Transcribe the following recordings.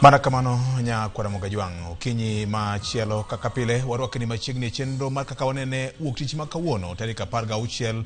Mana kamano nya Ramogi Ajwang', okinyi machielo kaka pile warwakni machiegni e chenro mar kaka wanene wuok tich ma kawuono tarik 16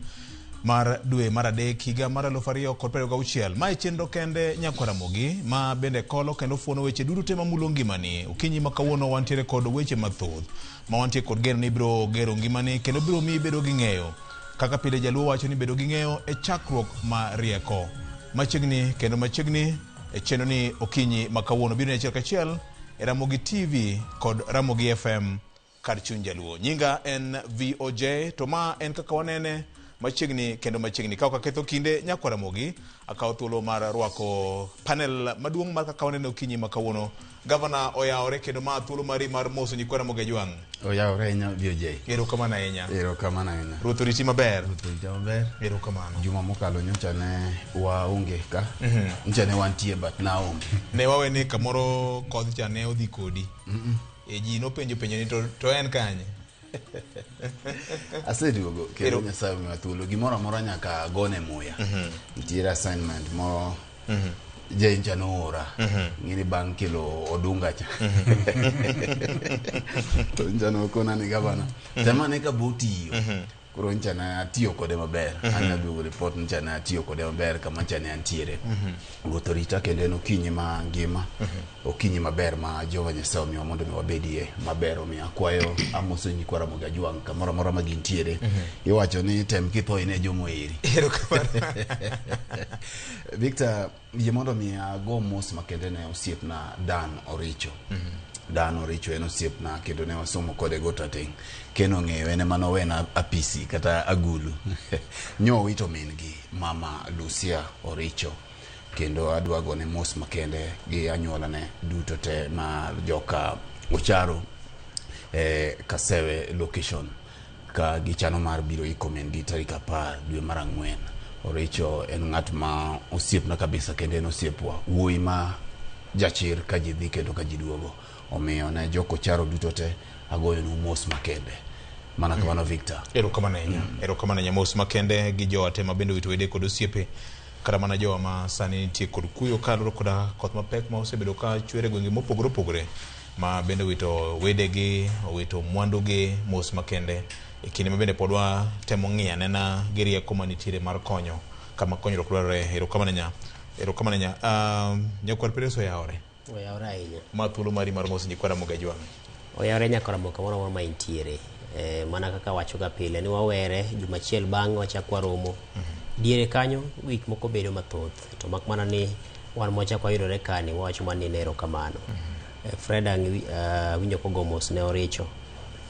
mar dwe mar adek higa mar 2026. Mae chenro kende nyakwa Ramogi ma bende kolo kendo fuono weche duto te mamulo ngimani. Okinyi ma kawuono wantiere kod weche mathoth ma wantie kod geno ni biro gero ngimani kendo biro miyi bedo gi ng'eyo. Kaka pile jaluo wacho ni bedo gi ng'eyo e chakruok mar rieko. Machiegni kendo machiegni e chenro ni okinyi ma kawuono biro ni achiel kachiel e Ramogi TV kod Ramogi FM kar chuny jaluo. Nyinga en VOJ to ma en kaka wanene machiegni kendo machiegni. Ka ok aketho kinde nyakwa Ramogi, akawo thuolo mar rwako panel maduong' mar kaka wanene okinyi ma kawuono. Gavana oyawore kendo ma thuolo mari mar moso nyikwa Ramogi Ajwang'. Oyawore ahinya VOJ. Erokamano ahinya. Erokamano ahinya. Ruoth oriti maber. Ruoth orita maber. Erokamano. Juma mokalo nyocha ne waonge ka. Nyocha ne wantie but naonge. Ne wawe ni kamoro kodh cha ne odhi kodi. E ji nopenjo penjo ni to en kanye? Aseduogo kendo Nyasaye omiwa thuolo. Gimoro amora nyaka gone muya. Nitiere assignment moro Jane cha noora. Ng'eni bang' kelo odunga cha. To ncha nokona ni gavana. Temane ka bo tiyo. Koro ncha ne atiyo kode maber. Anya duogo report ncha ne atiyo kode maber kama ncha ne antiere. Ruoth orita kendo en okinyi ma ngima. Okinyi maber ma Jehova Nyasaye omiwa mondo mi wabedie maber. Omiyo akwayo amoso nyikwa Ramogi Ajwang' kamoro amora ma gintiere. Iwacho ni tem kitho ine joma oheri. Erokamano. Victor, yie mondo mi ago mos makende ne osiepna Dan Oricho. Dan Oricho en osiepna kendo ne wasomo kode Got Rateng'. Ken ong'eyo en ema nowena apisi kata agulu. Nyo wito min gi mama Lucia Oricho. Kendo adwa gone mos makende gi anyuolane duto te ma joka Ocharo Kasewe location ka gichano mar biro iko min gi tarik 10 dwe mar 4. Oricho en ng'at ma osiepna kabisa kendo en osiepwa. Wuoyi ma jachir ka ji dhi kendo ka ji duogo. Omiyo ne jok Ocharo duto te agoyonu mos makende. Mana kamano Victor. Erokamano ahinya. Erokamano ahinya. Mos makende gi jowa te ma bende owito wede kod osiepe. Kata mana jowa ma sani nitie kod kuyo kaluwore koda koth mapek ma osebedo ka chwer e gwenge mopogore opogore ma bende owito wedegi, owito mwandugi. Mos makende e kinde ma bende pod watemo ng'iyo anena gi rieko manitiere mar konyo kama konyruok dwarore. Erokamano ahinya. Erokamano ahinya. Nyakwar Peres oyawore. Oyawore ahinya. Ma thuolo mari mar moso nyikwa Ramogi Ajwang'. Oyawore nyaka Ramogi kamoro amora ma intiere. Mana kaka wachoga pile ni wawere juma achiel bang'e wachak waromo. Diere kanyo gik moko bedo mathoth to mak mana ni wan mwachak wayudore kani wawacho mana ni erokamano. Fred awinjo kogo mos ne Oricho.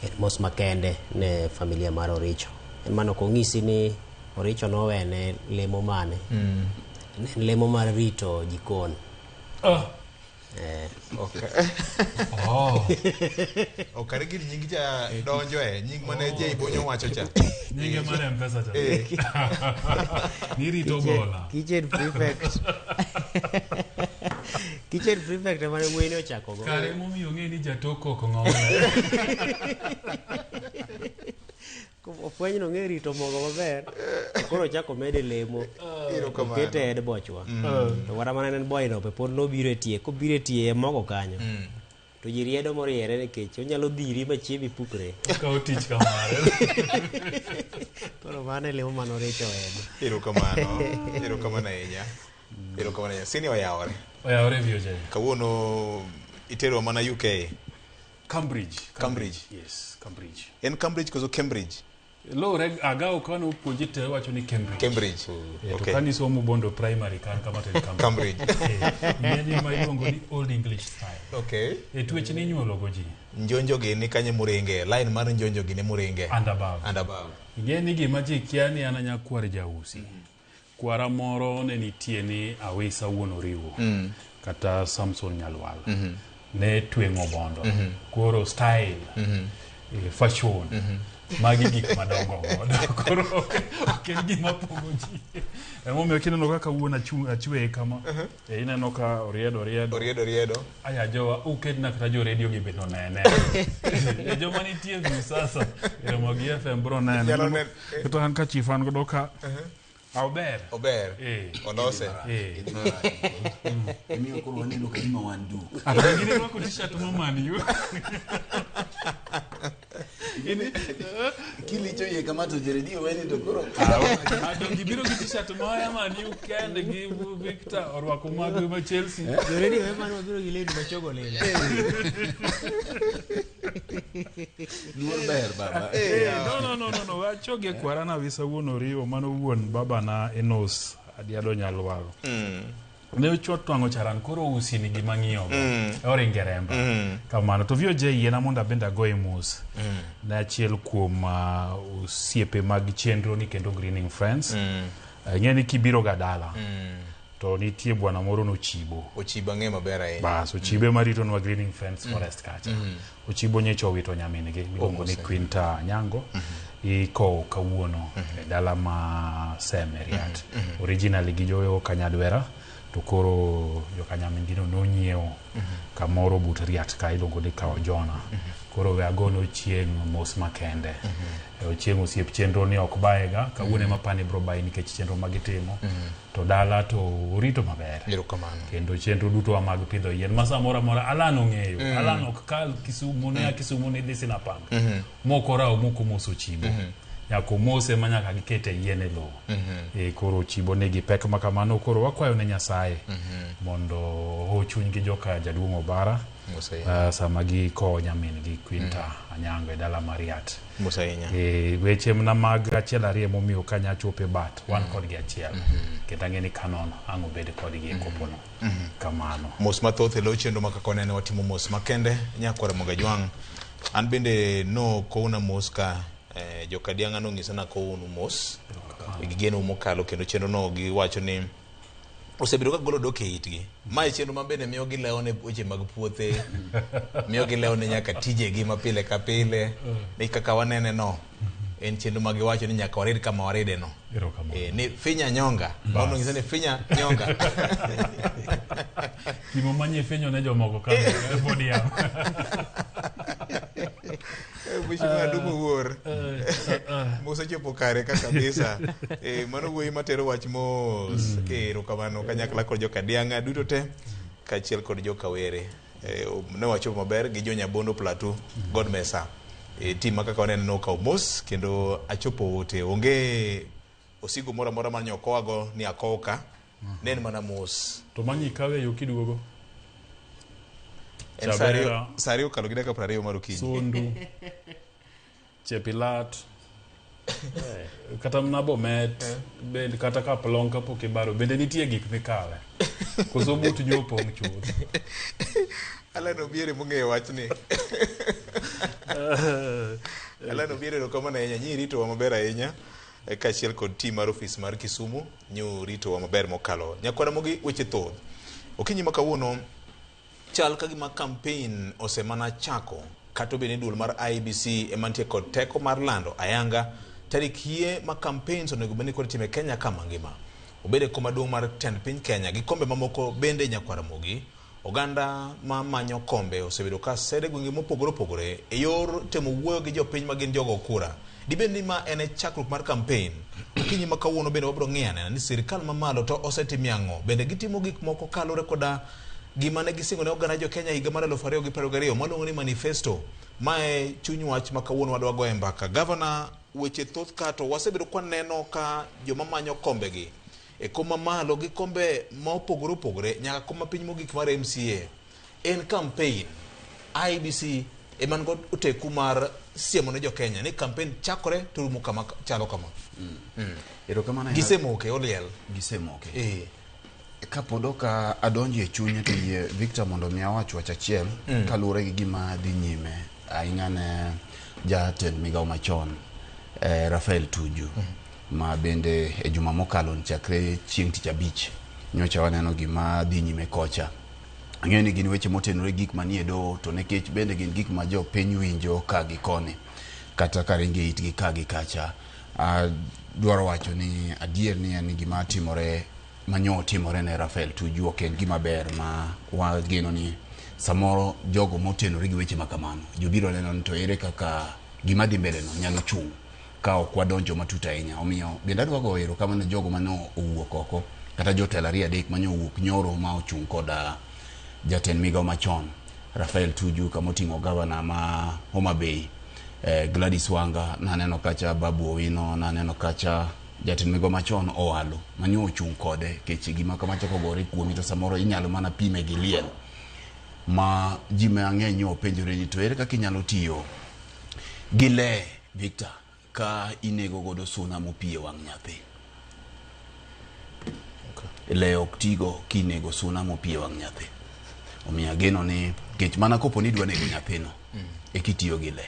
En mos makende ne familia mar Oricho. En mano ok ong'isi ni Oricho nowene lemo mane. Ne en lemo mar rito jikon. Okay. Oh. Okare gir nying cha donjo e nying mane Jay Bonyo wacho cha. Nyinge mar M-Pesa cha. Nirito gola. Kitchen prefect. Kitchen prefect ema ne wuoyi ni ochako go. Kare emomiyo ong'e ni jatok ok ng'ol. Ofweny no ong'e rito mogo maber. Koro ochako mede lemo. Erokamano. Okete e head bochwa. To kata mana en boy no be pod nobiro e tie. Kobiro e tie e mogo kanyo. To ji riedo moriere nikech onyalo dhiri ma chiembi pukre. Okawo tich kamare. Koro mano e lemo mane Oricho owedo. Erokamano. Erokamano ahinya. Erokamano ahinya. Sini oyawore. Oyawore VOJ. Kawuono itero mana UK. Cambridge. Cambridge. Yes, Cambridge. En Cambridge koso Cambridge? Lowre agawo kane opuonji te wacho ni Cambridge. Cambridge. To Okay. kane isomo Bondo Primary kan kama to en Cambridge. Cambridge. Ing'eni ma iluongo ni Old English style. Okay. E twech ni inyuolo go ji. Njonjo gi ni kanye muringe. Line mar njonjo gi ni muringe. And above. And above. Ing'e ni gima ji kia ni an anyakwar jausi. Kwara moro ne nitie ni Awisa wuon Oriwo. Kata Samson Nyalwal. Ne tweng'o bondo. Koro style. Fashion. Magi gik madongo godo. Koro ok en gima pogo ji. Emomiyo kineno kaka wuon achweye kama. Ineno ka oriedo oriedo. Oriedo oriedo. Aya jowa uketna kata jo radio gi bende onene. Joma nitie Viusasa, Ramogi FM bro nene. Nyalo nene. Kata an ka chief an godo ka. Ober. Ober. Eh. Olose. Eh. Imiyo koro waneno ka gima wan duk. Ah, to wengine rwako t-shirt ma Man U. Kilicho iye kama to Jeredi weni to koro Ah, to gibiro gi t-shirt ma Man U kende gi Victor orwako mag ma Chelsea. Joredi we mano wabiro gi lewni machogo lilo. Luor ber baba. Eh, no, no, no, no, no. Wachoge kwara na wisa wuon oriwo mano wuon babana Enos Adiado Nyalwalo. Ne ochwo twang'o charan koro usi ni gima ng'iyogo. Oringe remba. Kamano to VOJ yiena mondo abende agoye mos. Ne achiel kuom osiepe mag chenro ni kendo Greening Friends. Ing'e ni kibiro ga dala. To nitie bwana moro nochibo. Ochibo ang'e maber ahinya. Bas, ochibe maritonwa Greening Friends Forest kacha. Ochibo nyocha owito nyamin-gi miluongo ni Mose. Quinta Anyango. Ikowo kawuono e dala ma Seme Riat. Originally gijo Kanyadwera to koro joka nyamin-gi no nonyiewo kamoro but Riat ka iluongo ni Kaojona. Koro we agone Ochieng' mos makende. Ochieng' osiep chenro ni ok bayega, kawuono ema apani biro bayi nikech chenro ma gitimo. To dala to orito maber. Erokamano. Kendo chenro duto wa mag pidho yien ma samoro amora Alan ong'eyo. Alan ok kal Kisumu ne a Kisumu ni dhi Sinapang. Mok orawo mok omoso Chibo. Nyaka omose ma nyaka gikete yien e lowo. Koro Chibo nigi pek ma kamano koro wakwayo ne Nyasaye mondo oho chuny gi joka jaduong' Obara Mos ahinya. Sama gikowo nyamin gi Quinta Anyango e dala mar Riat. Mos ahinya. Weche mana mag achiel ariyo momiyo kanya chope bat wan kodgi achiel. Kendo ang'e ni Canon ang' obed kodgi e kopono. Kamano. Mos mathoth e lo chenro ma kaka wanene watimo mos makende nyakwar Mogajwang'. An bende no kowna mos ka jokadiang'a nonyisa nakownu mos gi geno mokalo kendo chenro no giwacho ni osebedo ka golo dok e itgi. Mae chenro ma bende miyo gilewo ne weche mag puothe, miyo gilewo ne nyaka tijegi ma pile ka pile. Ni kaka wanene no, en chenro ma giwacho ni nyaka warid kama waride no. Erokamano. Ni finya nyonga. Mano ng'isa ni finya nyonga. Gima manye finyo ne jomoko ka pod yaw. Mheshimiwa Adumo Wuor. Mosechopo kare ka kabisa. Mano wuoyi matero wach mos. Erokamano kanyakla kod jokadiang'a duto te kaachiel kod jokawere. Ne wachopo maber gi jo Nyabondo Plateau God Mesa. Tim ma kaka waneno nokawo mos kendo achopo ote. Onge osigo moro amora mane okowago ni akow ka. Ne en mana mos. To manyi ikawe yo kiduogo. En saa ariyo okalo gi dakika 20 mar okinyi. Sondu. Chepilat. Kata mana Bomet, bende kata Kaplong kapok ibaro, bende nitie gik mikawe. Koso but nyo opong' chuth. Alan Obiere mong'eyo wachni. Alan Obiere erokamano ahinya. Nyi ritowa maber ahinya. Kaachiel kod team mar ofis mar Kisumu nyu ritowa maber mokalo. Nyakwara mogi weche thoth. Okinyi ma kawuono chal ka gima campaign osemana chako kata obedo ni duol mar IEBC ema nitie kod teko mar lando ayanga tarik hie ma campaigns onego bed ni koro itimo e Kenya ka mangima. Obed e kom maduong' mar tend piny Kenya gi kombe mamoko bende nyakwara mogi. Oganda ma manyo kombe osebedo ka sede gwenge mopogore opogore e yor temo wuoyo gi jopiny ma gin jogo kura. Dibed ni ma en e chakruok mar campaign. Okinyi ma kawuono bende wabiro ng'iyo anena ni sirikal mamalo to osetimie ang'o. Bende gitimo gik moko kaluwore koda gima ne gisingo ne oganda jo Kenya higa mar 2022 maluongo ni manifesto. Mae chuny wach ma kawuono wadwa goye mbaka. Gavana, weche thoth ka to wasebedo kwaneno ka joma manyo kombegi e kom mamalo gi kombe ma opogore opogore nyaka kom mapiny mogik mar MCA. En campaign. IEBC ema nigo oteku mar siemo ne jo Kenya ni campaign chakore to rumo kama chalo kama. Erokamano ahinya. Gisemoke oliel. Gisemoke. Kapod ok adonjo e chunye to yie Victor mondo mi awach wach achiel kaluwore gi gima dhi nyime ahinya ne jatend migawo machon Rafael Tuju ma bende e juma mokalo chakre chieng' tich abich nyocha waneno gima dhi nyime kocha. Ang'eyo ni gin weche motenore gik manie doho to nikech bende gin gik ma jopiny winjo ka gi koni kata ka ringo e itgi ka gi kacha. Dwaro wacho ni adier ni en gima timore manyo timore ne Rafael Tuju ok en gima ber ma wageno ni samoro jogo motenore gi weche ma kamano jobiro neno ni to ere kaka gima dhi mbele no nyalo chung' Ka ok wadonjo matut ahinya. Omiyo bende adwa goyo erokamano ne jogo mane owuok oko kata jotelo ariyo adek mane owuok nyoro ma ochung' koda jatend migao machon Rafael Tuju kama oting'o gavana ma Homa Bay Gladys Wanga, naneno kacha Babu Owino, naneno kacha jatend migao machon Owalo mane ochung' kode kech gima kama chako gore kuomi to samoro inyalo mana pime gi liel ma ji mang'eny nyo penjore ni to ere kaka inyalo tiyo gi le Victor ka inego godo suna mopie wang' nyathi. Le ok tigo kinego suna mopie wang' nyathi. Omiyo ageno ni kech mana kopo ni idwa nego nyathino eka itiyo gi le.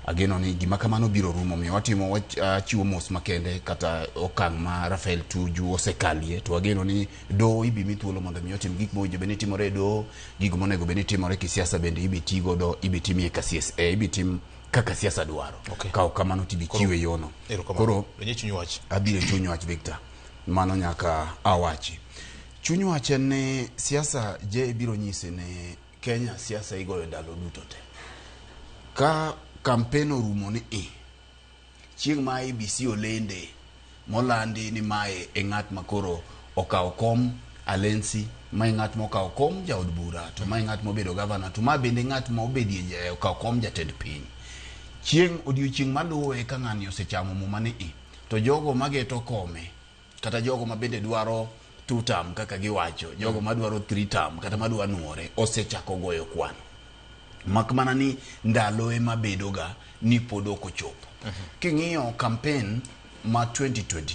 Ageno ni gima kamano biro rumo omiyo watimo achiwo mos makende kata okang' ma Rafael Tuju osekalie to ageno ni doho ibi mi thuolo mondo mi otim gik mowinjo bed ni timore e doho, gigo monego bed ni timore kisiasa bende ibi tigodo ibi timie ka siasa ibi tim kaka siasa dwaro. Okay. Ka ok kamano to ibi chiwe yono. Erokamano. Koro Donje chuny wach. abiro e chuny wach Victor. Mano nyaka awachi. Chuny wach en ni siasa je biro nyisi ni Kenya siasa igoyo ndalo duto te. Ka kampen orumo ni i, chieng' ma IEBC olende molandi ni mae e ng'at ma koro okawo kom Alensi, mae ng'at mokawo kom jaod bura, to mae ng'at mobedo gavana, to ma bende ng'at ma obedie okawo kom jatend piny. Chieng' odiochieng' maluwe ka ng'ani osechamo muma ni i, to jogo mageto kome kata jogo ma bende dwaro two term kaka giwacho, jogo madwaro three term kata madwa nuore osechako goyo kwano. Mak mana ni ndalo ema bedo ga ni pod ok ochopo. King'iyo campaign ma 2022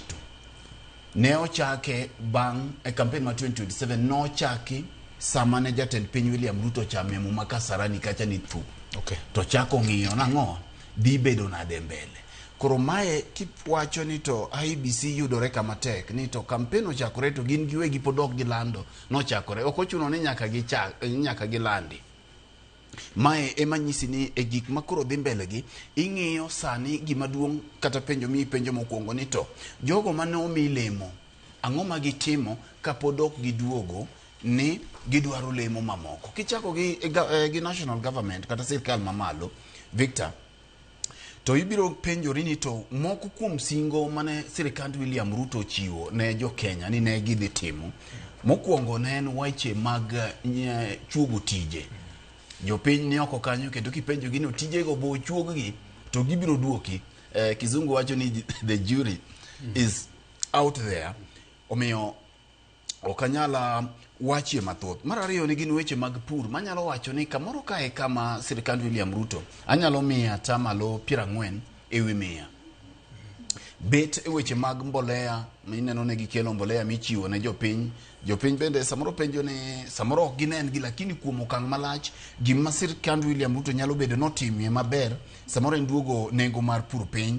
ne ochake bang' e campaign ma 2027 nochaki sama ne jatend piny William Ruto ochame muma Kasarani kacha ni thu. Okay. To chako ng'iyo nang'o dhi bedo nade mbele. Koro mae kiwacho ni to IEBC yudore kama tek ni to campaign ochakore to gin giwegi pod ok gilando nochakore. Ok ochuno ni nyaka gichak nyaka gilandi. Mae ema nyisi ni e gik ma koro dhi mbele gi ing'iyo sani gima duong' kata penjo mi penjo mokwongo ni to jogo mane omi lemo ang'o ma gitimo kapod ok giduogo ni gidwaro lemo mamoko. Kichako gi national government kata sirkal mamalo Victor, to ibiro penjori ni to moko kuom singo mane sirikand William Ruto ochiwo ne jo Kenya ni ne gidhi timo mokwongo ne en weche mag chuogo tije. Jopiny ni oko kanyo kendo kipenjogi ni tijego bo ochuog-gi to gibiro duoki. Kizungu wacho ni the jury is out there. Omiyo ok anyal wachie mathoth. Mar ariyo ni gin weche mag pur manyalo wacho ni kamoro kae kama sirikand William Ruto anyalo miyo atamalo 40 ewi 100. Bet e weche mag mbolea mineno ne gikelo mbolea michiwo ne jopiny. Jopiny bende samoro penjo ni samoro ok ginen gi lakini kuom okang' malach gima sirikand William Ruto nyalo bedo notimie maber samoro en duogo nengo mar pur piny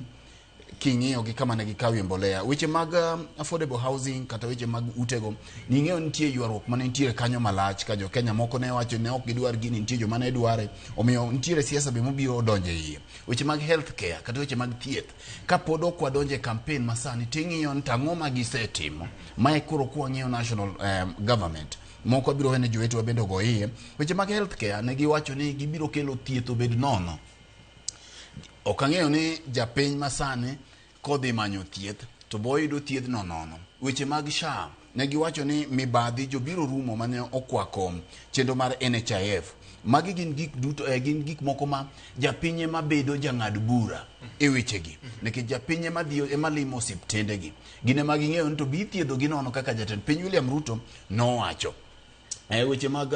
king'iyo gi kama ne gikawie mbolea. Weche mag affordable housing kata weche mag utego ning'eyo nitie ywaruok mane nitiere kanyo malach ka jo Kenya moko ne wacho ne ok gidwar gini nitie joma ne dware omiyo nitiere siasa be mobiro donjo e iye. Weche mag health care kata weche mag thieth kapod ok wadonjo e campaign masani ting'iyo ni tang'o ma gisetimo mae koro kwang'iyo national government moko abiro wene jowetewa bende ogo iye. Weche mag health care ne giwacho ni gibiro kelo thieth obed nono. Ok ang'eyo ni japiny masani kodhi manyo thieth to boyudo thiedhno nono. Weche mag SHA ne giwacho ni mibadhi jobiro rumo mane okwako chenro mar NHIF. Magi gin gik duto gin gik moko ma japiny ema bedo jang'ad bura e wechegi. Nikech japiny ema dhi ema limo osiptendegi. Gin ema ging'eyo ni to bi thiedho gi nono kaka jatend piny William Ruto nowacho. Weche mag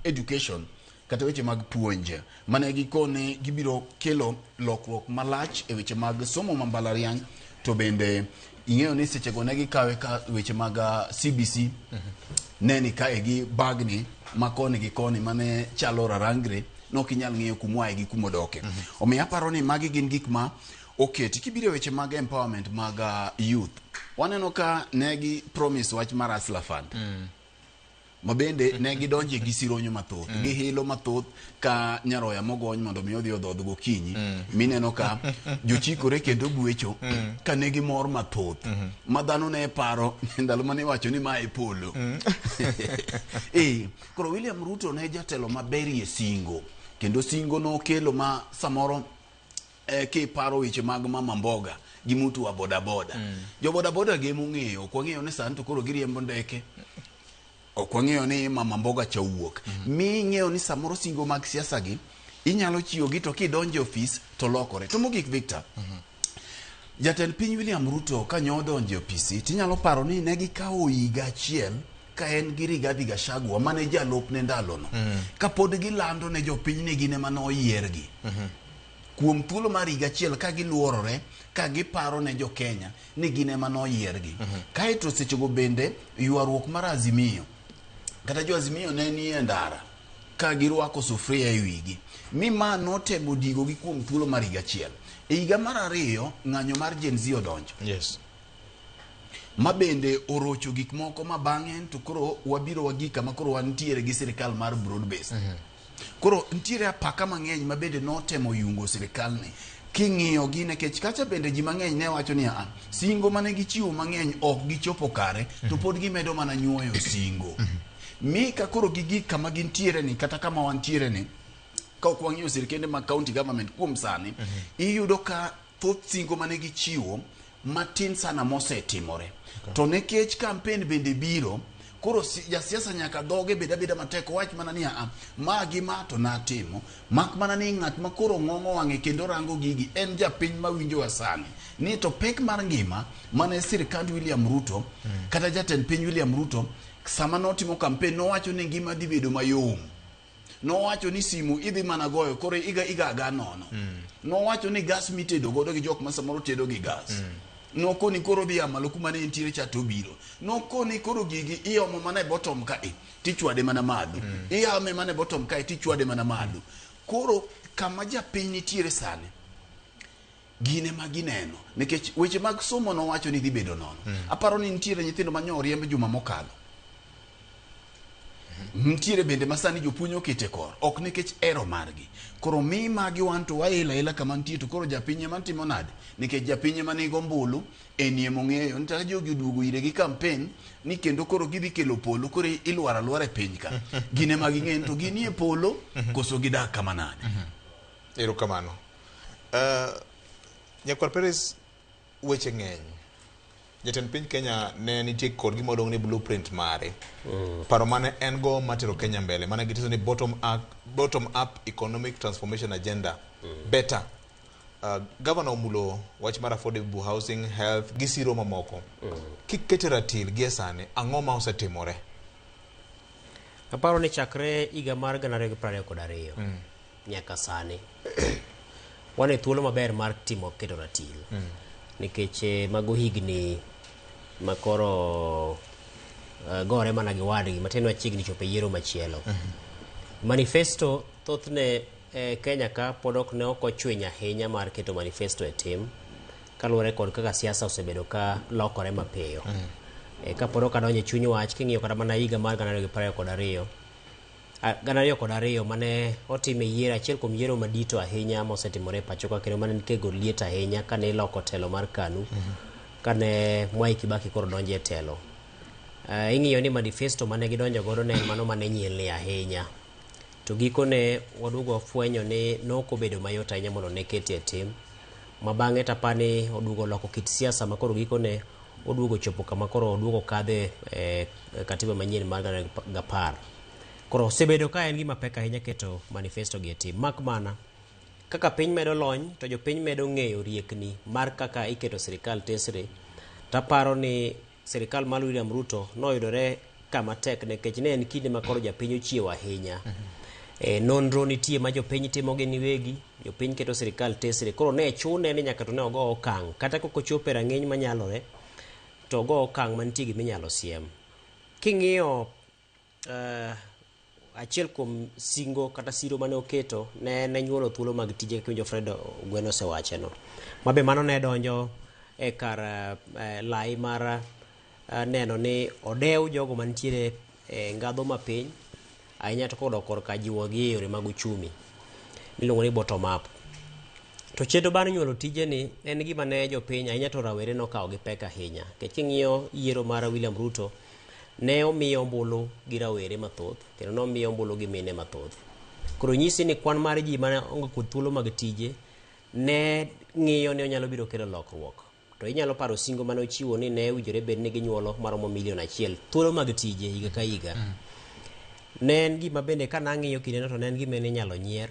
education kata weche mag puonj mane gikone gibiro kelo lokruok malach e weche mag somo ma mbalariany to bende ing'eyo ni sechego ne gikawe ka weche mag CBC ne ni kae gi bagni ma koni gi koni mane chalo rarangre nok inyal ng'eyo kumoaye gi kumodoke. Omiyo aparo ni magi gin gik ma oketi. Kibiro e weche mag empowerment mag youth, waneno ka ne gi promise wach mar Hustler Fund. Ma bende ne gidonje gi sironyo mathoth, gi hilo mathoth ka nyaroya mogony mondo mi odhi odhodh gokinyi. Mineno ka jochikore kendo gwecho ka ne gimor mathoth. Ma dhano ne paro ndalo mane iwacho ni mae polo. Koro William Ruto ne jatelo maberie singo. Kendo singo nokelo ma samoro Kiparo weche mag mama mboga gi mutu wa bodaboda, jo bodaboda gi emong'eyo. Ok wang'eyo ni sani to koro giriembo ndeke, ok wang'eyo ni mama mboga cha owuok. Mi ing'eyo ni samoro singo mag siasa gi inyalo chiwo gi, to kidonjo e ofis to lokore. To mogik, Victor, jatend piny William Ruto kanyo odonjo e ofisi, tinyalo paro ni ne gikawo higa achiel ka en gi Rigathi Gachagua mane jalupne ndalono, kapod gilando ne jopiny ni gin ema noyiergi kuom thuolo mar higa achiel, ka giluorore ka giparo ne jo-Kenya ni gin ema noyiergi. Kaeto sechego bende ywaruok mar Azimio kata jo Azimio ne nie ndara ka girwako sufuria e wigi, mi ma notemo digogi kuom thuolo mar higa achiel. E higa mar ariyo, ng'anyo mar Gen Z odonjo, ma bende orocho gik moko, ma bang'e to koro wabiro wagik kama koro wantiere gi sirikal mar broad based. Koro nitiere apaka mang'eny ma bende notemo yungo sirikalni king'iyo gi, nikech kacha bende ji mang'eny ne wacho ni "Ah, singo mane gichiwo mang'eny ok gichopo kare, to pod gimedo mana nyuoyo singo." Mi ka koro gigik kama gintiere ni kata kama wantiere ni, ka ok wang'iyo sirikende mag county government kuom sani, iyudo ka thoth singo mane gichiwo matin sana mosetimore. To nikech campaign bende biro, koro jasiasa nyaka dhoge bed abeda matek, owach mana ni "Aa, ma gi ma to natimo." Mak mana ni ng'at ma koro ng'ong'o wang'e kendo rango gigi en japiny mawinjowa sani ni to pek mar ngima mane sirikand William Ruto kata jatend piny William Ruto sama notimo campaign nowacho ni ngima dhi bedo mayom, nowacho ni simu idhi mana goyo koro iga iga aga nono, nowacho ni gas mitedo godo gi jok ma samoro tedo gi gas, nokoni koro dhi a malo kuma ne entiere cha to biro, nokoni koro gigi iomo mana e bottom kae tichwade mana malo, iame mana e bottom kae tichwade mana malo. Koro kama japiny nitiere sani, gine ma gineno, nikech weche mag somo nowacho ni dhi bedo nono. Aparo ni nitiere nyithindo ma nyo oriemb juma mokalo, nitiere bende ma sani jopuonj okete kor ok nikech ero margi. Koro mi magi wan to waila ila kama nitie, to koro japiny ema timo nade? Nikech japiny ema nigo ombulu, enie mong'eyo ni kata jogi oduogo ire gi campaign ni kendo koro gidhi kelo polo, koro ilwaro alwara e piny ka, gin ema ging'eyo ni to ginie polo koso gidak kama nade. Erokamano. Nyakwar Peres, weche ng'eny. Jatend piny Kenya ne nitie kod gima oluong ni blueprint mare. Paro mane en go matero Kenya mbele, mane gitiso ni bottom up economic transformation agenda. Better. Governor omulo wach mar affordable housing, health, gi siro mamoko. Kikete ratil gie sani, ang'o ma osetimore? Aparo ni chakre higa mar 2022 nyaka sani wan e thuolo maber mar timo keto ratil, nikech mago higni ma koro gore mana gi wadgi matin wachiegni chopo e yiero machielo. Manifesto thothne Kenya ka pod ok ne ok ochwiny ahinya mar keto manifesto e tim, kaluwore kod kaka siasa osebedo ka lokore mapiyo. Kapod ok adonjo e chuny wach, king'iyo kata mana higa mar 2022, 2002 mane otime yiero, achiel kuom yiero madito ahinya mosetimore e pacho ka, kendo mane nitie kod liet ahinya kane iloko telo mar KANU, kane Mwai Kibaki koro donjo e telo. Ing'iyo ni manifesto mane gidonjo godo ne en mano mane nyilni ahinya, to gikone waduogo wafwenyo ni nokobedo mayot ahinya mondo ne kete e tim, ma bang'e tapani oduogo loko kit siasa, ma koro gikone oduogo chopo kama koro oduogo kadhe e katiba manyien mar 2010. Koro osebedo ka en gima pek ahinya keto manifesto gi e tim, mak mana kaka piny medo lony to jopiny medo ng'eyo riekni mar kaka iketo sirikal tesre. Taparo ni sirikal mar William Ruto noyudore kama tek, nikech ne en kinde ma koro japiny ochiewo ahinya. Nonro nitie ma jopiny timo gin giwegi, jopiny keto sirikal tesre. Koro ne chune ni nyaka to ne ogo okang', kata kok ochopo e rang'iny manyalore, to ogo okang' mantie giminyalo siem. King'iyo achiel kuom singo kata siro mane oketo ne nyuolo thuolo mag tije, kaka iwinjo Fred Ogweno osewache no. Mabe mano ne donjo e kar lai mar neno ni odew jogo mantiere e ngadho mapiny ahinya, to kodok korka jiwogi e yore mag uchumi miluongo ni bottom up. To chenro mar nyuolo tije ni en gima ne jopiny ahinya to rawere nokawo gi pek ahinya. Nikech king'iyo yiero mar William Ruto, ne omiyo ombulu gi rawere mathoth kendo nomiyo ombulu gi mine mathoth. Koro nyisi ni kwan mar ji mane onge kod thuolo mag tije Ne ng'iyo ni onyalo biro kelo lokruok. To inyalo paro singo mane ochiwo ni ne owinjore bed ni ginyuolo maromo 1 million thuolo mag tije higa ka higa. Ne en gima bende ka nang'iyo kindeno to ne en gima ne inyalo nyier.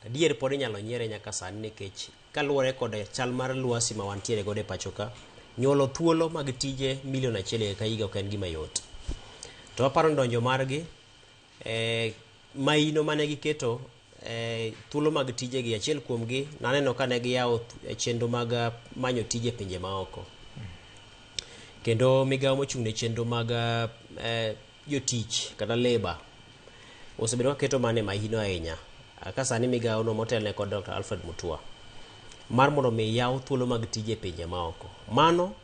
Adier pod inyalo nyiere nyaka sani nikech kaluwore kod chal mar lwasi ma wantiere godo e pacho ka, nyuolo thuolo mag tije 1 million higa ka higa ok en gima yot. To aparo ni donjo margi maino mane giketo thuolo mag tijegi achiel kuomgi naneno ka ne giyawo chenro mag manyo tije e pinje maoko. Kendo migawo mochung' ne chenro mag jotich kata labour osebedo kaketo mano e mahino ahinya. Ka sani migawo no motelne kod Dr. Alfred Mutua mar mondo mi yaw thuolo mag tije e pinje maoko. Mano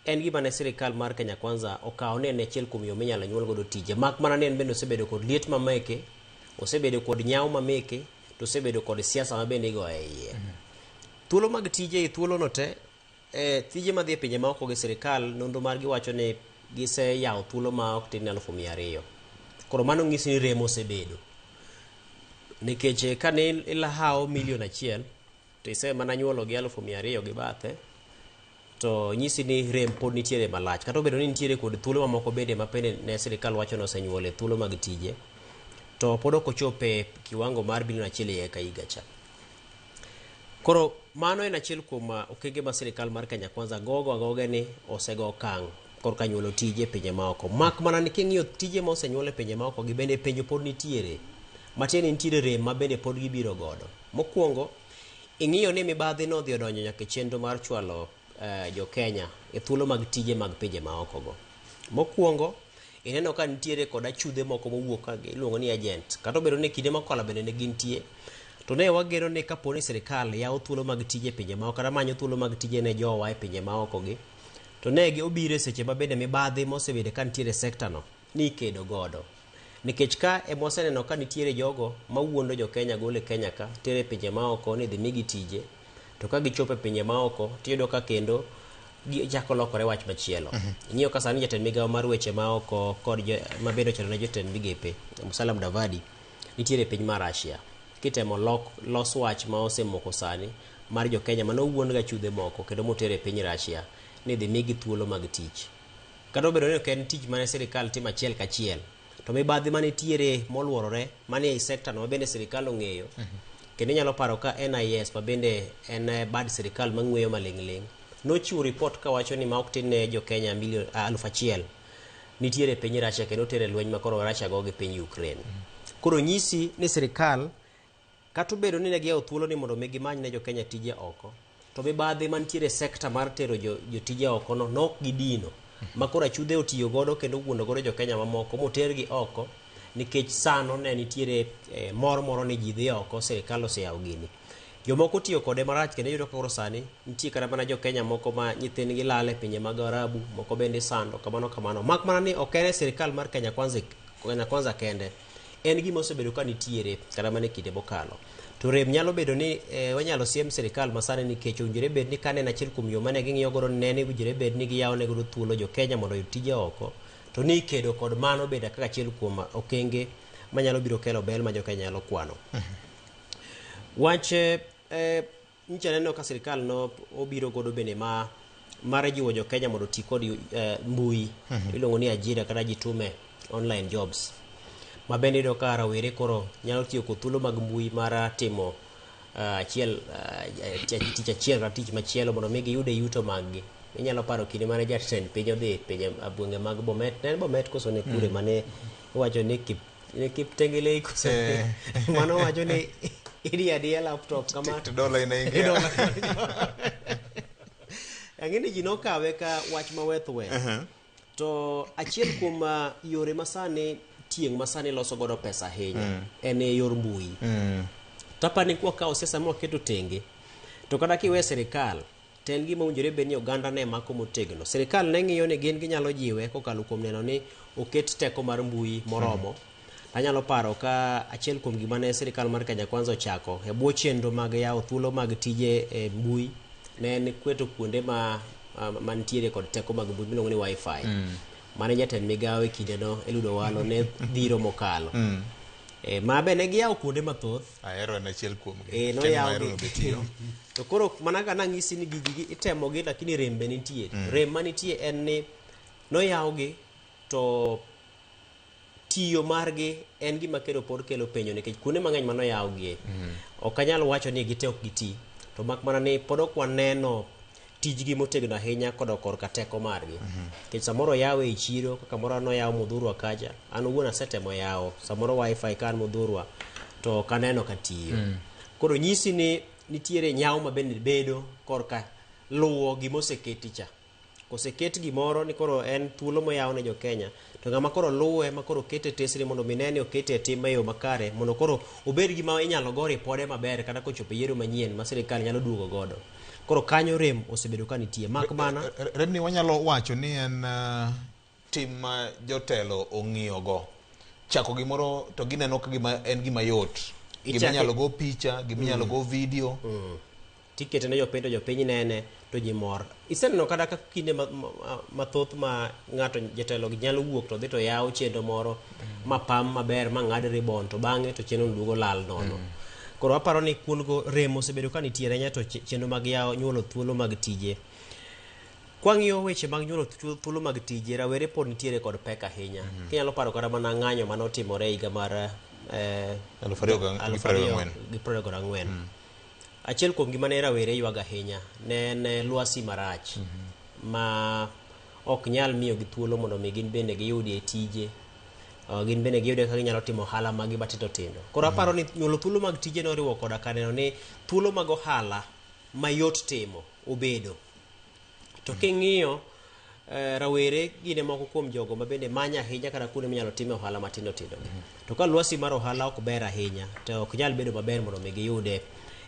en gima ne sirikal mar Kenya Kwanza okawo ni en achiel kuom yo minyalo nyuol godo tije. Mak mana ni en bende osebedo kod liet mameke, osebedo kod nyawo mameke, to osebedo kod siasa ma bende igoyo e iye. Thuolo mag tije e thuolo no te, tije madhi e pinje maoko gi sirikal nonro margi wacho ni giseyawo thuolo ma ok tin ne 200,000. Koro mano nyisi ni rem osebedo. Nikech kane ilawo 1 million to ise mana nyuolo gi 200,000 gi bathe to nyisi ni rem pod nitiere malach kata obedo ni nitiere kod thuolo mamoko bende ma bende ne sirikal wacho ni osenyuolo e thuolo mag tije to pod ok ochope kiwango mar 1 billion e higa ka higa cha. Koro mano en achiel kuom okenge ma sirikal mar Kenya Kwanza gogo agoge ni osego okang' korka nyuolo tije e pinje maoko. Mak mana ni king'iyo tije ma osenyuol e pinje maoko gi bende penjo pod nitiere. Matiende ni nitiere rem ma bende pod gibiro godo. Mokwongo, ing'iyo ni mibadhi nodhi odonjo nyaka e chenro mar chwalo jo Kenya e thuolo mag tije mag pinje maoko go. Mokwongo, ineno ka nitiere kod achudhe moko mowuok ka iluongo ni agent. Kata obedo ni kinde mokalo bende ne gintie. To ne wageno ni kapo ni sirikal yawo thuolo mag tije e pinje maoko kata manyo thuolo mag tije ne jowa e pinje maoko gi, to ne gi obiro e seche ma bende mibadhi mosebedo ka nitiere e sekta no ni ikedo godo. Nikech ka ema waseneno ka nitiere jogo mawuondo jo Kenya golo e Kenya ka tere e pinje maoko ni dhi migi tije to ka gichopo e pinje maoko tiyudo ka kendo gichako lokore wach machielo. Ing'iyo ka sani jatend migawo mar weche maoko kod mabende ochalo ne jotend migepe Musalia Mudavadi nitiere e piny mar Russia kitemo los wach ma osemoko sani mar jo Kenya mane owuond ga chudhe moko kendo moter e piny Russia ni dhi migi thuolo mag tich. Kata obedo ni ok en tich mane sirikal timo achiel kachiel, to mibadhi manitiere moluorore manie ei sekta no mabende sirikal ong'eyo kendo inyalo paro ka NIS ma bende en bad sirikal mang'weyo maling'ling' nochiwo ripot kawacho ni ma ok tin ne jo Kenya milion 1,000 nitiere e piny Russia kendo otere lweny ma koro Russia go gi piny Ukraine. Koro nyisi ni sirikal kata obedo ni ne giyawo thuolo ni mondo mi gimany ne jo Kenya tije oko, to mibadhi mantiere e sekta mar tero jotije oko no nok gidino ma koro achudhe otiyo godo kendo wuondo godo jo Kenya mamoko motergi oko nikech sano ne nitiere mor moro ni ji dhi oko sirikal oseyawo gini. Jomoko otiyo kode marach kendo iyudo ka koro sani nitie kata mana jo Kenya moko ma nyithindgi lal e pinje mag Arabu, moko bende isando kamano kamano. Mak mana ni ok en e sirikal mar Kenya Kwanza, Kenya Kwanza kende. En gima osebedo ka nitiere kata mana e kinde mokalo. To rem nyalo bedo ni wanyalo siem sirikal masani nikech owinjore bed ni kane en achiel kuom yo mane ging'iyo godo nene owinjore bed ni giyawo ne godo thuolo jo Kenya mondo oyud tije oko. To ni kedo kod mano bende kaka achiel kuom okenge manyalo biro kelo bel ma jo Kenya nyalo kwano. Wach nyicha neno ka sirikal no obiro godo bende ma mar jiwo jo Kenya mondo oti kod mbui iluongo ni ajira kata jitume online jobs ma bende iyudo ka rawere koro nyalo tiyo kod thuolo mag mbui mar timo achiel tich achiel kata tich machielo mondo mi giyude yuto mag gi. Inyalo paro kinde mane jatend piny odhi e pinje gwenge mag Bomet, ne en Bomet koso ne kure mane iwacho ni ni Kiptengelei koso mano wacho ni idi adiya laptop kama To dola inaingia. Ang'e ni ji nokawe ka wach ma weth weth. To achiel kuom yore masani tieng' masani loso godo pesa ahinya en e yor mbui. Tapani kwakawo siasa mwaketo tenge to kata kiwe sirikal to en gima owinjore bed ni oganda ne mako motegno. Sirikal ne ng'iyo ni gin ginyalo jiwe kokalo kuom neno ni oket teko mar mbui moromo. Anyalo paro ka achiel kuom gima ne sirikal mar Kenya Kwanza ochako e bwo chenro mag yawo thuolo mag tije e mbui ne en kweto kuonde ma mantiere kod teko mag mbui miluongo ni wifi. Mane jatend migawo e kindeno Eliud Owalo ne dhiro mokalo. Ma be ne giyawo kuonde mathoth. Ahero en achiel kuomgi. E, Kendo noyaw mahero gi. no be tiyo. To koro mana ka nang'isi ni gigi gi itemogi lakini rem be nitie. Rem manitie en ni noyawgi to tiyo margi en gima kelo pod kelo penjo nikech kuonde mang'eny manoyawgie ok anyal wacho ni gite ok giti to mak mana ni pod ok waneno tijgi motegno ahinya kodok korka teko margi nikech samoro oyawe e chiro kaka moro noyaw Mudhurwa kacha an owuon asetemo yawo samoro wifi ka an Mudhurwa to ok aneno ka tiyo koro nyisi ni nitiere nyawo ma bende bedo korka luwo gima oseketi cha koseket gimoro ni koro en thuolo moyaw ne jo-Kenya to ng'ama koro luwe ma koro kete tesre mondo mi ne ni okete e tim e yo makare mondo koro obed gima inyalo go ripode maber kata kochopo e yiero manyien ma sirikal nyalo duogo godo koro kanyo rem osebedo ka nitie mak mana Remni wanyalo wacho ni en tim ma jotelo ong'iyogo chako gimoro to gineno ka gima en gima yot gima inyalo go picha gima inyalo go video tikete ne jopiny to jopiny nene to ji mor iseneno kata ka kinde mathoth ma ng'ato jatelo gi nyalo wuok to dhi to yawo chenro moro ma pam maber ma ng'ad ribon to bang'e to chenro duogo lal nono koro aparo ni kuondgo rem osebedo ka nitiere ahinya to chenro mag yawo nyuolo thuolo mag tije kwang'iyo weche mag nyuolo thuolo mag tije rawere pod nitiere kod pek ahinya kinyalo paro kata mana ng'anyo manotimore higa mar 2024. 2024 achiel kuom gima ne rawere ywago ahinya ne en lwasi marach ma ok nyal miyogi thuolo mondo mi gin bende giyudie tije gin bende giyude kaka ginyalo timo ohala magi matindo tindo koro aparo ni nyuolo thuolo mag tije noriwo koda ka neno ni thuolo mag ohala mayot timo obedo to king'iyo rawere gin e moko kuom jogo ma bende manyo ahinya kata kuonde minyalo time ohala matindo tindo gi to ka lwasi mar ohala ok ber ahinya to ok nyal bedo maber mondo mi giyude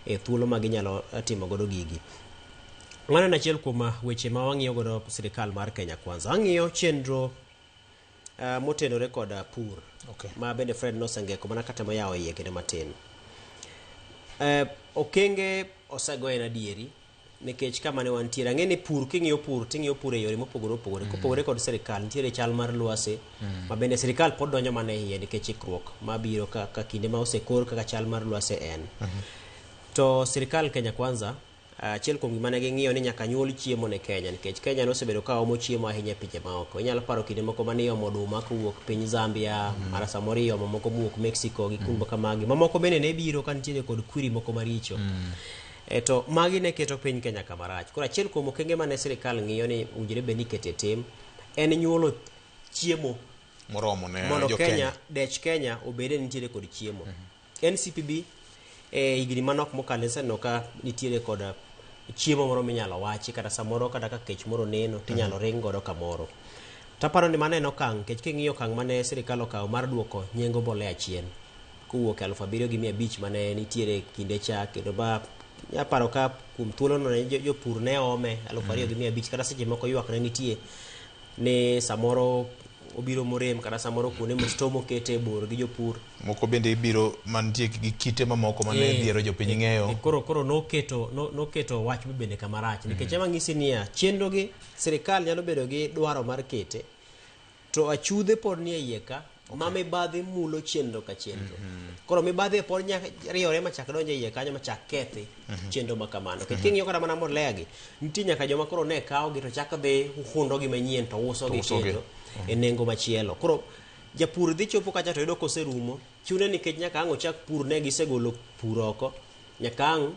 e thuolo ma ginyalo timo godo gigi mano en achiel kuom weche ma wang'iyo godo sirikal mar Kenya Kwanza ang'iyo chenro motenore kod pur ma bende Fred nosengeko mana katemo yawo iye kendo matin okenge osego en adieri nikech kama ne wantiere ang'e ni pur king'iyo pur ting'iyo pur e yore mopogore opogore kopogore kod sirikal nitiere chal mar lwasi ma bende sirikal pod donjo mana e iye nikech ikruok mabiro ka kinde ma osekor kaka chal mar lwasi en to sirikal Kenya Kwanza achiel kuom gima ne ging'iyo ni nyaka nyuol chiemo ne Kenya nikech Kenya nosebedo ka omo chiemo ahinya e pinje maoko inyalo paro kinde moko mane iomo oduma kowuok piny Zambia mara samoro iomo moko mowuok Mexico gi kuond kamagi mamoko bende ne biro ka nitiere kod kwiri moko maricho to magi ne keto piny Kenya kama rach koro achiel kuom okenge mane sirikal ng'iyo ni owinjore bed ni ikete tim en nyuolo chiemo moromo ne mondo jo Kenya dech Kenya obede nitiere kod chiemo NCPB e higni manok mokalo iseneno ka nitiere kod chiemo moro minyalo wachi kata samoro kata ka kech moro neno tinyalo ring godo kamoro taparo ni mano en okang' nikech king'iyo okang' mane sirikal okawo mar duoko nengo mbolea chien kowuok e 7,500 mane nitiere kinde cha kendo ba aparo ka kuom thuolo no ne jopur ne ome 2,500 kata seche moko ywak ne nitie ni samoro obiro morem kata samoro kuonde mo mokete bor gi jopur moko bende ibiro mantie gi kite mamoko mane dhiero jopiny ng'eyo koro noketo noketo wach bende kama rach nikech ema ng'isi niya chenro gi sirikal nyalo bedo gi dwaro mar kete to achudhe pod nie iye ka ma mibadhi mulo chenro ka chenro koro mibadhi pod nyaka riwore machak donjo e iye kanyo machak kethi chenro ma kamano nikech king'iyo kata mana mbolea gi nitie nyaka joma koro ne kawo gi to chak dhi hundo gi manyien to uso gi kendo e nengo machielo koro japur dhi chopo kacha to yudo koserumo chune nikech nyaka ang' ochak pur ne gisegolo pur oko nyaka ang'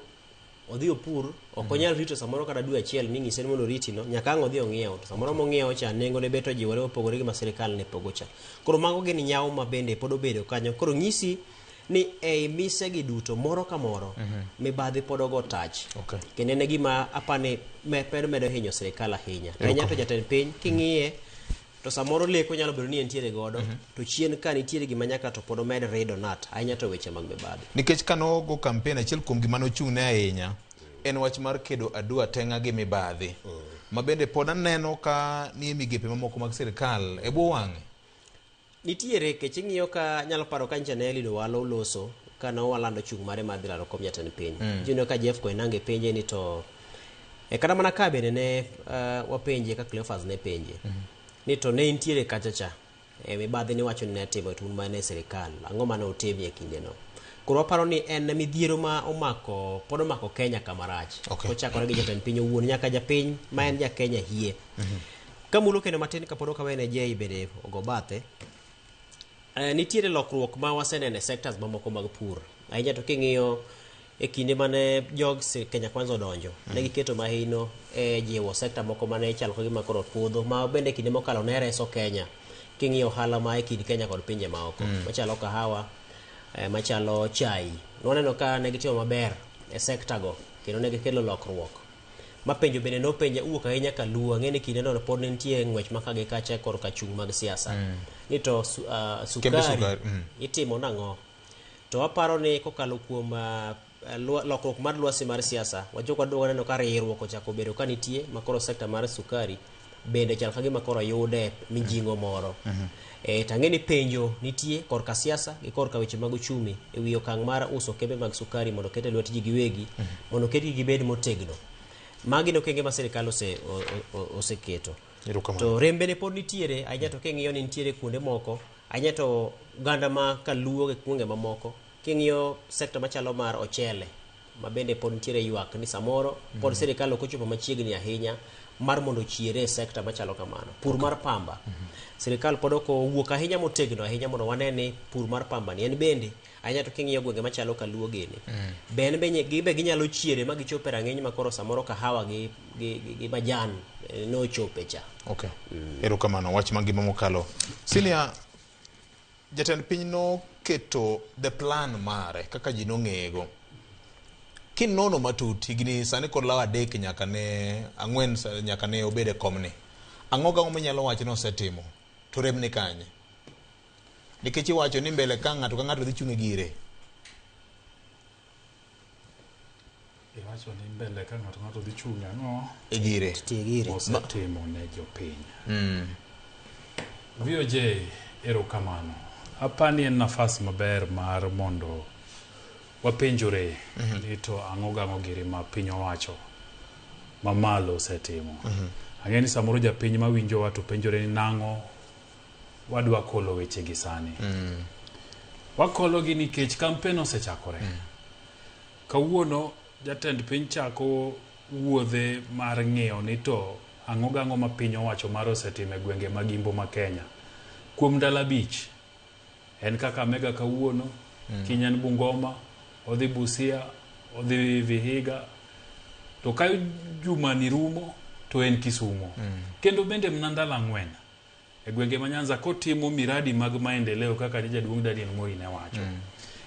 odhi opur ok onyal rito samoro kata dwe achiel ming'ise ni mondo oriti no nyaka ang' odhi ong'iew to samoro mong'iewo cha nengo ne bet ojiwore mopogore gi ma sirikal ne pogo cha koro mago gin nyawo ma bende pod obedo kanyo koro ng'isi ni ei mise gi duto moro ka moro mibadhi pod ogo tach kendo en e gima apani medo hinyo sirikal ahinya ahinya to jatend piny king'iye to samoro leko nyalo bedo ni entiere godo to chien ka nitiere gima nyaka to pod omed rido nat ahinya to weche mag mibadhi nikech kanogo campaign achiel kuom gima nochung' ne ahinya en wach mar kedo adua teng'a gi mibadhi ma bende pod aneno ka nie migepe mamoko mag sirikal e bwo wang'e nitiere kech ing'iyo ka nyalo paro ka nyicha ne Eliud Owalo loso ka nowalando chung' mare mar dhi laro kom jatend piny mm. Ka Jeff Koinange penje ni to kata mana ka bende ne wapenje ka Cleophas ne penje ni to ne intiere kacha cha E mibadhi niwacho ni ne timo e tun mane sirikal. Ang'o mane otimie e kindeno? Koro waparo ni en midhiero ma omako pod omako Kenya kama rach. Okay. Kochakore gi jatend piny owuon nyaka japiny ma en ja Kenya hie. Kamulo kendo matin kapod ok awene Jay bende ogo bathe. Nitiere lokruok ma waseneno e sectors mamoko mag pur. Ahinya to king'iyo e kinde mane jog Kenya Kwanza odonjo, ne giketo mahino e jiwo sekta moko mane chalo ka gima koro podho, ma bende kinde mokalo ne reso Kenya. King'iyo ohala ma e kind Kenya kod pinje maoko, machalo kahawa, machalo chai. Nwaneno ka ne gitimo maber e sekta go, kendo ne gikelo lokruok. Ma penjo bende nopenja wuok ahinya kaluo, ang'e ni kindeno pod ne nitie ng'wech ma ka gi kacha korka chung' mag siasa. Ni to Kembe sukari sukari, itimo nang'o? To aparo ni kokalo kuom lokruok mar lwasi mar siasa, wachako waduogo waneno ka riwruok ochako bedo ka nitie, ma koro sekta mar sukari bende chal ka gima koro yude mijing'o moro. To ang'e ni penjo nitie korka siasa gi korka weche mag uchumi e wi okang' mar uso kembe mag sukari mondo oket e lwet ji giwegi, mondo oketgi gibed motegno. Magi ne okenge ma sirikal oseketo. Erokamano. To rembe ne pod nitiere, ahinya to king'iyo ni nitiere kuonde moko, ahinya to oganda ma kaluo gi gwenge mamoko, king'iyo sekta machalo mar ochele, ma bende pod nitiere ywak ni samoro pod sirikal ok ochopo machiegni ahinya mar mondo ochiere e sekta machalo kamano. Pur mar pamba, sirikal pod ok owuok ahinya motegno ahinya mondo wane ni pur mar pamba ni en bende, ahinya to king'iyo gwenge machalo kaluo gini, be en be gibe ginyalo chiere ma gichop e rang'iny ma koro samoro kahawa gi majan nochope cha. Okay. Erokamano, wach mangima mokalo. Senior, jatend piny noketo the plan mare kaka ji nong'eyego. Kinono matut, higni sani kod law 3 nyaka ne 4 nyaka ne obed e komni. Ang'o gang'o minyalo wacho ni osetimo? To rem ni kanye? Nikech iwacho ni mbele ka ng'ato ka ng'ato dhi chung' e gire. Iwacho ni mbele ka ng'ato ng'ato dhi chung' ang'o? E gire. Tie gire. Osetimo ne jopiny. VOJ, erokamano. Apani en nafas maber mar mondo wapenjore ni to ang'o gang'o giri ma piny owacho mamalo osetimo. Ang'e ni samoro japiny mawinjowa to penjore ni nang'o wadwa kolo weche gi sani. Wakolo gi nikech kampen osechakore. Kawuono jatend piny chako wuodhe mar ng'iyo ni to ang'o gang'o ma piny owacho mar osetimo e gwenge mag Imbo ma Kenya. Kuom ndalo 5, en Kakamega kawuono, kiny en Bungoma, odhi Busia, odhi Vihiga, to ka jumani rumo to en Kisumo. Kendo bende mana ndalo 4 e gwenge ma Nyanza kotimo miradi mag maendeleo kaka jaduong' Daniel Moi ne wacho.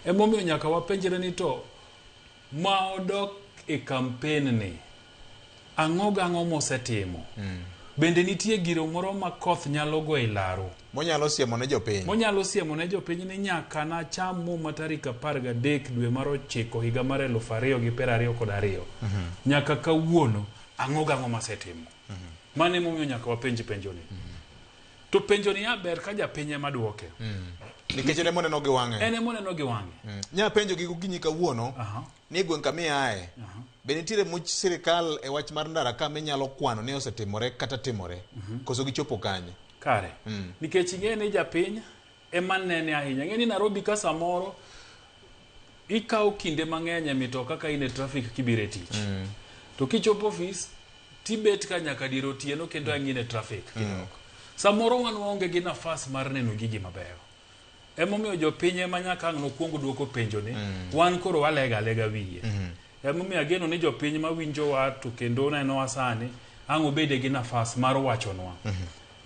Emomiyo nyaka wapenjre ni to ma odok e kampen ni, ang'o gang'o mosetimo? Bende nitie giro moro ma koth nyalo go e laro? Monyalo siemo ne jopiny. Monyalo siemo ne jopiny ni nyaka nacham muma tarik 13 dwe mar 9 higa mar 2022. Nyaka kawuono, ang'o gang'o masetimo? Mano emomiyo nyaka wapenj penjo ni. To penjo ni ber ka japiny ema duoke. Nikech en emoneno gi wang'e. En emoneno gi wang'e. Nya penjo gi gokinyi kawuono, ni gweng' kama iaye, be nitiere much sirikal e wach mar ndara ka minyalo kwano ni osetimore kata timore? Koso gichopo kanye? Kare. Nikech ing'e ni japiny ema nene ahinya. Ing'e ni Nairobi ka samoro ikawo kinde mang'eny e mitoka ka in e traffic kibiro e tich. To kichopo ofis tibet ka nyaka dier otieno kendo ang' in e traffic kidok. Samoro wan waonge gi nafas mar neno gigi mabeyo. Emomiyo jopiny ema nyaka ang' nokwong duoko penjo ni, wan koro walega alega wiye. Emomiyo ageno ni jopiny mawinjowa to kendo nenowa sani ang' obede gi nafas mar wachonwa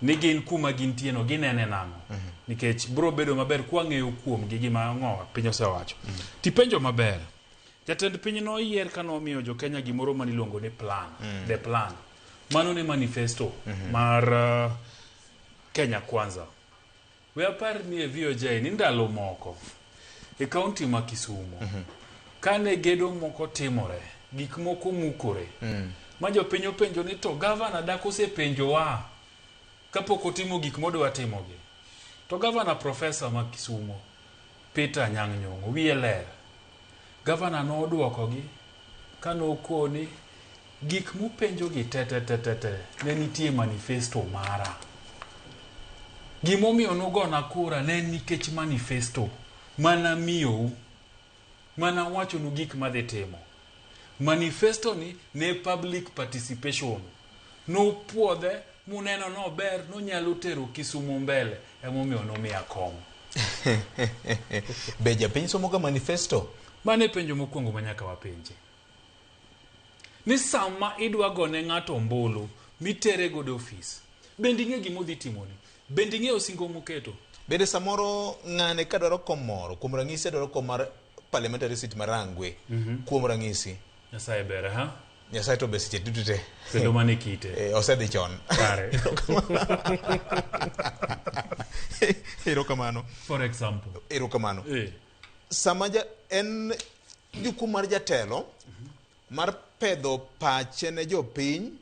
ni gin kuma gintie no ginene nang'o. Nikech biro bedo maber kwang'eyo kuomgi gima ang'o piny osewacho. Tipenjo maber. Jatend piny noyier ka nomiyo jo Kenya gimoro maniluongo ni plan, the plan. Mano ne manifesto mar Kenya Kwanza. We apar ni e VOJ ni ndalo moko e kaunti ma Kisumu kane gedo moko timore, gik moko mukore, ma jopiny openjo ni to gavana dak osepenjowa kapok otimo gik modwa timogi. To gavana profesa ma Kisumu Peter Anyang' Nyong'o wiye ler. Gavana nodwokogi kanokoni gik mupenjogi te te te te te ne nitie manifesto mara. Gimomiyo nugona kura ne en nikech manifesto manamiyou, manawachonu gik madhi timo. Manifesto ni ne public participation. Nupuodhe muneno nober nonyalo tero Kisumu mbele, emomiyo nomiya kom. Be japiny somoga manifesto? Mano e penjo mokwongo ma nyaka wapenje. Ni sama idwa gone ng'ato ombulu mitere godo ofis, bende ing'e gima odhi timoni? Bende ing'eyo singo moketo? Bende samoro ng'ane ka dwaro kom moro, kuom ranyisi dwaro kom mar parliamentary seat ma Rangwe, kuom ranyisi. Nyasaye ber, ha? Nyasaye to be seche duto te. Kendo mano e kite. Osedhi chon. Kare. Erokamano. For example. Erokamano. Sama ja, en jukumu mar jatelo mar pedho pache ne jopiny,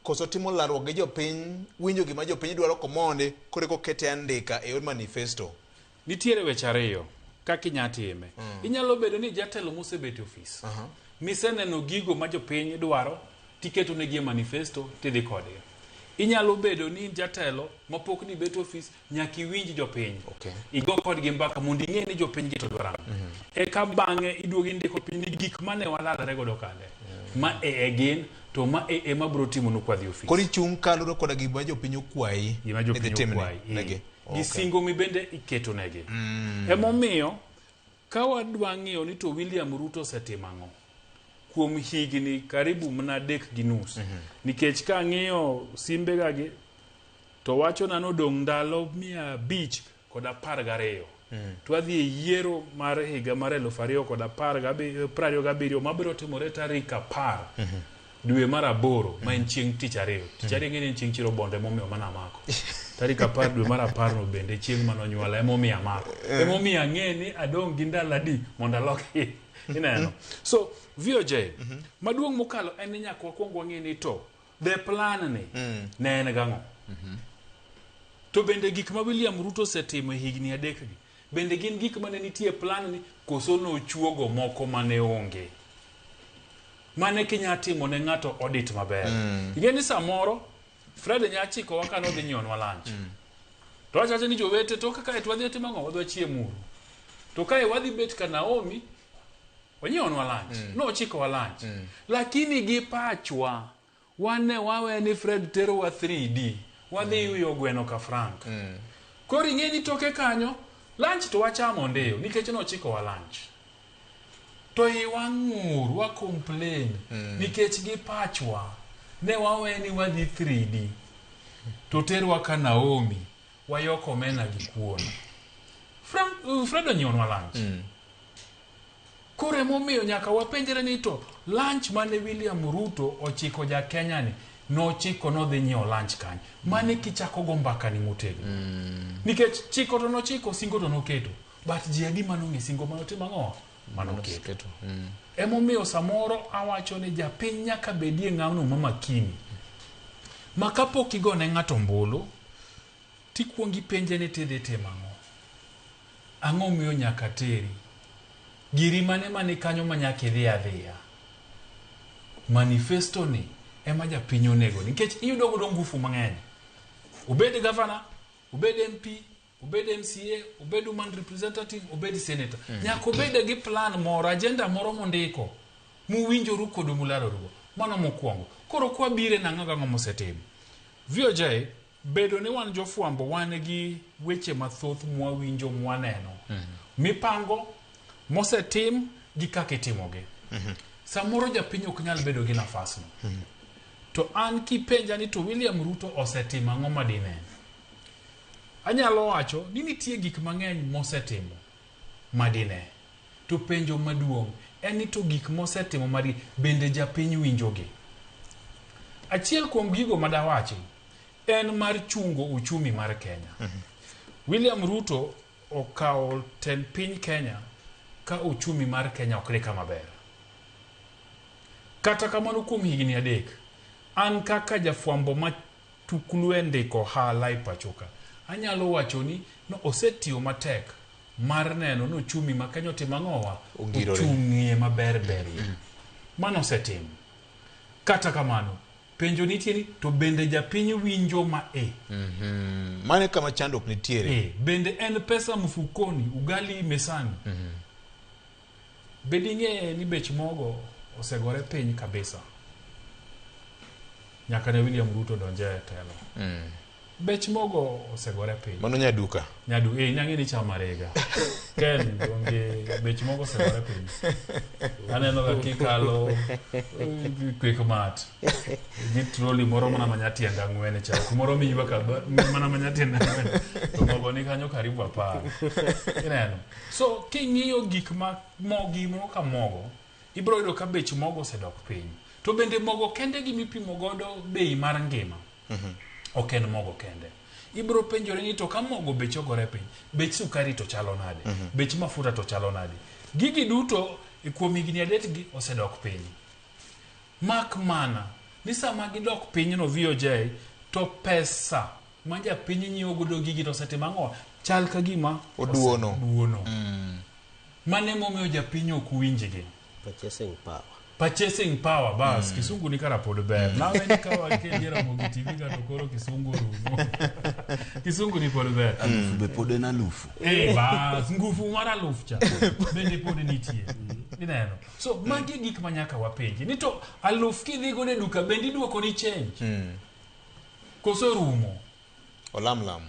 koso timo lalruok gi jopiny, winjo gima jopiny dwaro komondi, koro eka okete andika e yor manifesto. Nitiere weche ariyo kaka inya time. Inyalo bedo ni jatelo mosebet e ofis, miseneno gigo ma jopiny dwaro, tiketo negi e manifesto, tidhi kodgi. Inyalo bedo ni jatelo mapok ni bet e ofis, nyaka iwinj jopiny. Igo kodgi mbaka mondo ing'e ni jopiny gi to dwaro ang'o. Eka bang'e iduogo indiko piny ni gik mane walalore godo kande. Ma e gin, to ma e ema biro timonu kwa dhi ofis. Koro ichung' kaluwore koda gima jopiny okwayi. Gima jopiny idhi timne okwayi. negi. Gi singo mibende iketo negi. Emomiyo, ka wadwa ng'iyo ni to William Ruto osetimo ang'o kuom higni karibu mana 3.5. Nikech ka ang'iyo simbega gi, to wachona nodong' ndalo 512. To wadhi e yiero mar higa mar 2027 mabiro timore tarik 10 dwe mar 8 ma en chieng' tich ariyo. Tich ariyo ing'e ni en chieng' chiro bonde emomiyo mana amako. Tarik 10 dwe mar 10 no bende chieng' manonyuola emomiyo amako. Emomiyo ang'e ni adong' gi ndalo adi mondo aloki. Ineno. So VOJ, maduong' mokalo en ni nyaka wakwong wang'e ni to the plan ni ne en gang'o. To bende gik ma William Ruto osetimo e higni 3 gi, bende gin gik mane nitie plan ni koso nochuogo moko mane onge. Mane kinya timo ne ng'ato audit maber. Ing'e ni samoro Fred nya chikowa ka nodhi nyiewnwa lunch. To wachacha ni jowete to kaka to wadhi timo ang'o? Wadhi wachiem uru. To kae wadhi bet ka Naomi onyiewonwa lunch. Nochikowa lunch. Lakini gi pachwa wane wawe ni Fred terowa 3D. Wadhi yuyo gweno ka Frank. Koro ing'e ni toke kanyo lunch to wachamo ndiyo nikech nochikowa lunch. To iwa ng'ur, wa complain nikech gi pachwa ne wawe ni wadhi 3D. To terwa ka Naomi wayoko omena gi kuon. Fred onyiewonwa lunch. Koro emomiyo nyaka wapenjre ni to lunch mane William Ruto ochiko ja Kenya ni nochiko nodhi nyiewo lunch kanye. Mane kichako go mbaka ni motegno. Nikech chiko to nochiko, singo to noketo. But ji adi manong'e singo manotimo ang'o? Manoketo. Emomiyo samoro awacho ni japiny nyaka bedie ng'ano ma makini. Ma kapok igone ng'ato ombulu, tikuongo ipenje ni tidhi timo ang'o. Ang'o miyo nyaka teri? Giri mane mani kanyo ma nyaka idhi adhiya? Manifesto ni ema japiny onego nikech iyudo godo ngufu mang'eny. Obed governor, obed MP, obed MCA, obed woman representative, obed senator. Nyaka obed gi plan moro, agenda moro mondiko muwinjoru kodu mularorugo. Mano mokwongo. Koro kwabire nang'o gang'o mosetimo. VOJ, bedo ni wan jofwambo wan gi weche mathoth mwawinjo mwaneno. Mipango, mosetim gi kaka itimogi. Samoro japiny ok nyal bedo gi nafasno. To an kipenja ni to William Ruto osetimo ang'o madinen? Anyalo wacho ni nitie gik mang'eny mosetimo madine. To penjo maduong' en ni to gik mosetimo madi bende japiny winjogi? Achiel kuom gigo madawachi en mar chungo uchumi mar Kenya. William Ruto okawo tend piny Kenya ka uchumi mar Kenya ok ni kama ber. Kata kamano kuom higni 3, an kaka jafwambo ma tuklu e ndiko ohala e pacho ka, anyalo wacho ni no osetiyo matek mar neno ni uchumi ma Kenya otimo ang'owa? Ochung'ie maber berie. Mano osetimo. Kata kamano, Penjo nitie ni to bende japiny winjo ma e? Mano e kama chandruok nitiere. Bende en pesa mfukoni, ugali mesani. Be ding'e ni bech mogo osegore piny kabisa nyaka ne William Ruto donje e telo. Bech mogo osegore piny. Mano nyaduka. Nyadu, nang'e ni chama rega. Ken, donge bech mogo osegore piny. Aneno ga kikalo Quickmart. Gi troli moro mana manyatiend ang'wen cha. Kumoro miywak mana manyatiend ang'wen. To mogo ni kanyo karibu 10. Ineno. So king'iyo gik ma gimoro ka mogo, ibiro yudo ka bech mogo osedok piny. To bende mogo kende gimipimo godo bei mar ngima. Ok en mogo kende. Ibiro penjore ni to ka mogo bech ogore piny, bech sukari to chalo nade? Bech mafuta to chalo nade? Gigi duto kuom higni 3 gi osedok piny. Mak mana ni sama gidok piny no VOJ to pesa ma japiny nyiewo godo gigi to osetimo ang'o? Chal ka gima Oduono. Oduono. Mano emomiyo japiny ok winjgi. Purchasing power. Purchasing power, bas. Kisungu ni kara pod ber. Nawe ni ka wakelie Ramogi TV ka to koro kisungu orumo. Kisungu ni pod ber. Alufu be pod en alufu. Bas, ngufu mar aluf cha bende pod nitie. Ineno. So magi gik ma nyaka wapenji. Ni to aluf kidhi godo e duka bende iduoko ni change. Koso rumo. Olam lam.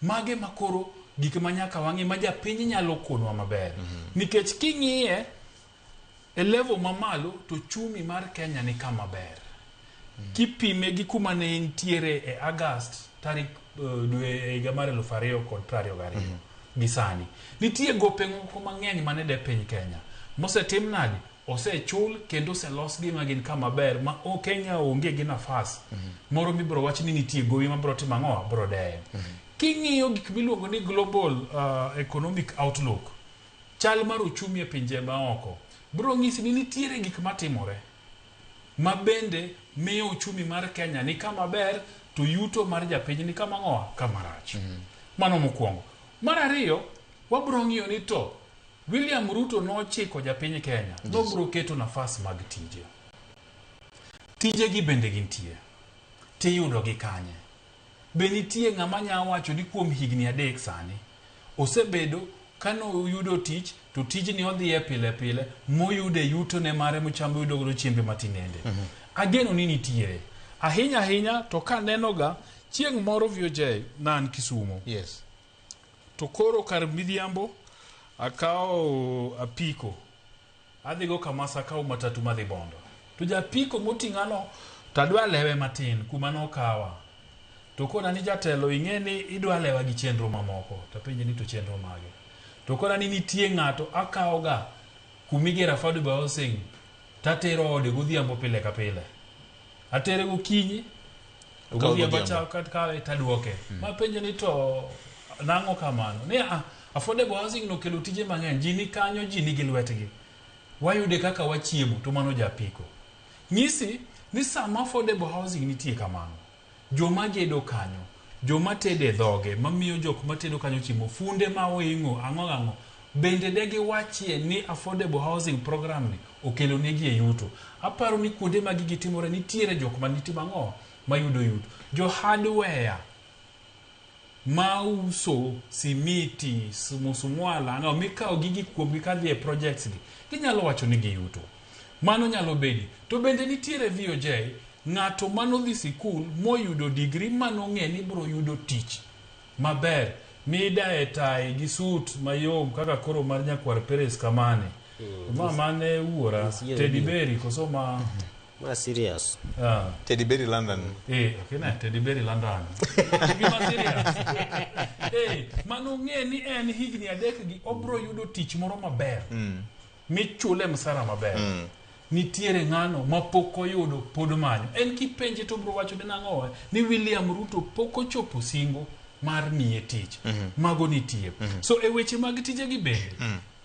Mage makoro gik ma nyaka wang'i ma japiny nyalo konwa maber. Nikech king'iye e level mamalo to chumi mar Kenya ni kama ber. Kipime gi kuma ne entiere e August tarik dwe higa mar 2022 gi sani. Nitie gope moko mang'eny mane de piny Kenya. Mosetim nade? Osechul kendo oselos gi ma gin kama ber ma o Kenya onge gi nafas moro mibiro wach ni nitie gowi mabiro timo ang'o? Biro deyo. King'iyo gik miluongo ni global economic outlook, chal mar uchumi e pinje maoko biro nyisi ni nitiere gik matimore ma bende miyo uchumi mar Kenya ni kama ber to yuto mar japiny ni kama ng'owa kama rach. Mano mokwongo. Mar ariyo, wabiro ng'iyo ni to William Ruto nochiko japiny Kenya nobiro keto nafas mag tije. Tije gi bende gintie. Tiyudo gi kanye? Be nitie ng'ama nya wacho ni kuom higni 3 sani osebedo kano yudo tich to tijni odhiye pile pile moyude yuto ne mare mochamo yudo godo chiembe matinende. Ageno ni nitiere. Ahinya ahinya to kaneno ga chieng' moro VOJ na an Kisumo. Yes. To koro kar midhiambo akawo apiko adhigo Kamasa akawo matatu madhi Bondo. To japiko moting'ano to adwa lewe matin kuma nokawa. To kona ni jatelo ing'e ni idwa lewa gi chenro mamoko. To apenje ni to chenro mage. To kona ni nitie ng'ato akawoga kumigero affordable housing tatero ode godhiambo pile ka pile. Atere gokinyi to godhiambo achako kawe taduoke. Mapenje ni to nang'o kamano? Ni affordable housing nokelo tije mang'eny. Ji ni kanyo, ji nigi lwetgi. Wayude kaka wachiemo to mano japiko. Nyisi ni sama affordable housing nitie kamano, joma gedo kanyo, joma tedo e dhoge, mamiyo jok matedo kanyo chiemo, funde ma oing'o, ang'o ang'o, bende de giwachie ni affordable housing program ni okelo negi e yuto. Aparo ni kuonde ma gigi timore nitiere jok ma nitimo ang'o mayudo yuto. Jo hardware mauso simiti, musumwala, ang'o mikawo gigi kuomgi kadhi e projects gi, ginyalo wacho ni giyuto. Mano nyalo bedi. To bende nitiere VOJ, ng'ato manodhi sikul moyudo degree manong'e ni biro yudo tich maber midaye tai gi suit mayom kaka koro mar nyakwar Perez kamane. Ma mane wuora Teddy Berry koso ma Ma serious. Teddy Berry London. Okay na Teddy Berry London. Gima serious. Mano ng'e ni en higni 3 gi obro yudo tich moro maber. Michule msara maber. Nitiere ng'ano mapok oyudo pod manyo. En kipenje to obro wacho ni nang'o ni William Ruto pok ochopo singo mar miye tich. Mago nitie. So e weche mag tije gi bende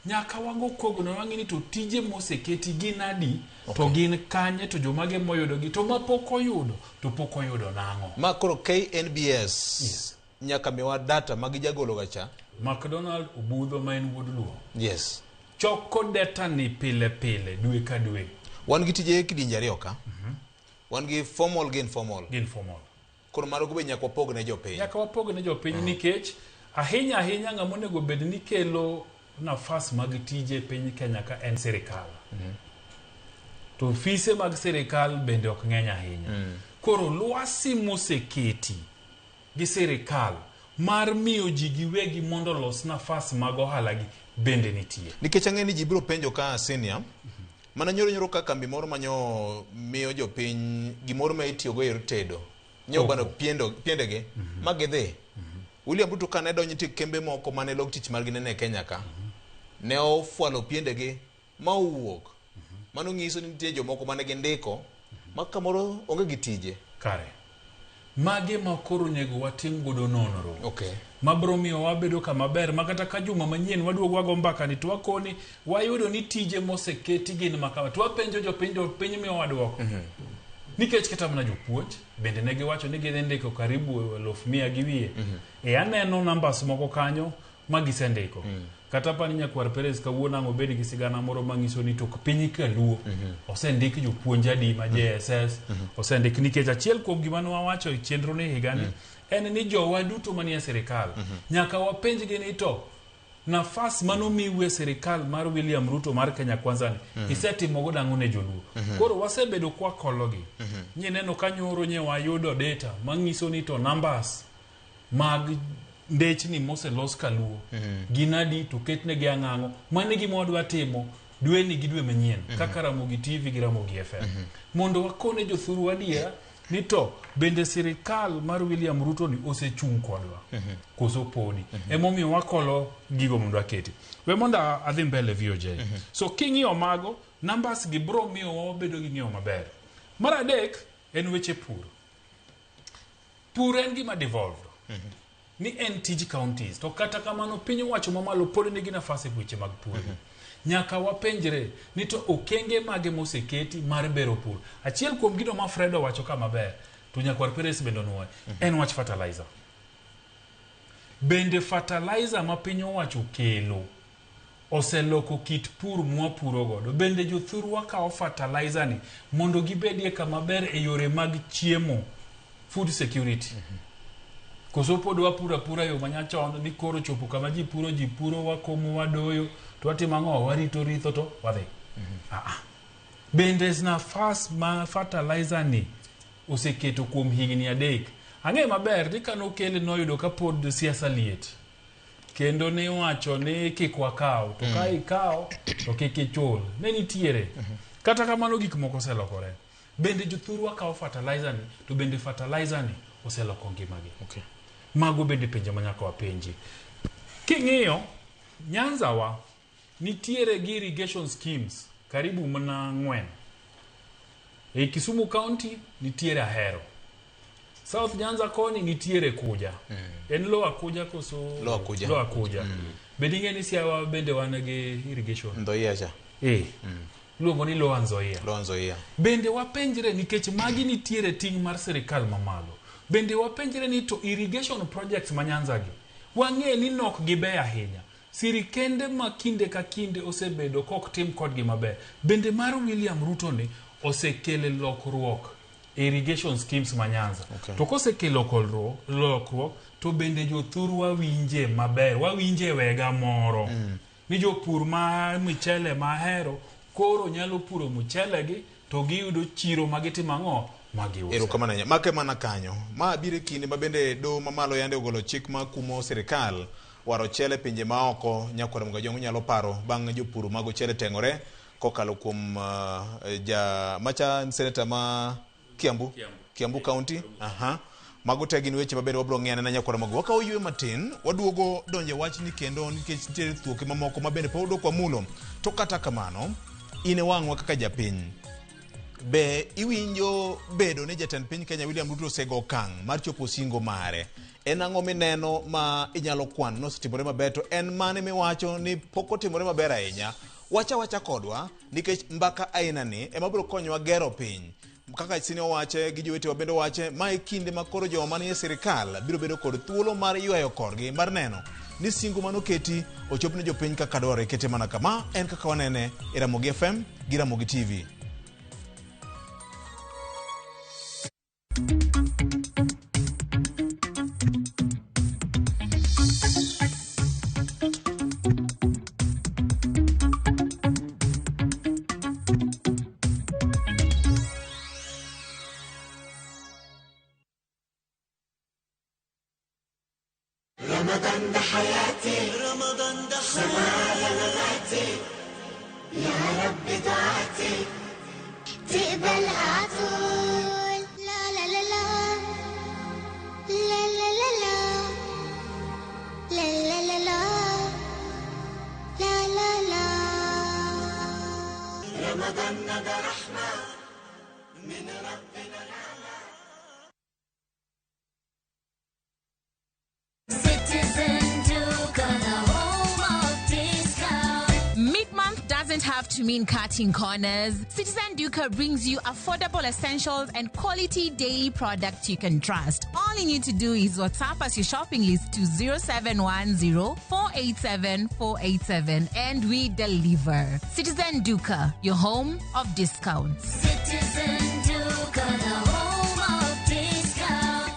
nyaka wago kogno wang'e ni to tije moseketi gin adi to gin kanye to jomage moyudo gi to mapok oyudo to pok oyudo nang'o. Ma koro KNBS nyaka miwa data ma gijagolo ga cha. McDonald Obudho ma en wuod Luo. Yes. Choko data ni pile pile dwe ka dwe. Wan gi tije kidienje 2 ka. Wan gi formal gi informal. Gi informal. Koro mago be nyaka wapog ne jopiny. Nyaka wapog ne jopiny nikech ahinya ahinya ng'ama onego bed ni kelo nafas mag tije e piny Kenya ka en sirikal. To ofise mag sirikal bende ok ng'eny ahinya. Koro lwasi moseketi gi sirikal mar miyo ji giwegi mondo olos nafas mag ohala gi bende nitie. Nikech ang'e ni ji biro penjo ka senior, mana nyoro nyoro ka kambi moro manyo miyo jopiny gimoro ma itiyogo e yor tedo. Nyo bano piendegi ma gidhi. William Ruto kane donjo nitie kembe moko mane log tich margi nene e Kenya ka. Ne ofwalo piendegi ma owuok. Mano nyiso ni nitie jomoko mane gindiko ma kamoro onge gi tije. Kare. Mage ma koro onego watim godo nonro. Okay. Mabro miyo wabedo kama ber ma kata ka juma manyien waduogo wago mbaka ni to wakoni wayudo ni tije moseketi gin makama to wapenjo jopiny to piny miyowa duoko. Nikech kata mana jopuonj bende ne giwacho ni gidhi ndiko karibu 100,000 gi wiye. E aneno numbers moko kanyo ma gisendiko. Kata pani nyakwar Perez kawuono ang' obed gi sigana moro manyiso ni tok piny kaluo osendik jopuonj adi ma JSS osendik nikech achiel kuom gima ne wawacho e chenro ni higani en ni jowa duto manie sirikal nyaka wapenjgi ni to nafas manomiu e sirikal mar William Ruto mar Kenya Kwanza ni isetimo godo ang'o ne joluo. Koro wasebedo kwakologi. Nyineno ka nyoro nye wayudo data manyiso ni to numbers mag ndechni moselos kaluo gin adi to ketnegi ang'ang'o. Mano e gima wadwa timo dweni gi dwe manyien kaka Ramogi TV gi Ramogi FM mondo wakone jothuru adiera ni to bende sirikal mar William Ruto ni osechung' kodwa koso podi. Emomiyo wakolo gigo mondo aketi. We mondo adhi mbele VOJ. So king'iyo mago numbers gi bro miyo wabedo gi ng'eyo maber. Mar adek en weche pur. Pur en gima devolved. Ni en tij counties to kata kamano piny owacho mamalo pod nigi nafas e weche mag pur. Nyaka wapenjre ni to okenge mage moseketi mar bero pur. Achiel kuom gino ma Fred owacho ka maber to nyakwar Perez bende onuoye en wach fertilizer. Bende fertilizer ma piny owacho kelo oseloko kit pur mwapuro godo. Bende jothurwa kawo fertilizer ni mondo gibedie kama ber e yore mag chiemo, food security. Koso pod wapuro apura yo manyachon ni koro chopo kama ji puro ji puro wakomo wadoyo to watimo ang'o warito ritho to wadhi. Ah. Bende nafas ma fertilizer ni oseketo kuom higni 3. Ang'e maber ni kanokele noyudo ka pod siasa liet. Kendo niwacho ni kik wakaw to ka ikaw to kik ichul. Ne nitiere. Kata kamano gik moko oselokore. Bende jothurwa kawo fertilizer ni to bende fertilizer ni oseloko ngimagi. Okay. Mago bende penjo ma nyaka wapenji. King'iyo Nyanza wa nitiere gi irrigation schemes karibu mana 4. E Kisumu County nitiere Ahero. South Nyanza koni nitiere Kuja. En Lower Kuja koso Lower Kuja. Lower Kuja. Bende ing'e ni Siaya bende wan gi irrigation. Nzoia cha. Eh. Iluongo ni Lower Nzoia. Lower Nzoia. Bende wapenjre nikech magi nitiere ting' mar sirikal mamalo. Bende wapenjre ni to irrigation projects ma Nyanza gi wang'e ni nok gibeyo ahinya. Sirikende ma kinde ka kinde osebedo kok tim kodgi maber. Bende mar William Ruto ni osekele lokruok e irrigation schemes ma Nyanza. Okay. To kosekelo lokruok to bende jothurwa winje maber, wawinje wega moro. Ni jopur ma michele mahero koro nyalo puro mchele gi to giyudo chiro ma gitimo ang'o ma giuso. Erokamano ahinya. Make mana kanyo. Ma biro e kinde ma bende doho mamalo yande ogolo chik ma kumo sirikal waro ochele e pinje maoko. Nyakwar Mugajwang' unyalo paro bang' jopur mag ochele teng'ore kokalo kuom ja macha seneta ma Kiambu, Kiambu County. Aha. Mago te gin weche mabende wabiro ng'iyo anena nyakwar Mago. Wakawo ywe matin, waduogo donjo e wachni kendo nikech nitiere thuoke mamoko mabende pod ok wamulo. To kata kamano, in e wang'wa kaka japiny. Be iwinjo bedo ni jatend piny Kenya William Ruto osego okang' mar chopo singo mare? En ang'o mineno ma inyalo kwano nosetimore maber to en mane miwacho ni pok otimore maber ahinya? Wacha wacha kodwa nikech mbaka aina ni ema biro konyowa gero piny. Kaka Sini owache gi jowetewa bende owache, ma e kinde ma koro joma manie sirikal biro bedo kod thuolo mar ywayo korgi mar neno ni singo manoketi ochop ne jopiny kaka dwarore. Kete mana kama en kaka wanene e Ramogi FM gi Ramogi TV. Citizen Duka, the home of discount. Mid-month doesn't have to mean cutting corners. Citizen Duka brings you affordable essentials and quality daily products you can trust. All you need to do is WhatsApp us your shopping list to 0710 487 487 and we deliver. Citizen Duka, your home of discounts. Citizen Duka, the home of discount.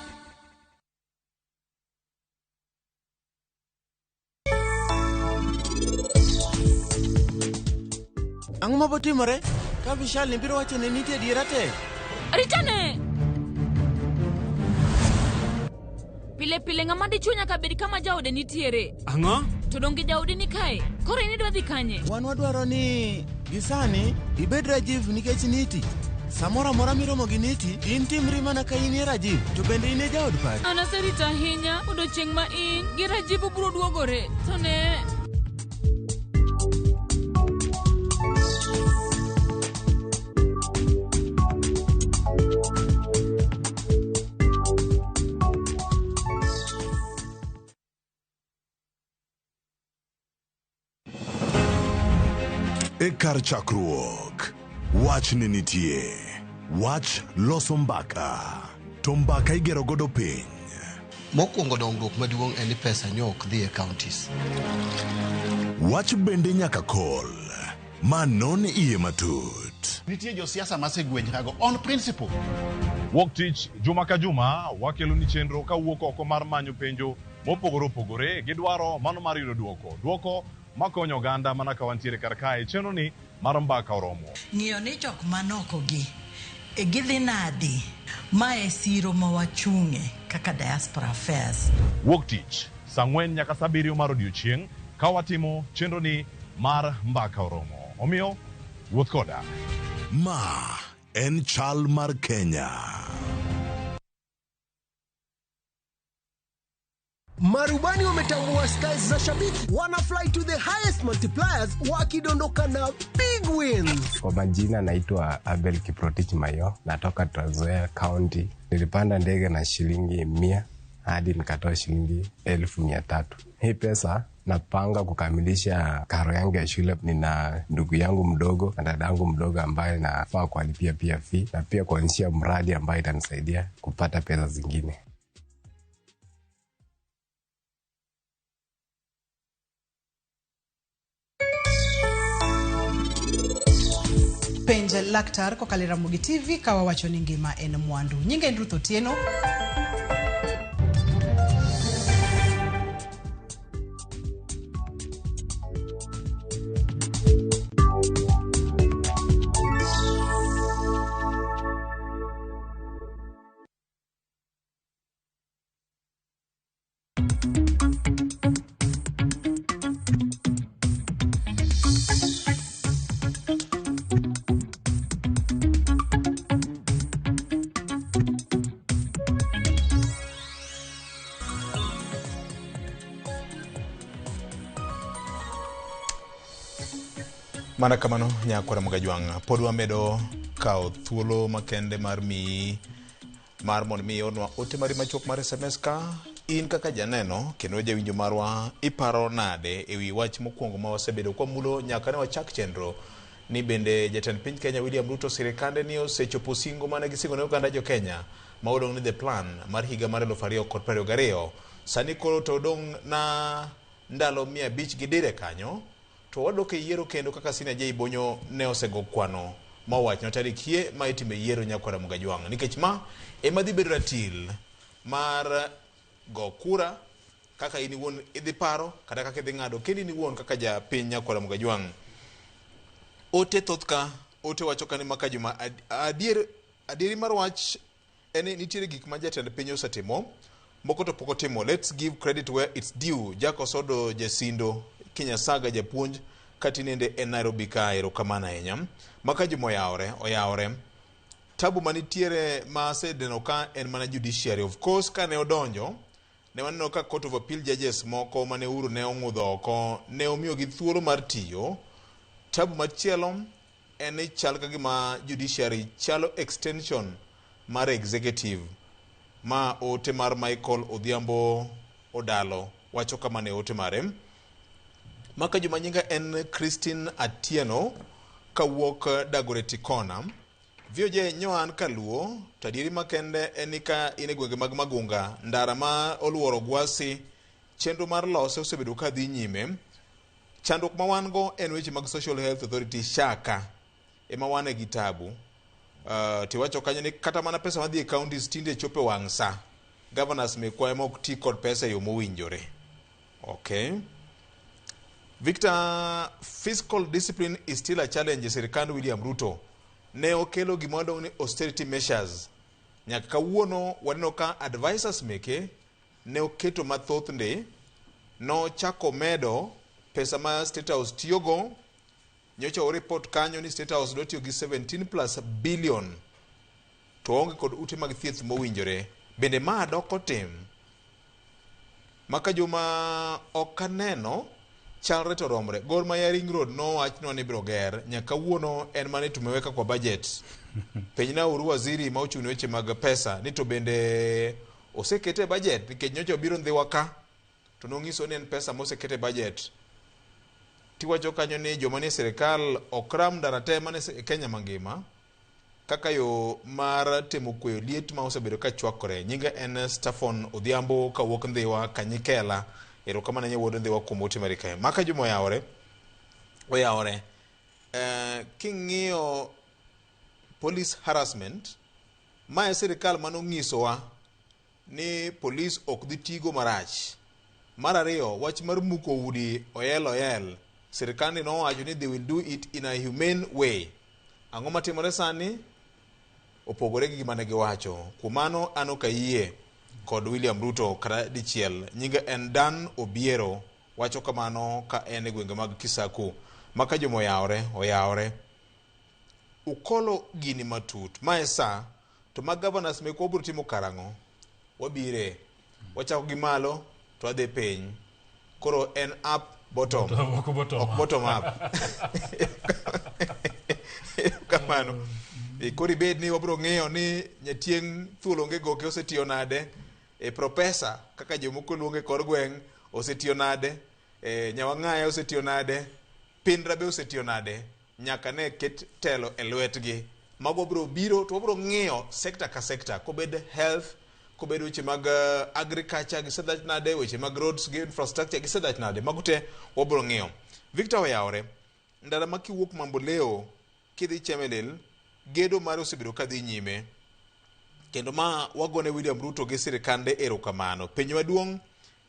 Ang'o mabotimore? Ka Vishal ni biro wacho ne nitie adiera te. Ritane! Pile pile ng'ama dichuo nyaka bed kama jaode nitiere. Ang'o? To donge jaodi ni kae? Koro in idwa dhi kanye? Wan wadwaro ni gisani ibed Rajiv nikech niti. Samoro amora miromo gi niti, in timri mana ka in e Rajiv, to bende in e jaod pacho. An aserito ahinya odiochieng' ma in gi Rajiv ubiro duogore. To ne... E kar chakruok, wach ne nitie. Wach loso mbaka, to mbaka igero godo piny. Mokwongo dongruok maduong' en ni pesa nyo ok dhi e counties. Wach bende nyaka kol, ma non iye matut. Nitie josiasa masegwenyrago on principle. Wuok tich juma ka juma wakelo ni chenro kawuok oko mar manyo penjo mopogore opogore gi dwaro mano mar yudo duoko. Duoko makonyo oganda mana ka wantiere kar kae chenro ni mar mbaka oromo. Ng'iyo ni jok manoko gi e gidhi nadi ma e siro ma wachung'e kaka diaspora affairs. Wuok tich saa 4 nyaka saa 7 mar odiochieng' ka watimo chenro ni mar mbaka oromo. Omiyo wuoth koda. Ma en chal mar Kenya. Marubani wametambua skies za shabiki, wana fly to the highest multipliers wakidondoka na big wins. Kwa majina naitwa Abel Kiprotich Mayo, natoka Trans Nzoia County. Nilipanda ndege na shilingi 100 hadi nikatoa shilingi 300,000. Hii pesa napanga kukamilisha karo yangu ya shule. Nina ndugu yangu mdogo na dada yangu mdogo ambaye nafaa kuwalipia pia fee na pia kuanzisha mradi ambayo itanisaidia kupata pesa zingine. Penj laktar kokalo e Ramogi TV ka wawacho ni ngima en mwandu. Nyinga en Ruth Otieno. Mana kamano nyakwara Mogajwang', pod wamedo kawo thuolo makende mar miyi mar mondo mi iornwa ote mari machuok mar SMS ka in kaka janeno kendo jawinjo marwa iparo nade ewi wach mokwongo ma wasebedo kwamulo nyaka ne wachak chenro ni bende jatend piny Kenya William Ruto sirikande ni osechopo singo mane gisingo ne oganda jo Kenya ma odong' ni the plan mar higa mar 2022. Sani koro to odong' na ndalo 500 gi dire kanyo to wadok e yiero kendo kaka Sina J Bonyo ne osego kwano ma owacho tarik hie ma itime yiero nyakwara Mogajwang' nikech ma ema dhi bedo ratil mar go kura kaka in iwuon idhi paro kata kaka idhi ng'ado kendi in iwuon kaka japiny nyakwara Mogajwang'. Ote thoth ka ote wacho ka ni maka juma adieri mar wach en ni nitiere gik ma jatend piny osetimo moko to pok otimo. Let's give credit where it's due. Jack Osodo Jasindo Kinyasaga japuonj katinende e Nairobi ka erokamano ahinya. Maka juma oyawore. Tabu manitiere ma aseneno ka en mana judiciary. Of course kane odonjo ne waneno ka Court of Appeal judges moko mane Uhuru ne ong'udho oko ne omiyogi thuolo mar tiyo. Tabu machielo en ni chal ka gima judiciary chalo extension mar executive. Ma ote mar Michael Odhiambo Odalo wacho kama ne ote mare. Maka juma nyinga en Christine Atieno kawuok Dagoretti Corner. VOJ nyo an kaluo to adieri makende en ni ka in e gwenge mag Magunga, ndara ma oluoro Gwasi, chenro mar lose osebedo ka dhi nyime. Chandruok ma wan go en weche mag Social Health Authority SHA ema wane gi tabu. Tiwacho kanyo ni kata mana pesa madhi e counties tinde chopo e wang' sa. Governors mekwa ema ok ti kod pesa e yo mowinjore. Okay. Victor, fiscal discipline is still a challenge e sirkand William Ruto. Ne okelo gima waluongo ni austerity measures. Nyaka kawuono waneno ka advisors meke ne oketo mathoth ndi, nochako medo pesa ma State House tiyogo. Nyocha o report kanyo ni State House dwa tiyo gi 17 plus billion to waonge kod ute mag thieth mowinjore. Bende ma doko tim? Maka juma ok aneno chalre to romre. Gor Mahia Ring Road nowachnwa ni ibiro ger, nyaka kawuono en mana tumeweka kwa budget. Penjna uru waziri ma ochung' ne weche mag pesa ni to bende osekete e budget nikech nyocha obiro Ndhiwa ka to nong'iso ni en pesa mosekete e budget. Tiwacho kanyo ni joma nie sirikal ok ram ndara te mane Kenya mangima kaka yo mar temo kweyo liet ma osebedo ka chwakore. Nyinga en Staffon Odhiambo kawuok Ndhiwa Kanyikela. Erokamano ahinya wuod Ndhiwa kuom ote mari kae. Maka Juma oyawore. Oyawore. King'iyo police harassment, ma e sirikal manong'isowa ni polis ok dhi tigo marach. Mar ariyo, wach mar muko udi oyel oyel. Sirikandni nowacho ni they will do it in a humane way. Ang'o matimore sani? Opogore gi gima ne giwacho. Kuom mano an ok ayie kod William Ruto kata dichiel. Nyinge en Dan Obiero, wacho kamano ka en e gwenge mag Kisaku. Maka joma oyawore, oyawore. Ukolo gini matut. Ma e sa, to ma governors mekwa wabiro timo karang'o? Wabire. Wachako gi malo to wadhi piny. Koro en up bottom. Ok bottom Ok up. bottom up. Kamano. Koro ibed ni wabiro ng'iyo ni nyatieng' thuol onge goke osetiyo nade, e profesa kaka jomoko luonge kor gweng' osetiyo nade, e, nyawang'aya osetiyo nade, Pindra be osetiyo nade, nyaka ne ket telo e lwetgi. Mago wabiro biro to wabiro ng'iyo sector ka sector, kobed health, kobed weche mag agriculture gisedhach nade, weche mag roads gi infrastructure gisedhach nade, mago te wabiro ng'iyo. Victor oyawore, ndara ma kiwuok Mamboleo kidhi Chemelil, gedo mare osebedo kadhi nyime. Kendo ma wagone William Ruto gi sirikande erokamano. Penjo maduong'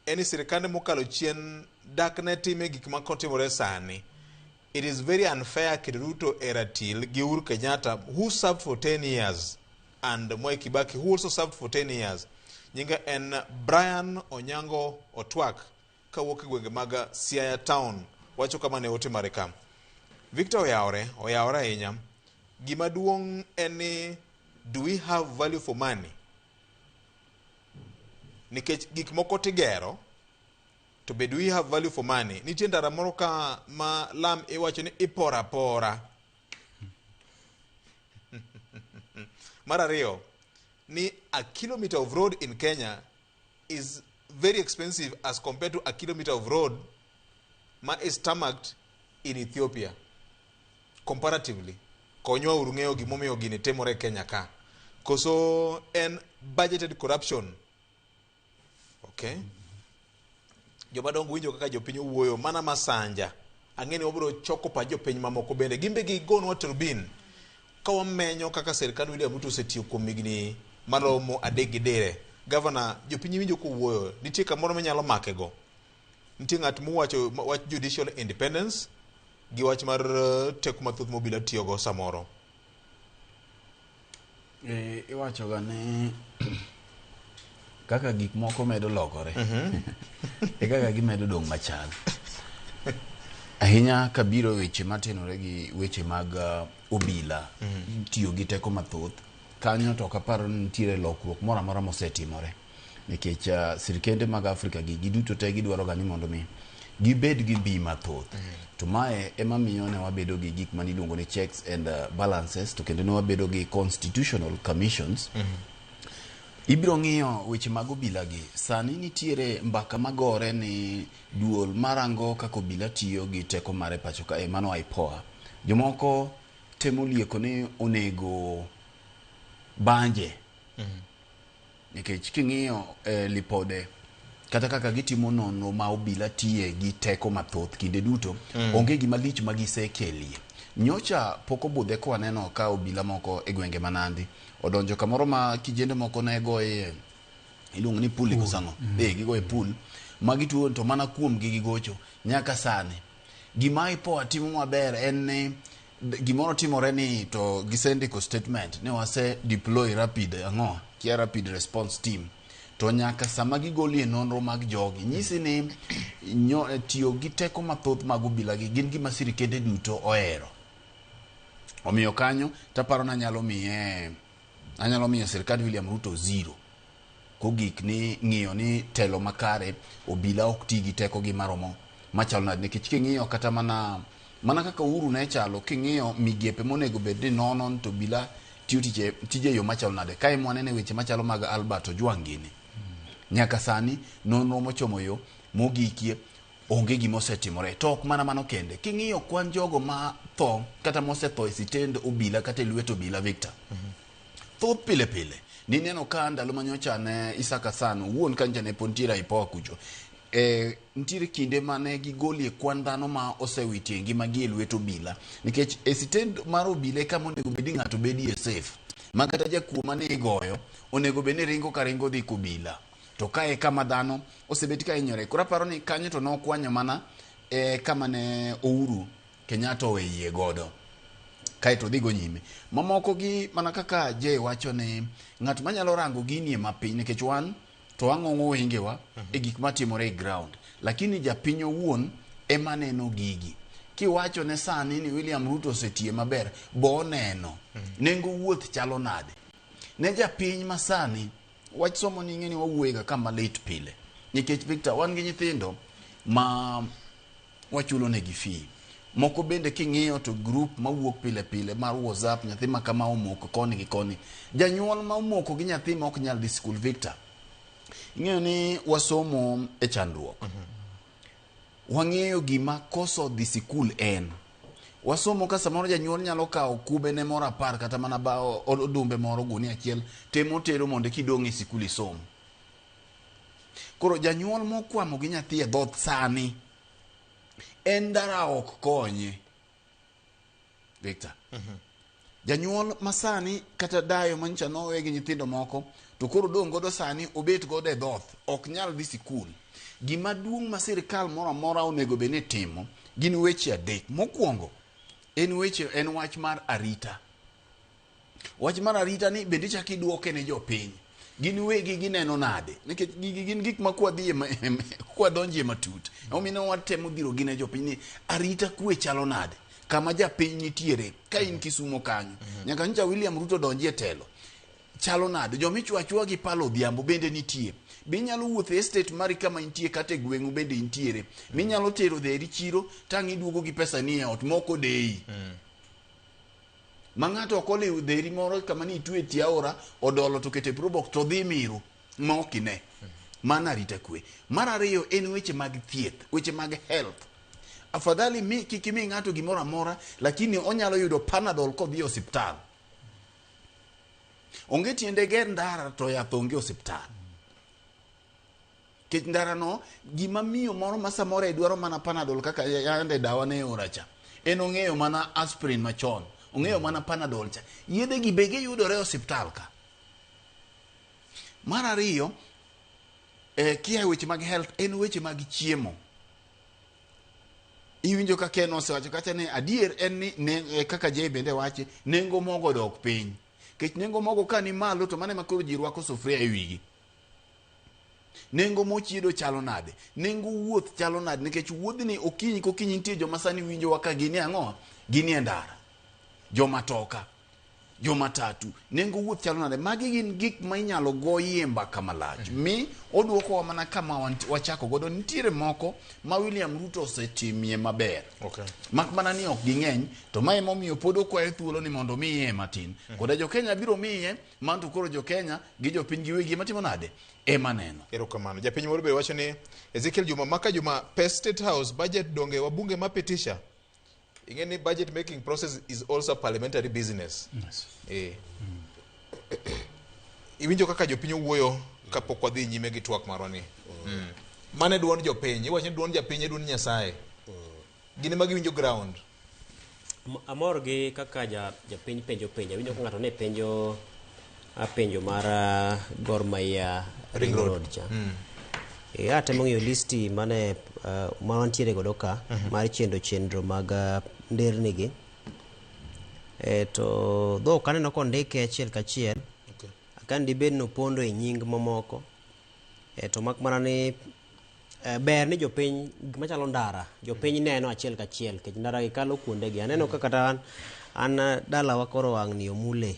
en ni sirikande mokalo chien dak ne time gik ma kotimore sani. It is very unfair keto Ruto e ratil gi Uhuru Kenyatta who served for 10 years and Mwai Kibaki who also served for 10 years. Nyinga en Brian Onyango Otwak kawuok e gwenge mag Siaya Town. Wacho kama ne ote mare ka. Victor oyawore, oyawore ahinya. Gima duong' en ni do we have value for money? Nikech gik moko tigero to be do we have value for money? Nitie ndara moro ka ma lam iwacho ni ipora pora. Mar ariyo, ni a kilometer of road in Kenya is very expensive as compared to a kilometer of road ma is tarmacked in Ethiopia. Comparatively, konywa uru ng'eyo gimomiyo gini timore e Kenya ka. Koso en budgeted corruption. Okay. Joma dongo winjo kaka jopiny owuoyo, mana masanja. Ang'e ni wabiro choko pach jopiny mamoko bende. Gin be gigonwa turbin. Ka wamenyo kaka sirkand William Ruto osetiyo kuom higni maromo 3 gi dire. Governor, jopiny winjo kowuoyo. Nitie kamoro minyalo makego. Nitie ng'at mowacho wach judicial independence gi wach mar teko mathoth mobila tiyogo samoro. Iwacho ga ni kaka gik moko medo lokore e kaka gimedo dong' machal. Ahinya kabiro weche matenore gi weche mag obila tiyo gi teko mathoth kanyo to ok aparo ni nitiere lokruok moro amora mosetimore nikech sirkende mag Afrika gi giduto te gidwaro ga ni mondo mi Gibed gi mbii mathoth. To mae ema miyo ne wabedo gi gik mane iluongo ni checks and balances, to kendo ne wabedo gi constitutional commissions. Ibiro ng'iyo weche mag obila gi. Sani nitiere mbaka magore ni duol marango kaka obila tiyo gi teko mare pacho kae, mano IPOA. Jomoko temo lieko ni onego banje. Nikech king'iyo lipode kata kaka gitimo nonro ma obila tiye gi teko mathoth kinde duto, onge gima lich ma gisekelie. Nyocha pok obudhe ka waneno ka obila moko e gwenge ma Nandi odonjo kamoro ma kijende moko ne goye, iluongo ni pool koso ang'o? Gigoye pool ma gituo to mana kuom gi gigocho nyaka sani. Gima IPOA timo maber en ni gimoro timore ni to gisendiko statement ni wase deploy rapid ang'o kia rapid response team, to nyaka sama gigolie nonro mag jogi nyisi ni tiyo gi teko mathoth mag obila gi gin gima sirikende duto ohero. Omiyo kanyo taparo ni anyalo miyo sirikand William Ruto zero kogik ni ng'iyo ni telo makare obila ok ti gi teko gi maromo machalo nade, nikech king'iyo kata mana kaka Uhuru ne chalo, king'iyo migepe monego bed ni nono to obila tiyo tije e yo machalo nade, kae mwanene weche machalo mag Albert Ojwang gini nyaka sani nonro mochomo yo mogikie onge gima osetimore. To ok mana mano kende, king'iyo kwan jogo ma tho kata mosetho e sitend obila kata e lwet obila, Victor, thoth pile pile nineno ka ndalo manyocha ne Isaac Hassan owuon ka nyocha ne pod nitiere IPOA kucho, nitiere kinde mane gigolie kwan dhano ma osewitie ngimagi e lwet obila, nikech e sitend mar obila e kama onego bed ni ng'ato bedie safe, ma kata jakuo mane igoyo onego bed ni ringo ka ringo dhi kobila, to kae kama dhano osebet ka hinyore. Koro aparo ni kanyo to nokwanyo mana kama ne Uhuru Kenyatta oweyie godo kaeto odhi go nyime mamoko gi. Mana kaka Jay wacho ni ng'at manyalo rango gini e mapiny, nikech wan to wang'ong'o wengewa e gik matimore e ground, lakini japiny owuon ema neno gigi. Kiwacho ne sani ni William Ruto osetiye maber, bo neno nengo wuoth chalo nade ne japiny masani. Wach somo ni ing'e ni wawuoyega kama lit pile, nikech Victor, wan gi nyithindo ma wachulo negi fee moko bende. King'iyo to group mawuok pile pile mar WhatsApp, nyathi ma kama omoko koni gi koni, janyuol ma omoko gi nyathi ma ok nyal dhi skul. Victor, ing'eyo ni wasomo e chandruok, wang'eyo gima koso dhi sikul en wasomo ka samoro janyuol nyalo kawo kube ne moro 10 kata mana ba odumbe moro gunia achiel temo tero mondo kidong' e sikul isom. Koro janyuol mokwamo gi nyathi e dhoth sani en ndara ok konye, Victor. Janyuol masani kata dayo manyocha nowe gi nyithindo moko to koro dong' godo sani obet godo e dhoth ok nyal dhi sikul. Gima duong' ma sirikal moro amora onego bed ni timo gin weche adek. Mokwongo en weche en wach mar arita. Wach mar arita ni bende ichako iduoke ne jopiny gin wegi gineno nade, nikech gigi gin gik ma kwadhie kwadonjie matut emomiyo watemo dhiro gi ne jopiny ni arita kwe chalo nade kama japiny nitiere. Ka in Kisumo kanyo nyaka nyocha William Ruto donjie telo chalo nade, jomichwo achwoa gi pala odhiambo bende nitie, be inyalo wuotho e estate mari kama intie kata e gweng'u bende intiere minyalo tero dheri chiro tang' iduogo gi pesa ni e ot moko deyi ma ng'ato ok oliwo dheri moro kama ni itwe tie aora odolo to kete probox to dhi miru ma ok ine. Mano arita kwe. Mar ariyo en weche mag thieth, weche mag health. Afadhali mi kik imi ng'ato gimoro amora, lakini onyalo yudo Panadol kodhi e osiptal. Onge tiende ger ndara to yath onge e osiptal, nikech ndara no gima miyo moro ma samoro e dwaro mana Panadol kaka yande dawa ne ora cha, en ong'eyo mana aspirin machon, ong'eyo mana Panadol cha. Yedhe gi be giyudore e osiptal ka. Mar ariyo, kia e weche mag health en weche mag chiemo. Iwinjo ka Ken osewacho kacha ni adier en ni kaka Jay bende wache, nengo mogo dok piny, nikech nengo mogo ka ni malo to mano ema koro ji rwako sufuria e wigi. Nengo mochiedo chalo nade, nengo wuoth chalo nade, nikech wuodhni okinyi kokinyi nitie joma sani winjowa ka ginie ang'o, ginie ndara, joma toka. Jomatatu nengo wuoth chalo nade? Magi gin gik ma inyalo goyie mbaka malach. Mi oduokowa mana kama wachako godo. Nitiere moko ma William Ruto osetimie maber. Mak mana ni ok ging'eny, to ma emomiyo pod okwayo thuolo ni mondo miye matin. Koda jo-Kenya biro miye, man to koro jo-Kenya gi jopiny giwegi ema timo nade? Ema neno. Erokamano. Japiny moro be wacho ni Ezekiel Juma maka Juma pes State House budget donge wabunge ma pitisha. Ing'e ni budget making process is also a parliamentary business. Yes. Iwinjo kaka jopiny owuoyo kapok wadhi nyime gi twak marwa ni. Mane duond jopiny, iwacho ni duond japiny e duond Nyasaye. Gin ema giwinjo ground. Amor gi kaka japiny penjo penjo. Awinjo ka ng'ato ne penjo penjo mar Gor Mahia Ring Road cha. Atemo ng'iyo listi mane ma wantiere godo ka mar chenro mag nderni gi. To dho ok aneno kondike achiel kachiel. Akan dibed ni opondo e nying mamoko. To mak mana ni ber ni jopiny gik machalo ndara jopiny neno achiel kachiel nikech ndara gi kalo kuonde gi. Aneno ka kata an dalawa koro wang' ni omule.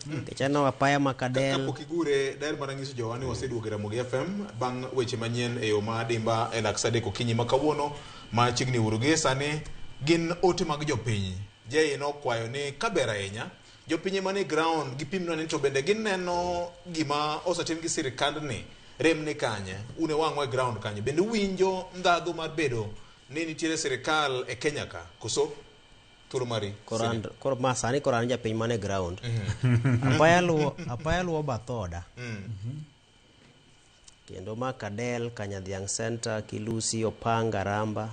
Nikech aneno apaya ma Kadel. Kapok igure, daher mana nyiso jowa ni waseduogo e Ramogi FM bang' weche manyien e yo ma dimba e lak sa 3 okinyi ma kawuono ma chiegni uru gi sani gin ote mag jopiny. Jay nokwayo ni kaber ahinya jopiny manie ground gipimnwa ni to bende gineno gima osetim gi sirikandni rem ni kanye, un e wang'wa e ground kanye, bende uwinjo ndhadhu mar bedo ni nitiere sirikal e Kenya ka koso? Thuolo mari. Koro ma sani koro an japiny mane ground. Apaya luwo bath oda. Kendo ma Kadel, Kanyadhiang' Center, Kilusi, Opanga, Ramba,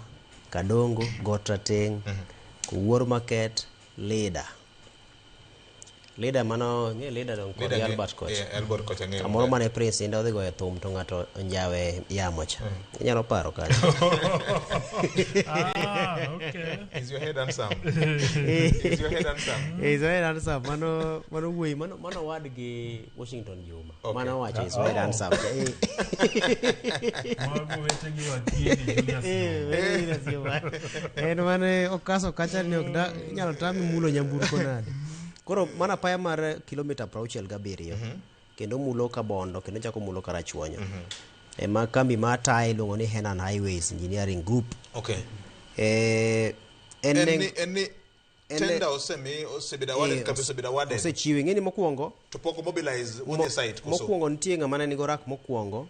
Kadongo, Got Rateng', Kowuor Market, Leader. Leader mano, ng'e Leader dong kod Albert kocha. Albert kocha ng'eyo. Kamoro mane Prince Inda odhi goyo thum to ng'ato onjawe yamo cha. Inyalo paro kanyo. Okay. Is your head handsome? Is your head handsome? Is your head handsome? Mano wuoyi, mano wad gi Washington Juma. Mano wacho is your head handsome. Mago wetegi wakili Julius Juma. En mane okaso kacha ni ok da inyalo tami mulo nyamburko nade. Koro mana apaya mar kilomita 67 kendo mulo Kabondo kendo chako mulo Karachuonyo. Ema kambi ma taye iluongo ni Henan Highways Engineering Group. Okay. En ni tender osemi osebedo awarded kabisa, osebedo awarded. Osechiwe ng'eni mokwongo. To pok mobilize on the site koso. Mokwongo nitie ng'ama ne nigi orak mokwongo.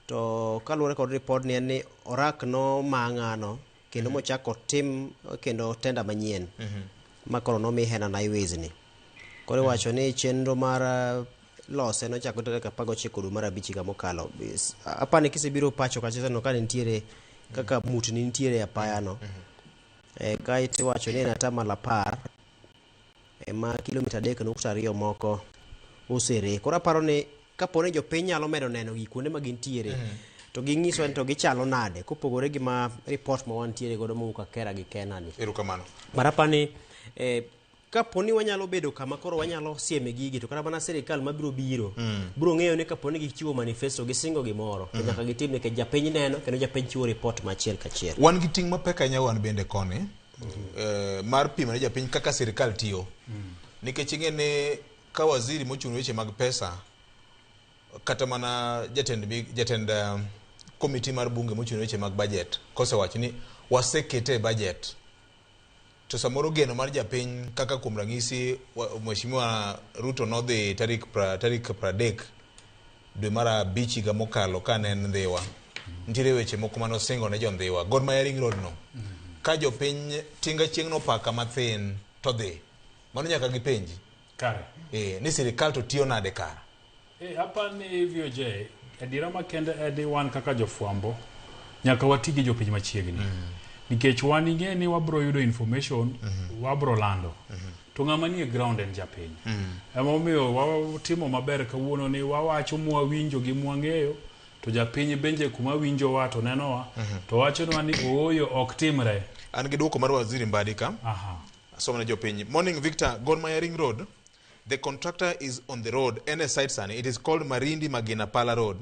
To kaluwore kod report ni en ni orak no mang'ano kendo mochako tim kendo tender manyien. Ma koro nomi Henan Highways ni. Koro iwacho ni chenro mar lose nochako tarik 19 dwe mar 5 higa mokalo. Apani kisebiro pacho kacha no ka nitiere kaka mutni nitiere e apaya no. Kaeto iwacho ni en atamalo 10 ema kilomita 3.2 moko osere. Koro aparo ni kapo ni jopiny nyalo medo neno gi kuonde ma gintiere to ging'iso ni to gichalo nade kopogore gi ma report ma wantiere godo mowuok Akera gi Kena ni. Erokamano. But apani kapo ni wanyalo bedo kama koro wanyalo sieme gigi to kata mana sirikal mabiro biro biro ng'eyo ni kapo ni gichiwo manifesto gisingo gimoro to nyaka gitim nikech japiny neno kendo japiny chiwo report ma achiel kachiel. Wan gi ting' mapek ahinya wan bende koni mar pimo ne japiny kaka sirikal tiyo. Nikech ing'e ni ka waziri mochung' ne weche mag pesa kata mana jatend komiti mar bunge mochung' ne weche mag budget kosewacho ni wasekete e budget to samoro geno mar japiny kaka kuom ranyisi Mheshimiwa Ruto nodhi tarik 30 dwe mar 5 higa mokalo kane en Ndhiwa. Nitiere weche moko mane osingo ne jo Ndhiwa Gor Mahia Ring Road no. Ka jopiny tinga chieng' nopaka mathin to dhi. Mano nyaka gipenji. Kare. Ni sirikal to tiyo nade kara? Apani VOJ, adiera makende en wan kaka jofwambo nyaka wati gi jopiny machiegni. Nikech wan ing'e ni wabro yudo information, wabro lando. To ng'ama nie ground en japiny. Emomiyo watimo maber kawuono ni wawacho mwawinjo gi mwang'eyo, to japiny benje kuma winjowa to nenowa, to wachonwa ni ooyo ok timre. An gi duoko mar waziri Mbadi ka. Asomo ne jopiny. Morning Victor, Gor Mahia Ring Road. The contractor is on the road, any site sani. It is called Marindi Magina Pala Road.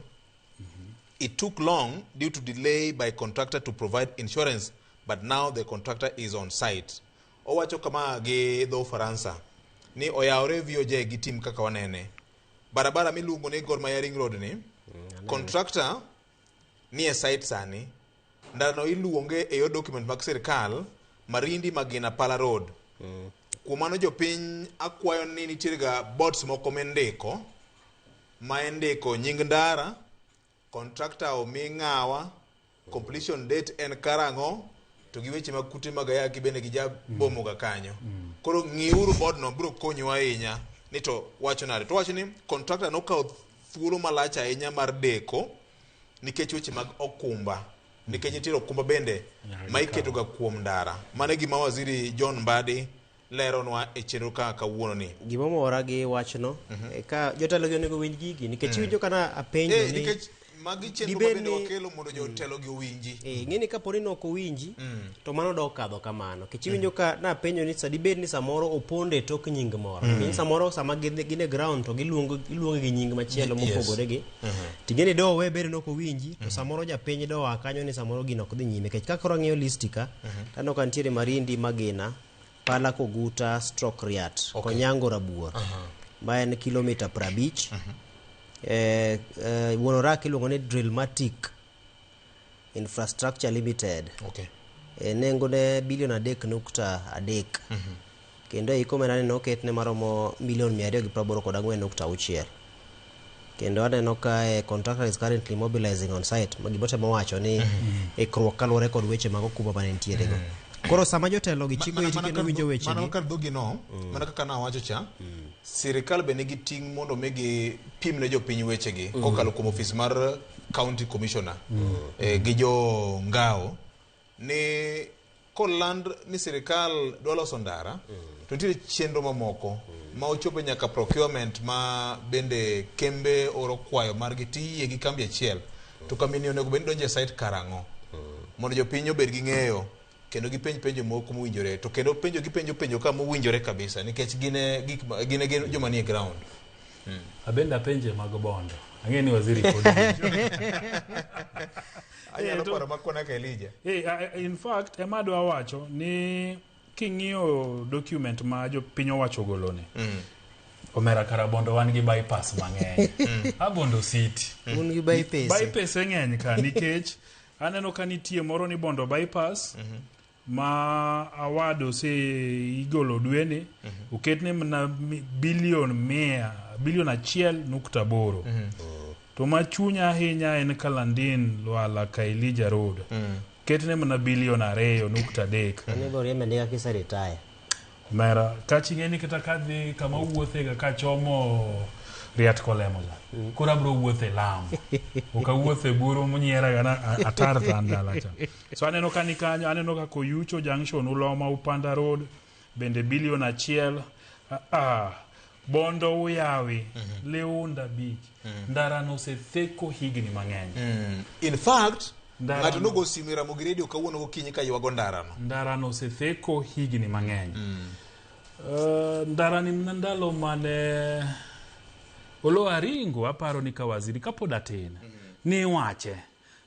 It took long due to delay by contractor to provide insurance, but now the contractor is on site. Owacho kama gi dho Faransa. Ni oyawre VOJ gi tim kaka wanene. Barabara miluongo ni Gor Mahia Ring Road ni, contractor ni e site sani. Ndarano iluonge e yor document mag sirkal Marindi Magina Pala Road. Kuom mano jopiny akwayo ni nitiere ga boards moko mindiko ma indiko nying ndara, contractor omi ng'awa, completion date en karang'o, to gi weche mag kute mag ayaki bende gijabomo ga kanyo. Koro ng'iuru board no biro konyu ahinya ni to wacho nade. To wacho ni contractor nokawo thuolo malach ahinya mar deko nikech weche mag okumba. Nikech nitiere okumba bende ma iketo ga kuom ndara. Mano e gima waziri John Mbadi leronwa e chenro kaka kawuono ni. Gimomora gi wachno ka jotelo gi onego winj gigi nikech iwinjo kana apenjo ni nikech magi chenro ma dibed bende ni- wakelo mondo jotelo gi owinji. Ing'e ni kapo ni nok owinji to mano dok kadho kamano. Nikech iwinjo ka napenjo ni dibed ni samoro opondo e tok nying moro. Nikech samoro sama gin e ground to giluongo iluonge gi nying machielo mopogore gi. Ting'e ni do we bedo nok owinji to samoro japiny do a kanyo ni samoro gino ok dhi nyime. Nikech ka koro ang'iyo listi ka taneno ka nitiere Marindi Magina, Pala Koguta stroke Riat, Konyango Rabuor. Ma en kilomita 50. Wuon orak iluongo ni Drillmatic Infrastructure Limited. Nengo ne bilion 3.3. Kendo ei komena ni noketne maromo milion 284.6. Kendo aneno ka contractor is currently mobilizing on site. Ma gimotemo wacho ni ikruok kaluwore kod weche mag okumba mane nitiere go. Koro sama jotelo gi chiko itgi kendo winjo weche Mana gi. kar dhogi no, mana kaka nawacho cha, sirikal be nigi ting' mondo mi gipim ne jopiny wechegi kokalo kuom ofis mar county commissioner gi jo ngao ni koland ni sirikal dwa loso ndara to nitiere chenro mamoko ma ochopo nyaka procurement ma bende kembe oro kwayo margi tiyie gi kambi achiel to kambi ni onego bed ni donjo e site karang'o mondo jopiny obed gi ng'eyo kendo gipenj penjo moko mowinjore to kendo penjo gipenjo penjo ka mowinjore kabisa nikech gin e gik ma- gin e gin joma nie ground. Abende apenje mag bondo. Ang'e ni waziri pod Anyalo paro makona ka Elijah. In fact, ema adwa wacho ni king'iyo document ma jopiny owacho ogoloni, omera kara Bondo wan gi bypass mang'eny. A Bondo City. Un gi bypass. Bypass e ng'eny ka nikech aneno ka nitie moro ni Bondo bypass ma award ose igolo dweni oketne mana bilion 100 bilion 1.8. To ma chunya ahinya en Kalandin Lwala Kailija Road. Ketne mana bilion 2.3. Onego riembe ndiga kise retire. Mera, kaching'e ni kata kadhi kama wuothega kachomo Riat Kolemo cha. Koro abro wuotho e lam. Ok awuoth e buru munyiera na atar to an dala cha. So aneno ka ni kanyo, aneno ka Koyucho Junction, Uloma, Upanda Road, bende bilion 1. Bondo Uyawi, Leunda Beach. Ndara no osetheko higni mang'eny. In fact, Ndara ng'ato no- nogo simu e Ramogi Radio kawuono gokinyi ka ywago ndarano. Ndara no osetheko higni mang'eny. Ndara ni mana ndalo mane Oloo Aringo aparo ni ka waziri kapod atin ni wache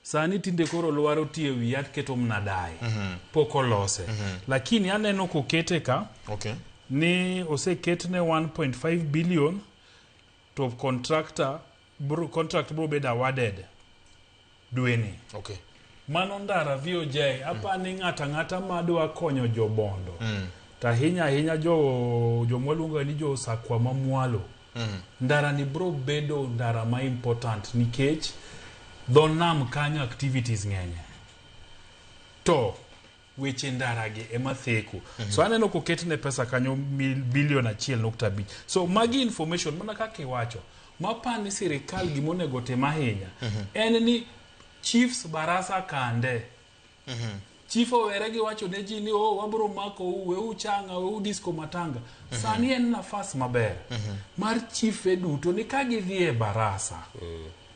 sani tinde koro lwaro tie wiya keto mna dai pok olose lakini aneno kokete ka ni oseketne 1.5 billion to contractor bro, contract bro bedo awarded dweni. Mano ndara VOJ apani ng'ata ng'ata madwa konyo jobondo to ahinya ahinya jo jomwaluongo ni jo sakwa mamwalo ndara ni bro bedo ndara ma important nikech dho nam kanyo activities ng'enye to weche ndara gi ema theko. So aneno koketne pesa kanyo bilion 1.5. So magi information mana kaka iwacho mapani sirikal gimonego tim ahinya en ni chiefs barasa kande chief owere gi wacho ne ji ni oh, wabro mako u weu changa weu disco matanga. Sani en nafas maber mar chife duto ni ka gidhi e barasa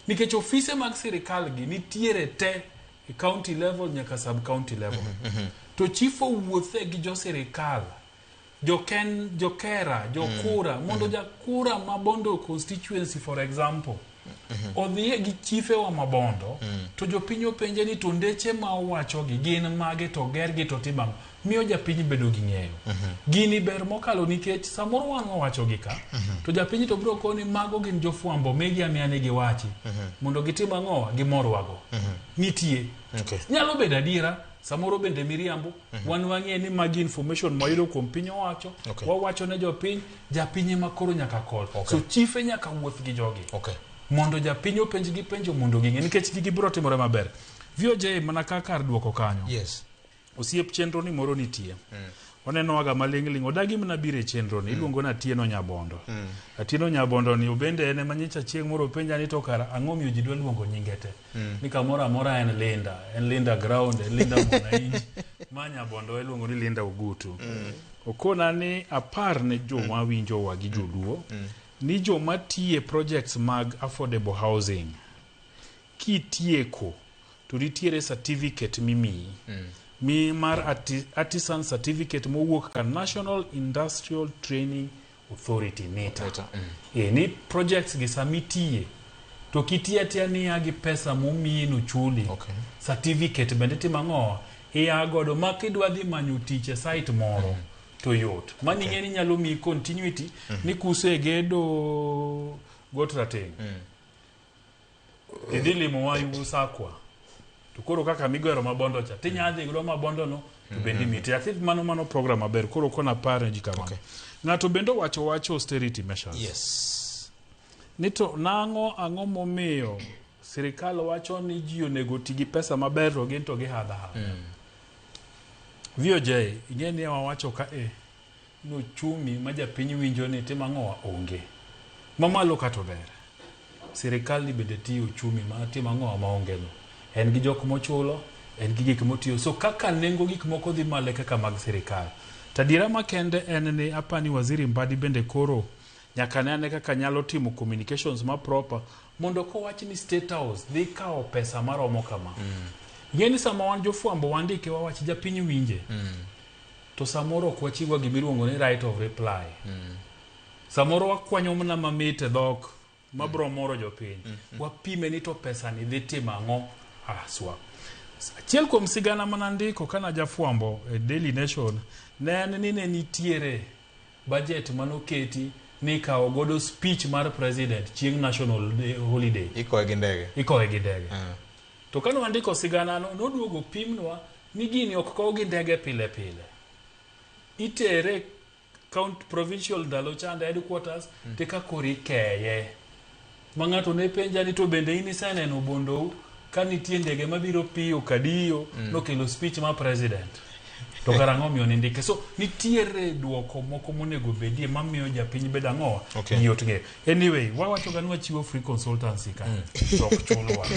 nikech ofise mag sirikal gi nitiere te e county level nyaka sub county level to chief owuothe gi jo sirikal joken jokera jokura mondo jakura ma Bondo constituency for example odhiye gi chife wa mabondo to jopiny openje ni to ndeche ma owachogi gin mage to gergi to timang'o. Miyo japiny bedo gi ng'eyo. Gini ber mokalo nikech samoro wan wawacho gi ka, to japiny to biro koni mago gin jofwambo, migi amiya ni giwachi. Mondo gitim ang'owa, gimorwago. Nitie. Nyalo bedo adiera, samoro bende miriambo. Wan wang'e ni magi information mwayudo kuom piny owacho. Wawacho ne jopiny, japiny ema koro nyaka kol. So chife nyaka wuoth gi jogi. Mondo japiny openj gi penjo mondo ging'e nikech gigi biro timore maber. VOJ mana kaka kar duoko kanyo. Osiep chenro ni moro nitie. Oneno waga maling' ling', odagi mana biro e chenro ni, iluongo ni Atieno Nyabondo. Atieno Nyabondo ni obende en ema nyicha chieng' moro openja ni to kara ang'o miyo ji dwa luongo nyinge te. Ni kamoro amora en Linda, en Linda Ground, en Linda Mwananchi. Ma Nyabondo iluongo ni Linda Ogutu. Okona ni apar ne joma winjowa gi joluo ni joma tiye projects mag affordable housing kitieko to nitiere certificate mimiyi mi mar artisan certificate mowuok ka National Industrial Training Authority, NITA. E, ni projects gi samitiye to kitiyo atiya niya gi pesa momiyi nochuli certificate bende timo ang'o iya godo ma kidwa dhi manyo tich e site moro to yot mani ing'e ni nyalo miyi continuity ni kusegedo got rateng' idhi limo wa Sakwa to koro kaka migero mabondo cha tinya dhi godo mabondo no to bende imiti. I think mano program maber koro kona par ne ji kamano. Ng'ato bende owacho wach austerity measures. Ni to nang'o ang'o momiyo sirikal wacho ni ji onego ti gi pesa maber to gin to gihadha hadha. VOJ ing'e ni wawacho ka e ni ochumi ma japiny winjo ni timo ang'owa onge. Mamalo kata ober. Sirikal ni bende tiyo uchumi ma timo ang'owa maonge no. En gi jok mochulo, en gi gik motiyo. So kaka nengo gik moko dhi malo e kaka mag sirikal. To adiera makende en ni apani Waziri Mbadi bende koro nyaka ne ane kaka nyalo timo communications ma proper mondo kowach ni State House dhi kawo pesa maromo kama. Ing'e ni sama wan jofwambo wandike wawach japiny winje. To samoro ok wachiwa gimiluongo ni right of reply. Samoro wakwanyo mana mamit e dhok mabro moro jopiny. Wapime ni to pesa ni dhi timo ang'o aswa. Achiel kuom sigana manandiko kana jafwambo e Daily Nation ne en ni ne nitiere budget manoketi ni ikawo godo speech mar president chieng' national day holiday. Ikowe gi ndege. Ikowe gi ndege. To kane wandiko sigana no, noduogo pimnwa ni gini ok kow gi ndege pile pile. Itere count provincial ndalo chande headquarters tika koro ikeye. Ma ng'ato ne penja ni to bende in iseneno Bondou ka nitie ndege mabiro piyo kadiyo nokelo speech mar president. To kara ang'o miyo nindike? So nitiere duoko moko monego bedie mamiyo japiny bedo ang'owa yot ng'eyo. Anyway, wawacho ga ni wachiwo free consultancy ka to ok chulwa.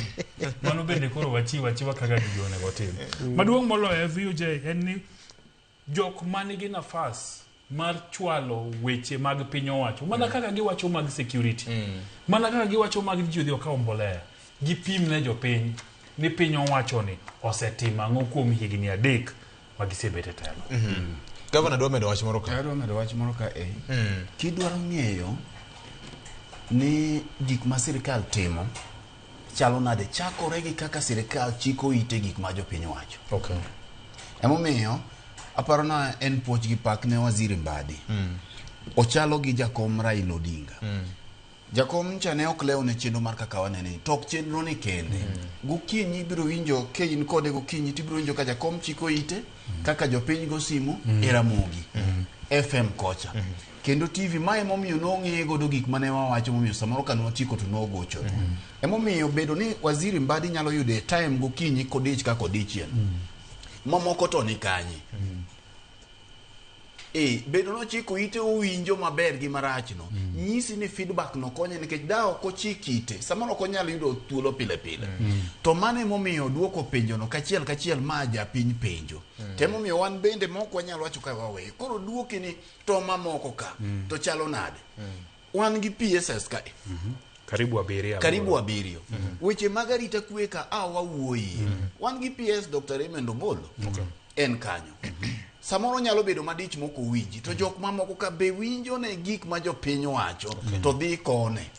Mano bende koro wachiwo achiwa kaka gigi onego tim. Maduong' moloyo e VOJ en ni jok manigi nafas mar chwalo weche mag piny owacho mana kaka giwacho mag security mana kaka giwacho mag ji odhi okaw mbolea gipim ne jopiny ni piny owacho ni osetimo ang'o kuom higni 3 ma gisebet e telo. Gavana dwa medo wach moro ka. Adwa medo wach moro ka e. Kidwaro ng'eyo ni gik ma sirikal timo chalo nade chakore gi kaka sirikal chiko ite gik ma jopiny wacho. Emomiyo aparo na en puoch gi pak ne Waziri Mbadi. Ochalo gi jakom Raila Odinga. Jakom cha ne ok lewo ne chenro mar kaka wanene ni to ok chenro ni kende. Gokinyi ibiro winjo ka in kode gokinyi tibiro winjo ka jakom chiko ite kaka jopiny go simu e Ramogi FM kocha. Kendo TV ma emomiyo nong'eye godo gik mane wawacho momiyo samoro ka nwatieko to nogochonwa. Emomiyo bedo ni Waziri Mbadi nyalo yudo e time gokinyi kodich kaka odiechieng'. Mamoko to ni kanye? E, bedo nochiko ite owinjo maber gi marach no. Nyisi ni feedback no konye nikech da ok ochik ite, samoro ok onyal yudo thuolo pile pile. To mano emomiyo duoko penjo no kachiel kachiel ma japiny penjo. To emomiyo wan bende mok wanyal wacho ka waweyo. Koro duoke ni to mamoko ka to chalo nade? Wan gi PSS ka Karibu abiriyo. Karibu abiriyo. Weche mag arita kwe ka a wawuoyie. Wan gi PS Dr. Raymond Omolo. En kanyo. Samoro nyalo bedo madich mok owinji to jok mamoko ka be winjo ne gik ma jopiny wacho to dhi kone.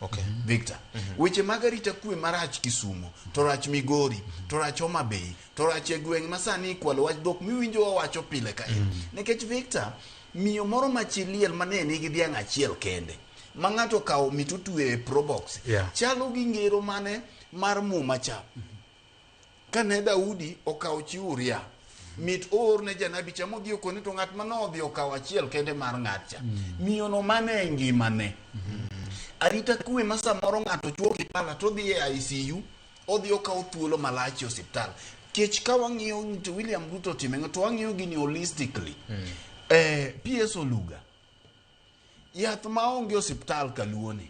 Victor, weche mag arita kwe marach Kisumo, to rach Migori, to rach Homa Bay, to rach e gweng' ma sani ikwalo wach dhok miwinjo wawacho pile kae. Nikech Victor, miyo moro ma chi liel mane nigi dhiang' achiel kende ma ng'ato okawo mit otweyo e probox chalo gi ngero mane mar muma cha kane Daudi okawo chi Uria mit oor ne janabi cha modhi okone to ng'at mane odhi okawo achiel kende mar ng'at cha miyono mane e ngimane. Arita kwe ma samoro ng'ato chuo gi pala to odhi e ICU odhi okawo thuolo malach e osiptal. Kech ka wang'iyo to William Ruto otime ang'o to wang'iyo gini holistically. PS Oluga yath maonge osiptal kaluoni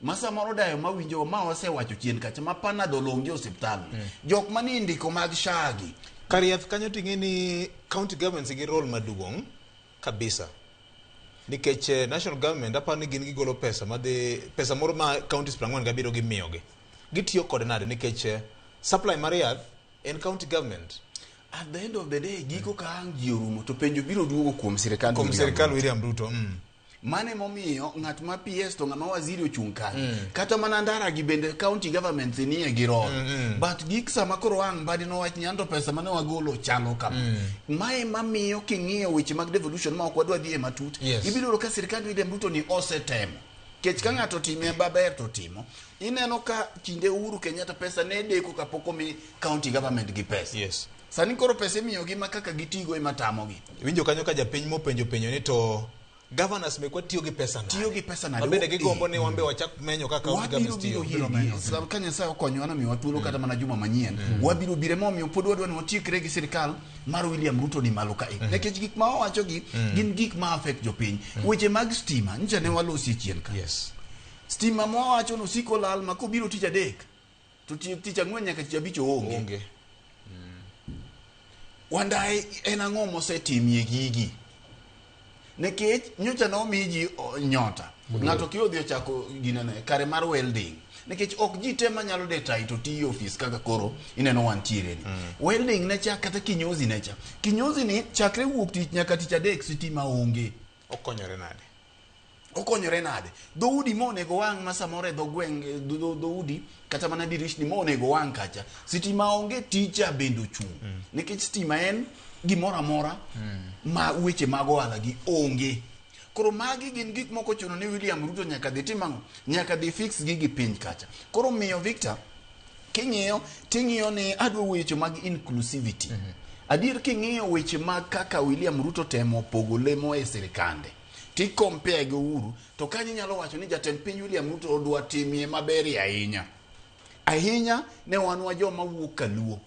ma samoro dayo mawinjo ma wasewacho chien kacha ma Panadol onge osiptal jok manie ndiko mag SHA gi Kar yath kanyo ting'e ni county governments gi role maduong' kabisa. Nikech national government aparo ni gin gigolo pesa madhi pesa moro ma counties 47 gimiyogi. Gitiyo kode nade nikech supply mar yath en county government. At the end of the day giko ka ang' ji orumo to penjo biro duogo kuom sirikal Kuom William sirikal Ruto. William Ruto. Mano emomiyo ng'at ma PS to ng'ama waziri ochung' kanyo. Kata mana ndara gi bende county governments nie gi role. But gik sama koro ang' Mbadi nowach ni anto pesa mane wagolo chalo kama. Mae mamiyo king'iyo weche mag devolution ma ok wadwa dhiye matut. Ibiro yudo ka sirikand William Ruto ni osetemo. Kech ka ng'ato time maber to timo. Ineno ka kinde Uhuru Kenyatta pesa ne deko kapok omi county government gi pesa. Sani koro pesa imiyogi ma kaka gitigo ema tamogi. Iwinjo kanyo ka japiny mopenjo penjo ni to governors mekwa tiyo gi pesa nade? Tiyo gi pesa nade? Ma bende gigombo ni wan be wachak menyo kaka county Wabiro governments biro tiyo. hiergi ka Nyasaye okonyowa nomiwa thuolo kata mana juma manyien wabiro bire momiyo pod wadwa ni watiekre gi sirikal mar William Ruto ni malo kae nikech gik ma owacho gi gin gik ma affect jopiny. Weche mag stima nyicha ne walosie chien ka. Stima ma wawacho no siko lal ma kobiro tich adek to tich ang'wen nyaka tich abich oonge. Wandaye en ang'o mosetimie gigi? Nikech nyocha nomi ji nyota. Ng'ato ki odhi ochako ginene kare mar welding. Nikech ok ji te manyalo de tai to tiyo e ofis kaka koro ineno wantiere ni. Welding ne cha kata kinyozi ne cha. Kinyozi ni chakre wuok tich nyaka tich adek sitima onge. Okonyore nade? Okonyore nade? Dhoudi monego wang' ma samoro e dho gweng' dhoudi kata mana dirishni monego wang' kacha. Sitima onge ticha bende ochung'. Nikech stima en gimoro amora ma weche mag ohala gi onge. Koro magi gin gik moko ochuno ni William Ruto nyaka dhi tim ang'o? Nyaka dhi fix gigi piny kacha. Koro miyo Victor king'iyo ting'iyo ni adwa weche mag inclusivity. Adier king'iyo weche mag kaka William Ruto temo pogo lemo e sirikande ti compare gi Uhuru to kanyo inyalo wacho ni jatend piny William Ruto odwa timie maberie ahinya. Ahinya ne wan wa joma wuok kaluo.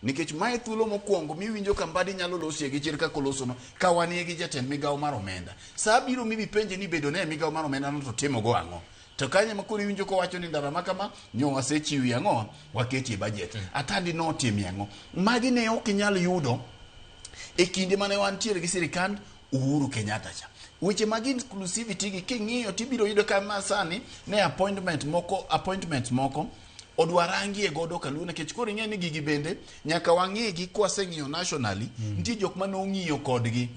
Nikech mae thuolo mokwongo miwinjo ka Mbadi nyalo losie gi chir kaka olosono ka wanie gi jatend migawo mar omenda. Sa biro mibi penje ni bedo ne e migawo mar omenda no to timo go ang'o. To kanyo ema koro iwinjo kowacho ni ndara ma kama nyo wasechiwi ang'o waketie budget. Atandi notimie ang'o. Magi ne ok inyal yudo e kinde mane wantiere gi sirikand Uhuru Kenyatta cha. Weche mag inclusivity gi king'iyo tibiro yudo ka ma sani ne appointment moko appointments moko odwa rangie godo kaluo nikech koro ing'e ni gigi bende nyaka wang'igi kwaseng'iyo nationally. Nitie jok mane ong'iyo kodgi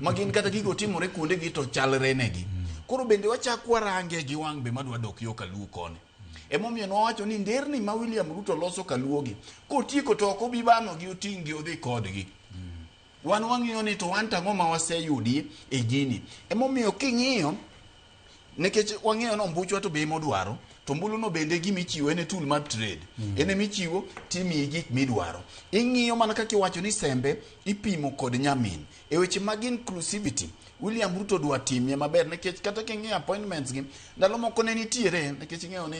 ma gin kata gigo timore kuonde gi to chalre negi. Koro bende wachak warange gi wang' be madwa dok yo kaluo koni. Emomiyo nwawacho ni nderni ma William Ruto loso kaluo gi kotieko to ok obi bano gi oting' gi odhi kodgi. Wan wang'iyo ni to wan tang'o ma waseyudi e gini. Emomiyo king'iyo nikech wang'eyo ni ombuchwa to be emodwaro to ombulu no bende gima ichiwo en e tool mar trade. En emichiwo timiyi gik midwaro. Ing'iyo mana kaka iwacho ni sembe ipimo kod nyamin. E weche mag inclusivity William Ruto dwa timie maber nikech kata king'iyo appointments gi ndalo moko ne nitiere nikech ing'eyo ni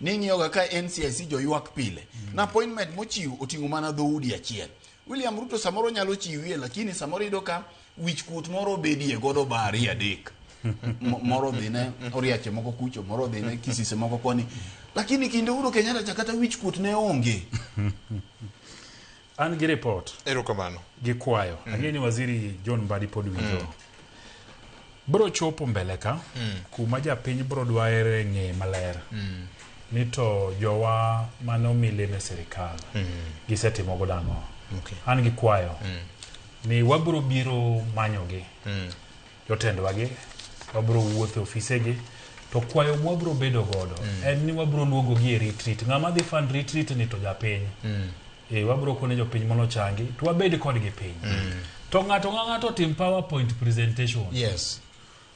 ning'iyoga ka NCIC joywak pile. Na appointment mochiw oting'o mana dhoudi achiel. William Ruto samoro nyalo chiwie lakini samoro iyudo ka wich kuot moro obedie godo ba ariyo adek. Moro dhine oriache moko kucho, moro dhine kisise moko koni. Lakini kinde Uhuru Kenyatta cha kata wich kuot ne onge. An gi report. Erokamano. Gi kwayo. Ang'e ni waziri John Mbadi pod winjo. Bro chopo mbele ka kuma japiny bro dwaere ng'e maler ni to jowa mane omi lemo e sirikal gisetimo godo ang'o. Okay. An gi kwayo ni wabiro biro manyogi jotendwagi, wabiro wuotho e ofisegi to kwayo mwabiro bedo godo en ni wabiro luongogi e retreat. Ng'ama dhi fund retreat ni to japiny. Wabiro kone jopiny mondo ochangi to wabed kodgi piny. To ng'ato ka ng'ato otim PowerPoint presentation. Yes.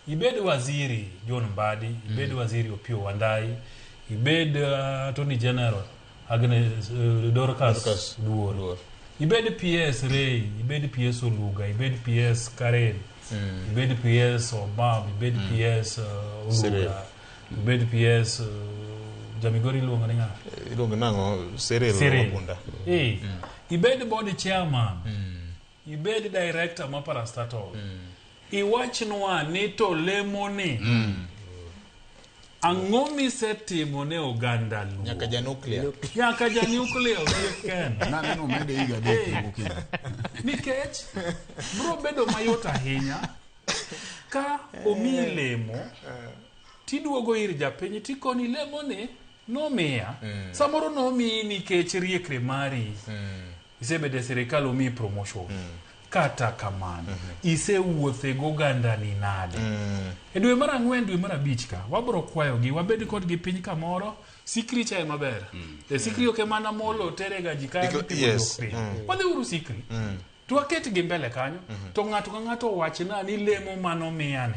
Ibed waziri John Mbadi, ibed waziri Opiyo Wandayi, ibed Attorney General Agnes Dorcas Duol. Ibed PS Ray, ibed PS Oluga, ibed PS Karen, ibed PS Obam, ibed PS Cyril. Oluga, ibed PS Jamigori iluongo ni ng'a? Iluongo nang'o? Cyril Cyril. Wagunda. Ibed board chairman, ibed director ma parastatal. Iwachnwa ni to lemoni ang'o misetimo ne oganda Luo? Nyaka ja nuclear. Nyaka ja nuclear otiek ken. Naneno omede higa 3 gokinyi. Nikech bro bedo mayot ahinya ka omiyi lemo tiduogo ir japiny tikoni lemoni nomiya. Samoro nomiyi nikech riekre mari. Isebedo e sirikal omiyi promotion. Kata kamano, isewuothe gogandani nade? E dwe mar 4, dwe mar 5 ka, wabro kwayogi, wabed kodgi piny kamoro, sikri cha ema ber. E sikri ok ema molo terega ji ka itimo Yes. jok piny. Wadhi uru sikri. To waketgi mbele kanyo, to ng'ato ka ng'ato owachna ni lemo manomiyani.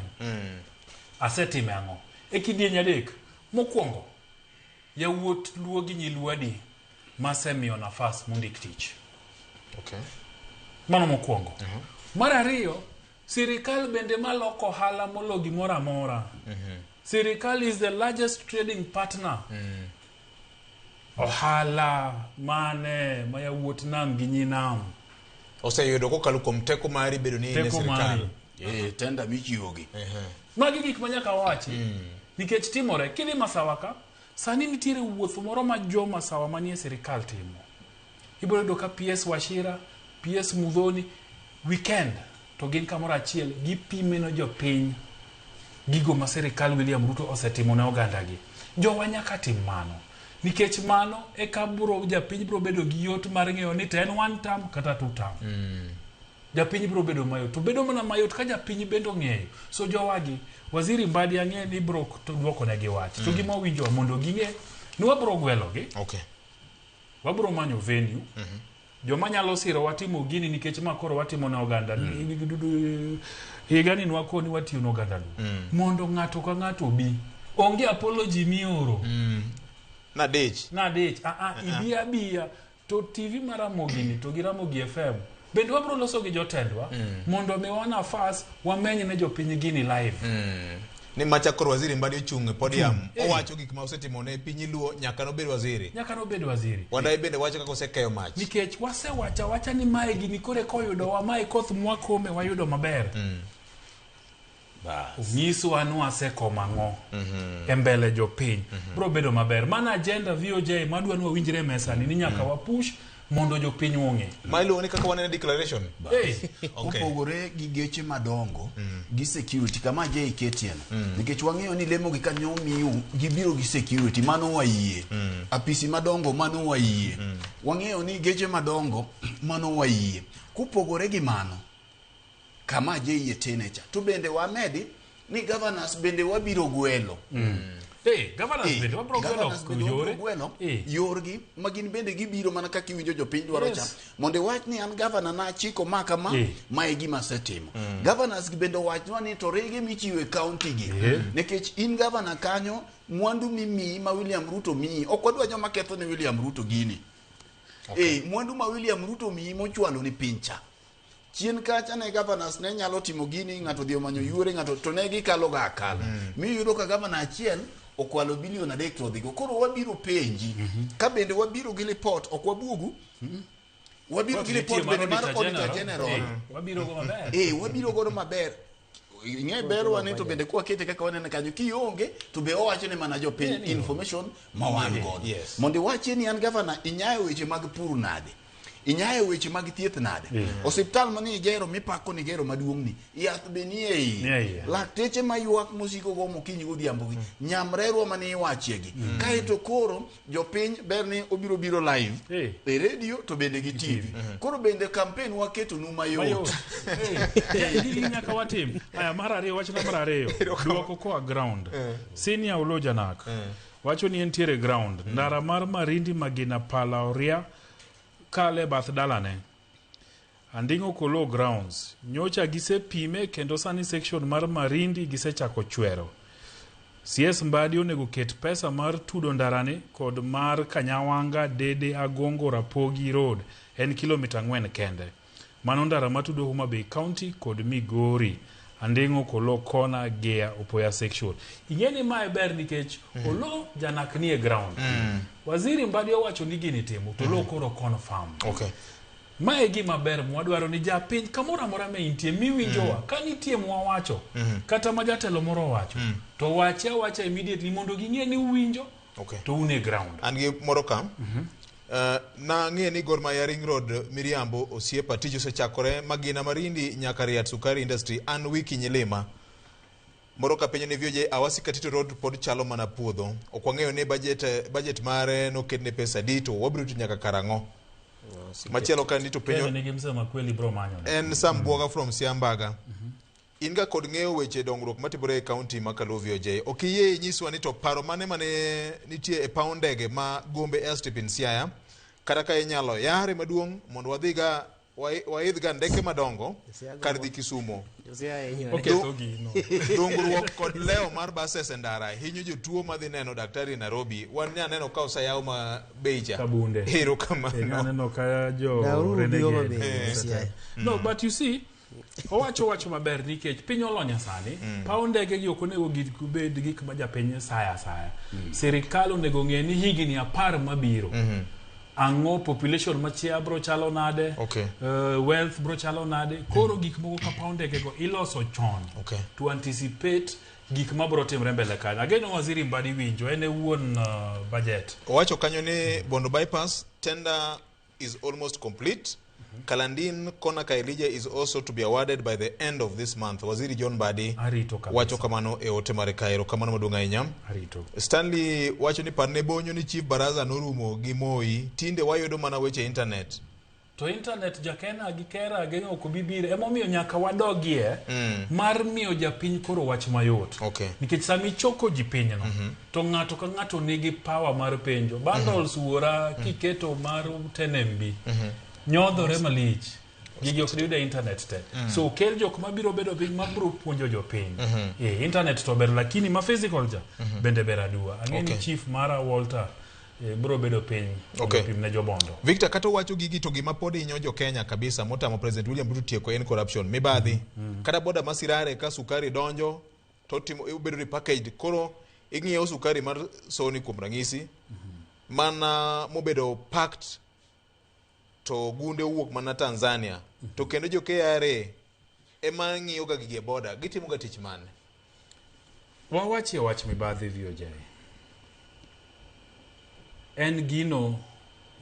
Asetime ang'o? E kidieny 3, mokwongo, yawuot Luo gi nyi Luo adi masemiyo nafas mondik tich? Okay. Mano mokwongo. Mar ariyo, sirikal bende maloko ohala molo gimoro amora. Sirikal is the largest trading partner. Ohala mane ma yawuot nam gi nyi nam oseyudo kokalo kuom teko mari bedo ni in e Teko sirikal. mari. Tenda michiwogi. Magi gik ma nyaka wachi. Nikech timore, kidhi Masawa ka, sani nitiere wuoth moro ma jo Masawa manie sirikal timo. Ibiro yudo ka PS Wachira, PS Muthoni, weekend to gin kamoro achiel gipime ne jopiny gigo ma sirikal William Ruto osetimo ne ogandagi. Jowa nyaka tim mano. Nikech mano eka bro japiny bro bedo gi yot mar ng'eyo ni to en one term kata two term. Japiny bro bedo mayot. To bedo mana mayot ka japiny bende ong'eyo. So jowagi, Waziri Mbadi ang'e ni bro duoko negi wach. To gima owinjo mondo ging'e ni wabro gwelogi. Okay. Wabro manyo venue. Joma nyalo siro watimo gini nikech ma koro watimo ne oganda. Higani nwakoni watiyo ne oganda Luo. Mondo ng'ato ka ng'ato obi. Onge apology mioro. Nadich. Nadich. Ibi abiya. To TV mar Ramogi ni to gi Ramogi FM. Bende wabro loso gi jotendwa mondo miwa nafas wameny ne jopiny gini live. Ni macha koro Waziri Mbadi ochung' e podium owacho gik ma osetimo ne piny Luo nyaka nobed waziri. Nyaka nobed waziri. Wandayi bende wacho kaka osekeyo mach. Nikech wasewacho awacha ni mae gini koro koyudowa mae koth mwakome wayudo maber. Onyiswa ni wasekomo ang'o e mbele jopiny. Bro bedo maber. Mana agenda VOJ madwa ni wawinjre e mesa ni nyaka wapush mondo jopiny ong'e. Ma iluongo ni kaka wanene declaration. Kopogore gi geche madongo gi security kama je iketieno nikech wang'eyo ni lemo gi kanyo miu gibiro gi security mano wayie. Apisi madongo mano wayie. Wang'eyo ni geche madongo mano wayie. Kopogore gi mano kama je yie tene cha to bende wamedi ni governors bende wabiro gwelo. Governors bende wabiro gwelo gwelo yorgi ma gin bende gibiro mana kaka iwinjo jopiny dwaro cha mondo iwach ni an governor na achiko ma kama ma e gima asetimo. Governors gi bende owachnwa ni to rege michiwo e county gi nikech in governor kanyo mwandu mimiyi ma William Ruto miyi ok wadwa joma ketho ne William Ruto gini. Mwandu ma William Ruto miyi mochwalo ni piny cha chien kacha ne governors ne nyalo timo gini ng'ato dhi omanyo yuore ng'ato to ne gikalo ga akala. Miyudo ka governor achiel okwalo bilion 3 to odhigo. Koro wabiro penji ka bende wabiro gi report ok wabuogu. Wabiro gi report bende mar Auditor General. Wabiro go maber. Wabiro godo maber. Ing'e ber wane to bende kwakete kaka wanene kanyo kionge to be owacho ne mana jopiny information ma wan godo. Mondo iwachie ni an governor inyayo weche mag pur nade. Inyayo weche mag thieth nade? Osiptal mane igero mipako ni igero maduong' ni, yath be nie Nie iye. iye. Lakteche maywak mosiko gomo okinyi godhiambo gi, nyamrerwa mane iwachie gi. Kaeto koro jopiny ber ni obiro biro live e radio to bende gi TV. Koro bende campaign waketonu mayot. Mayot. Gigi nyaka watim. Aya, mar ariyo, wachna mar ariyo. Duoko koa ground. Senior Oloo Janak. Wacho ni entiere ground. Ndara mar Marindi Magina Pala Oria kale bath dalane. Anding'o Kolo grounds. Nyocha gisepime kendo sani section mar Marindi gisechako chwero. CS Mbadi onego ket pesa mar tudo ndarani kod mar Kanyawanga Dede Agongo Rapogi Road en kilomita 4 kende. Mano ndara matudo Homa Bay County kod Migori. Anding'o Kolo Kona Gea Opoya section. Ing'e ni mae ber nikech Oloo Janak nie ground. Waziri Mbadi owacho ni gini timo to Oloo koro confirm. Okay. Mae gima ber mwadwaro ni japiny kamoro amora ma intie miwinjowa ka nitie mwawacho kata ma jatelo moro owacho to wache awacha immediately mondo ging'e ni uwinjo Okay. to un e ground. An gi moro ka. Nang'e ni Gor Mahia Ring Road Miriambo osiepa tich osechakore Magina Marindi nyaka Riat Sukari Industry an wiki Nyilima. Moro ka penjo ni VOJ Awasi Katito Road pod chalo mana puodho. Ok wang'eyo ni budget mare noketne pesa adi to wabiro rito nyaka karang'o. Machielo ka ni to penjo Kenya nigi msema kweli bro manyo. en Sam Bwoga from Siambaga. In ga kod ng'eyo weche dongruok matimore e kaunti ma Kaluo VOJ. Ok iyie inyiswa ni to paro mane mane nitie e paw ndege ma Gombe Airstrip in Siaya kata ka inyalo yare maduong' mondo wadhiga waidh ga ndeke madongo kar dhi Kisumo. Oketho gino. Dongruok kod leo mar buses e ndara hinyo jotuo madhi neno daktari e Nairobi. Wan ne aneno ka oseyaw ma bei cha. Kabunde. Erokamano. Aneno ka jo Dauru renegade. bi Homa Bay, Siaya. No, but you see, owacho wacho maber nikech piny olony sani paw ndege gi ok onego bed gik ma japiny saya asaya. Sirikal onego ng'e ni higni 10 mabiro ang'o population machia bro chalo nade, wealth bro chalo nade. Koro gik moko ka paw ndege go iloso chon to anticipate gik mabro timre mbele kanyo. Ageno waziri Mbadi winjo, en e wuon budget. Owacho kanyo ni Bondo bypass tender is almost complete. Kalandin Kona Kaelija is also to be awarded by the end of this month. Waziri John Mbadi Arito kabisa. wacho kamano e ote mare kae. Erokamano maduong' ahinya. Arito. Stanley wacho ni parne bonyo ni Chief Baraza norumo gi Moi. Tinde wayudo mana weche internet. To internet jakena gi kera geng'o ok bi biro. Emomiyo nyaka wadogie mar miyo japiny koro wach mayot. Nikech sama ichoko ji pinyno, to ng'ato ka ng'ato nigi power mar penjo. Bundles wuora kiketo mar 10 MB. Nyodhore malich. Gigi ok diyud e internet te. So kel jok mabiro bedo piny mabiro puonjo jopiny. Internet to ber lakini ma physical cha bende ber aduwa. Ang'e ni chief mara Walter biro bedo piny mondo opim ne jobondo. Victor kata owacho gigi to gima pod hinyo jo Kenya kabisa motamo President William Ruto tieko en corruption. Mibadhi. Kata boda masirare ka sukari donjo to timo obedo repackaged. Koro ing'iewo sukari mar Sony kuom ranyisi mana mobedo packed to gunde owuok mana Tanzania. To kendo jo KRA ema ng'iyo ga gigi e boda. Gitimo ga tich mane? Wawachie wach mibadhi VOJ. En gino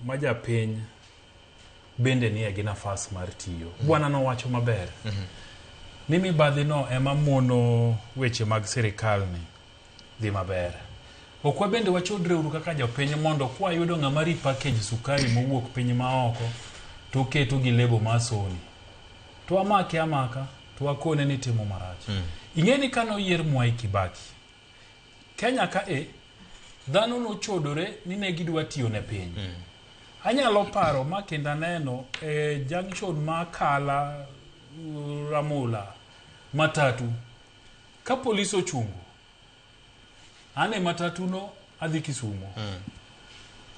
ma japiny bende nie gi nafas mar tiyo. Bwana nowacho maber ni mibadhi no ema mono weche mag sirikal ni dhi maber. Ok wabende wachodre uru kaka jopiny mondo kwayudo ng'ama repackage sukari mowuok piny maoko to oketo gi lebo mar Sony. To wamake amaka to wakone ni timo marach. Ing'e ni kane oyier Mwai Kibaki, Kenya ka e, dhano nochodore ni ne gidwa tiyo ne piny. Anyalo paro ma kendo aneno e junction ma Kala Ramula matatu ka polis ochungo an e matatu no adhi Kisumo.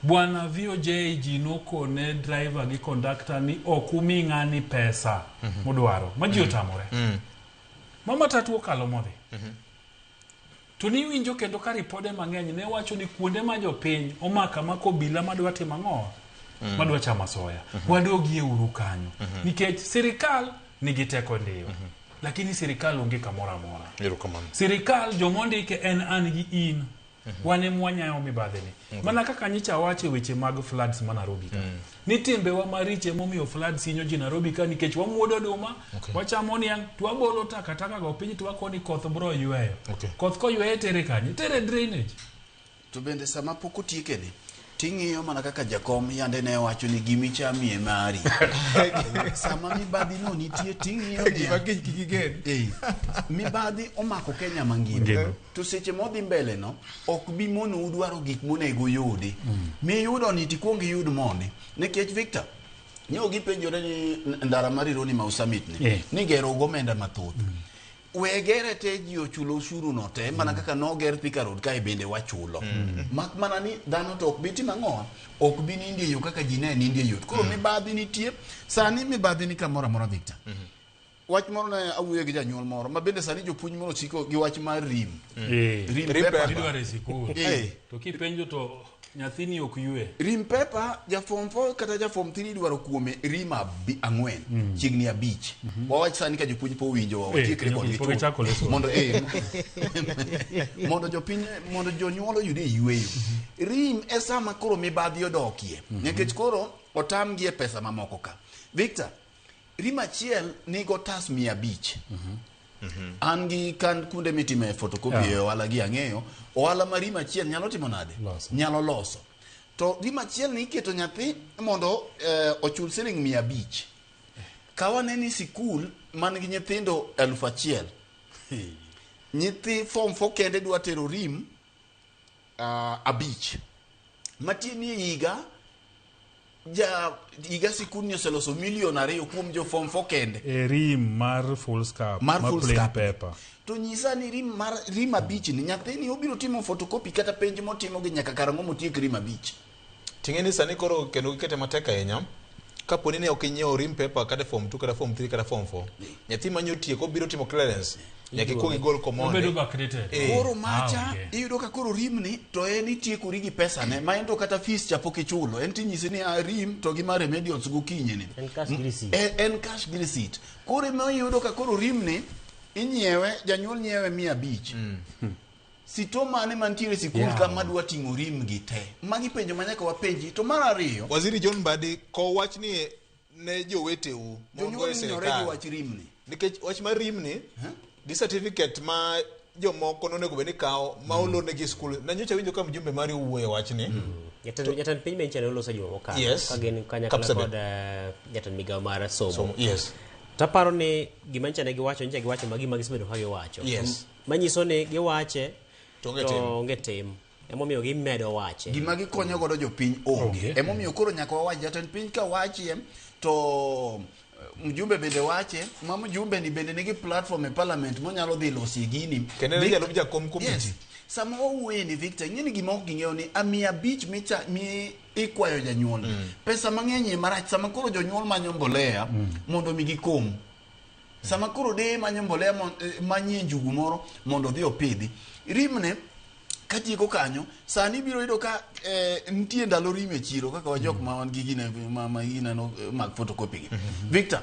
Bwana VOJ ji nokone driver gi conductor ni ok umi ng'ani pesa modwaro ma ji otamore. Ma matatu okalo modhi. To niwinjo kendo ka ripode mang'eny ne wacho ni kuonde ma jopiny omako amaka obila madwa timo ang'o? Madwa chamo asoya. Wadogie uru kanyo. Nikech sirikal nigi teko ndiyo. Lakini sirikal onge kamoro amora. Erokamano. Sirikal jomondike en an gi in. Wan ema wanyayo mibadhi ni. Mana kaka nyicha wacho e weche mag floods ma Nairobi ka. Ni timbewa maricho emomiyo floods hinyo ji Nairobi ka nikech wamuodo oduma, wachamo niang', to wabolo takataka go piny to wakoni koth bro yweyo. Koth koyweyo tere kanye? Tere drainage. To bende sama pok otiekeni, ting'iyo mana kaka jakom yande ne wacho ni gimichamie mari. Sama mibadhi no nitie ting'iyo niya- Gima kiny kik igen. Eh, mibadhi omako Kenya mangima. Ngima. To seche modhi mbele no, ok bi monou dwaro gik monego uyudi. Miyudo ni tikuong iyud mondi. Nikech Victor, nyo gipenjore ni ndara mar Rironi Mau Summit ni, ni gero gomenda mathoth. We gere te ji ochulo ushuru no te mana kaka noger Thika Road kae bende wachulo. Mak mana ni dhano to ok bi timo ang'o? Ok bi nindie yo kaka ji ne nindie yot. Koro mibadhi nitie, sani mibadhi ni kamoro amora Victor. Wach moro ne awuoyo gi janyuol moro ma bende sani jopuonj moro siko gi wach mar rim. Rim paper. Idwaro e sikul. To kipenjo to nyathini ok ywe. Rim paper ja form 4 kata ja form 3 idwaro kuome rim 4 chiegni 5. Wawach sani ka jopuonj po winjo wa watiekre kodgi pok chuth. ichako lesson. Mondo mondo jopiny mondo jonyuol oyud e yueyo. Rim e sama koro mibadhi odokie. Nikech koro otamgi e pesa mamoko ka. Victor, rim achiel nigo tas 500. An gi kan kuonde mitime photocopy e ohala gi ang'eyo. Ohala ma rim achiel nyalo timo nade? Nyalo loso. To rim achiel ni iketo nyathi mondo ochul siling 500. Kawane ni sikul man gi nyithindo 1000. Nyithi form 4 kende dwa tero rim 5. Matie ni higa ja higa sikul ni oseloso 2 million kuom jo form 4 kende. E rim mar full scap, Mar full plain scap. paper. To nyisa ni rim mar rim 5 ni nyathini obiro timo photocopy kata penj motimo gi nyaka karang'o motiek rim 5. Ting'e ni sani koro kendo gikete matek ahinya. Kapo ni ne ok inyiewo rim paper kata form 2 kata form 3 kata form 4, nyathi manyo tieko obiro timo clearance, nyaka ikuong igol komonde. Obedo backdated. Koro macha iyudo ka koro rim ni to en itiekori gi pesa ne ma en to kata fees cha pok ichulo en tinyisi ni rim to gi mar remedials gokinyi ni. En cash gi receipt. En cash gi receipt. Koro ema iyudo ka koro rim ni inyiewe janyuol nyiewe 500. Sito mane mantiere sikul ka madwa ting'o rim gi te. Magi penjo ma nyaka wapenji. To mar ariyo, Waziri John Mbadi ko wach ni ne joweteu jonyuol e hinyore gi sirikal. wach rim ni. Nikech wach mar rim ni, gi certificate ma jomoko nonego bed ni kawo ma olornegi e skul. Na nyocha winjo ka mjumbe mari owuoyo e wachni. Jatend piny be noloso juma mokalo Yes. ka gin kanyakla Kapsabet. kod jatend migawo mar somo. Somo, yes. Taparo ni gima nyicha ne giwacho nyicha giwacho ma gima gisebedo ka giwacho. Yes. Manyiso ni giwache To onge tim. onge tim. Emomiyo gimedo wache. Gima gikonyo godo jopiny onge. Emomiyo koro nyaka wawach jatend piny ka wachie to mjumbe bende wache ma mjumbe ni bende nigi platform e parliament monyalo dhi losie gini. Kendo en jalup jakom komiti. Yes. Sama wawuoye ni Victor, ing'e ni gima ok ging'eyo ni 500 micha mi ikwayo janyuol. Pesa mang'eny e marach sama koro jonyuol manyo mbolea mondo mi gikom. Sama koro deye manyo mbolea manyie njugu moro mondo odhi opidhi. Rimne katieko kanyo sani ibiro yudo ka nitie ndalo rim e chiro kaka wa jok ma wan gi gine ma gineno mag photocopy gi. Victor,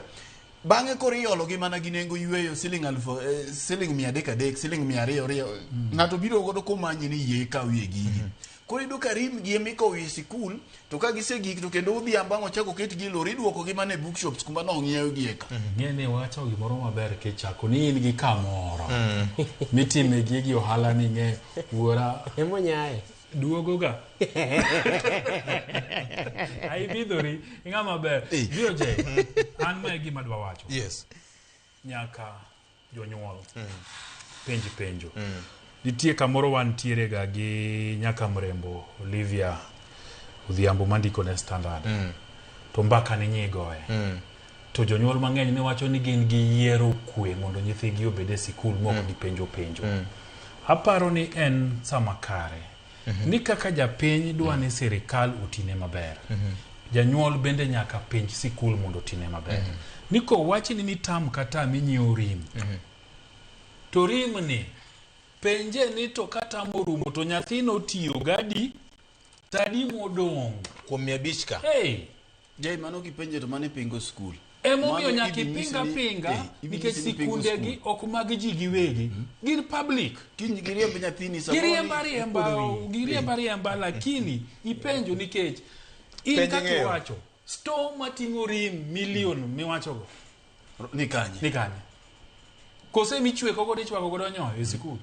bang'e koro iolo gi mana gi nengo yueyo siling 1000 siling 300 siling 200 ng'ato biro godo komanyi ni yie ikawie gigi. Koro iyudo ka rim gi ema ikowo e sikul to ka gisegik to kendo odhiambo ang' ochak oketgi e lori iduoko gi mana e bookshops kuma nong'iew gi eka. Ng'e ni wacho gimoro maber kichako ni in gi kamoro mitime gigi ohala ni ng'e wuora emonyaye duogo ga aibidhori ing'ama ber BOJ an ma e gima adwa wacho. Yes. Nyaka jonyuol penj penjo. Nitie kamoro wantiere ga gi nyaka mrembo Olivia Odhiambo mandiko ne Standard. To mbaka ni nyigoye. To jonyuol mang'eny ne wacho ni gin gi yiero kwe mondo nyithigi obed e sikul mok gipenjo penjo. Aparo ni en sama kare. Ni kaka japiny dwa ni sirikal otine maber. Janyuol bende nyaka penj sikul mondo otine maber. Ni kowachni ni tam ka tam inyiewo rim. To rim ni penje ni to ka tam orumo to nyathino otiyo gadi tadi modong' kuom 500 ka. Hey. Jai mano kipenje to mano ipingo skul. Emomiyo Mano nyaka idhi nyisi ipinga ni- pinga idhi nikech nyisi ni pingo sikundegi ok mag ji giwegi. Gin public. Kiny giriemb nyathini samoro Giriemba ni- riemba, ikuodo wiyi. giriemba riemba lakini ipenjo nikech in Penjo kaka ing'eyo. iwacho store mating'o rim milion miwachogo ni kanye? Ni kanye? Kose michweko godo ichwako godo nyoyo e sikul.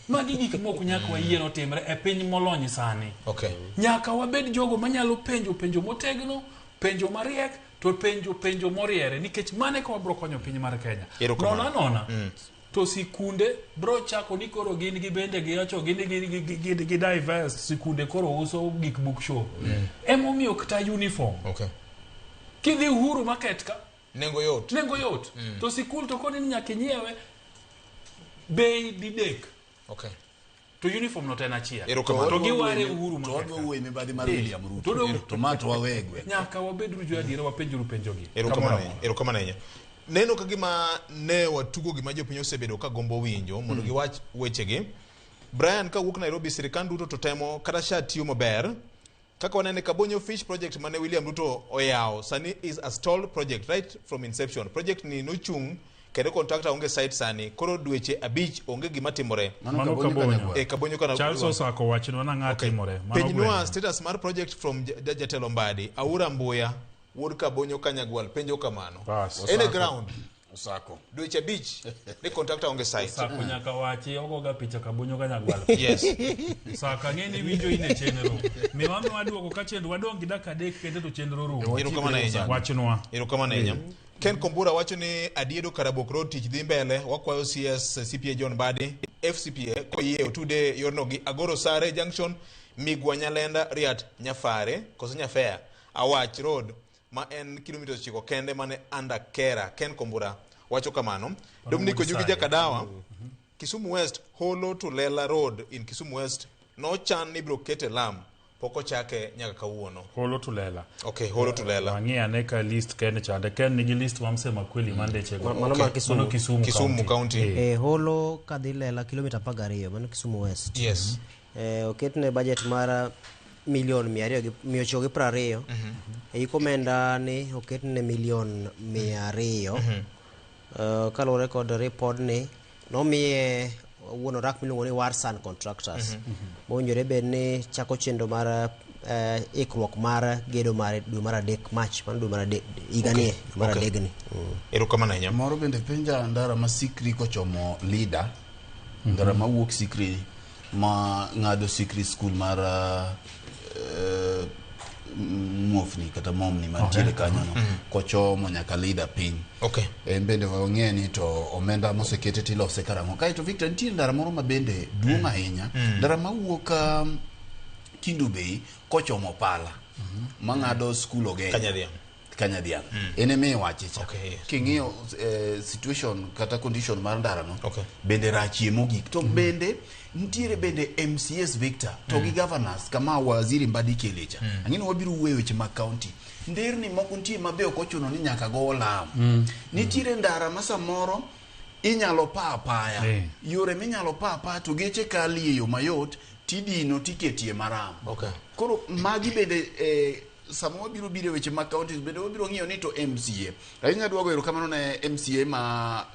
Magi gik mok nyaka wayie notimre e piny molony sani. Okay. Nyaka wabed jogo manyalo penjo penjo motegno, penjo mariek, to penjo penjo moriere nikech mano eka wabro konyo piny mar Kenya. Erokamano. Nono anona. To sikunde bro chako ni koro gin gi bende giwacho gin gi divest sikunde koro uso gik bookshop. Emomiyo kata uniform. Okay. Kidhi Uhuru Market ka Nengo yot. Nengo yot. To sikul to koni ni nyaka inyiewe bei didek. Okay. To uniform no to en achiel. Erokamano. To giware Uhuru To Market. wadwa wuoye mibadhi mar Eh, William Ruto. to dong- To ma to wawe e gweng'. Nyaka wabeduru jo adiera wapenjuru penjogi. Erokamano Kamoro ahinya. Erokamano ahinya. Neno ka gima ne watugo gima jopiny osebedo ka gombo winjo mondo giwach wechegi. Brian kawuok Nairobi sirikand Ruto to temo kata sha tiyo maber. Kaka wanene Kabonyo Fish Project mane William Ruto oyawo sani is a stalled project right from inception. Project ni nochung' kendo contractor onge site sani. Koro dweche 5 onge gima timore. Mano Kabonyo. Eh, Kabonyo kana Charles Osako wachnwa nang'a timore. Mano Penjnwa gweng'. status mar project from jatelo Mbadi, Aura Mbuya, wuod Kabonyo Kanyagwal, penjo kamano. En e ground. Osako. Dweche 5 ni contractor onge site. Osako nyaka wachi ogoga picha Kabonyo Kanyagwal. Yes. Osako ang'e ni winjo in e chenro. Miwa miwa duoko ka chenro wadong' gi dakika 3 kende to chenro rumo. Erokamano ahinya. Wachnwa. Erokamano ahinya. Ken Kombura wacho ni Adiedo Karabok Road tich dhi mbele, wakwayo CS CPA John Mbadi, FCPA koyie otude yorno gi Agoro Sare Junction, Migwa Nyalenda, Riat Nyafare, koso Nyafea, Awach Road ma en kilomita 9 kende mane under Kera. Ken Kombura wacho kamano. Dominic Ojugi Jakadawa, Kisumu West, Holo to Lela Road in Kisumu West nochan ni ibiro kete lam, pok ochake nyaka kawuono. Holo to Lela. Okay, Holo to Lela. Wang'i ane ka list Ken chande. Ken nigi list wa msema kweli mandechego. Mano mar Kisumu. Mano Kisumu, Kisumu County. Eh, Holo kadhi Lela kilomita 12 mano Kisumu West. Yes. Oketne budget mar milion 920. E hik omenda ni oketne milion 200. Kaluwore kod report ni nomiye wuon orak miluongo ni Warsan Contractors. Mowinjore bed ni chako chenro mar ikruok mar gedo mar dwe mar 3 March mano dwe mar 3 higani dwe mar 3 ni. Erokamano ahinya. Moro bende penja ndara ma Sikri kochomo Lida. Ndara mawuok Sikri ma ng'ado Sikri school mar muofni kata momni mantiere kanyo no kochomo nyaka Lida piny. Okay. En bende wang'e ni to omenda mosekete tilose karang'o. Kaeto Victor nitie ndara moro ma bende duong' ahinya. Ndara mawuok Kindu Bay kochomo Pala mang'ado school Ogenya. Kanyadhiang'. Kanyadhiang'. En ema iwache cha. King'iyo situation kata condition mar ndara no bende rachie mogik. To bende nitiere bende MCS Victor to gi governors kama waziri Mbadi kele cha. Ang'e ni wabiro wuoyo weche mag county. Nderni moko nitie ma be ok ochuno ni nyaka go lam. Nitiere ndara ma samoro inyalo pa apaya. Yore minyalo pa apaya to geche kalie yo mayot tidino tiketie maram. Okay. Koro magi bende sama wabiro biro e weche mag counties bende wabiro ng'iyo ni to MCA. Ahinya adwa goyo erokamano ne MCA ma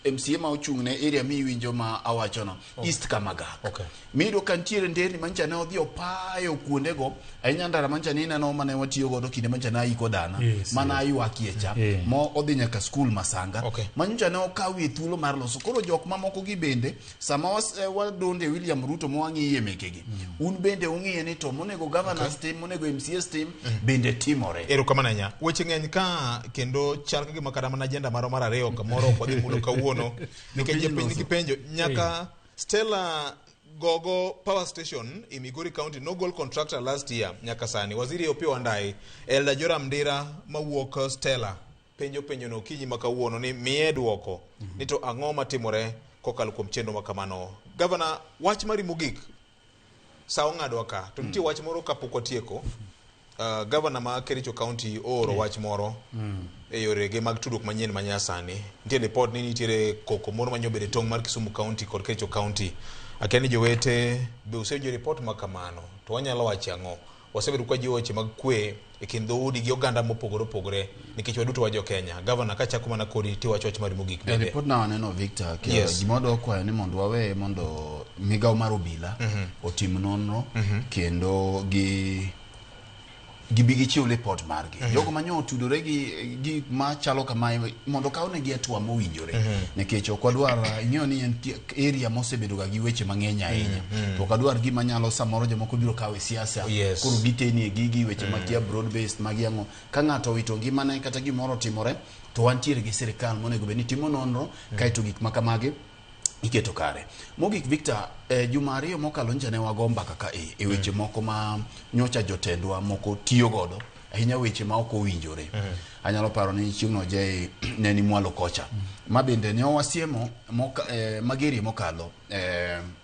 MCA ma ochung' ne area miwinjo ma awachono East Kamagak. Okay. Miyudo ka nitiere nderni mancha ne odhi opayo kuondego ahinya ndara mancha ni ineno mane watiyo godo kinde mancha ne aiko dana Yes, mana aywakie cha mo odhi nyaka skul Masanga manyocha ne okawie thuolo mar loso koro jok mamoko gi bende sama wadonde William Ruto mowang'iye mekegi un bende ung'iye ni to monego governors tim monego MCS tim bende timore. Erokamano ahinya. Weche ng'eny ka kendo chal ka gima kata mana agenda marwa mar 2 kamoro ok wadhi mulo kawuono nikech jopiny nigi penjo nyaka Stella Gogo Power Station in Migori County nogol contractor last year nyaka sani. Waziri Opiyo Wandayi, Elda Joram Ndira mawuok Stella penjo penjo no okinyi ma kawuono ni miye duoko ni to ang'o matimore kokalo kuom chenro ma kamano. Gavana, wach mari mogik sa ong'adwa ka to nitie wach moro kapok watieko. Gavana ma Kericho County ooro wach moro e yorege mag tudruok manyien ma nyasani. Nitie ripot ni nitiere koko moro manyobedo e tong' mar Kisumu County kod Kericho County. Akia ni jowete be usewinjo ripot ma kamano to wanyalo wacho ang'o? Wasebedo kwa jiwo weche mag kwe e kind dhoudi gi oganda mopogore opogore nikech waduto wa jo Kenya. Gavana, kachako mana kodi tiwacho wach mari mogik E bende. ripot na waneno Victor ke Yes. gima wadwa kwayo ni mondo waweye mondo migawo mar obila otim nonro kendo gi gibi gichiw ripot margi. Jogo manyo otudore gi gik machalo kamae mondo kawnegi hatua mowinjore nikech ok wadwar ing'eyo ni en area mosebedo ga gi weche mang'eny ahinya to ok wadwar gima nyalo samoro jomoko biro kawo e siasa koro gitenie gigi weche makia broad based magi ang'o ka ng'ato owito ngimane kata gimoro otimore to wantiere gi sirikal monego bed ni timo nonro kaeto gik ma kamagi iketo kare. Mogik Victor, juma ariyo mokalo nyocha ne wago mbaka ka e weche moko ma nyocha jotendwa moko tiyo godo ahinya weche ma ok owinjore. Anyalo paro ni chieng' no Jay ne ni mwalo kocha ma bende ne wasiemo magerie mokalo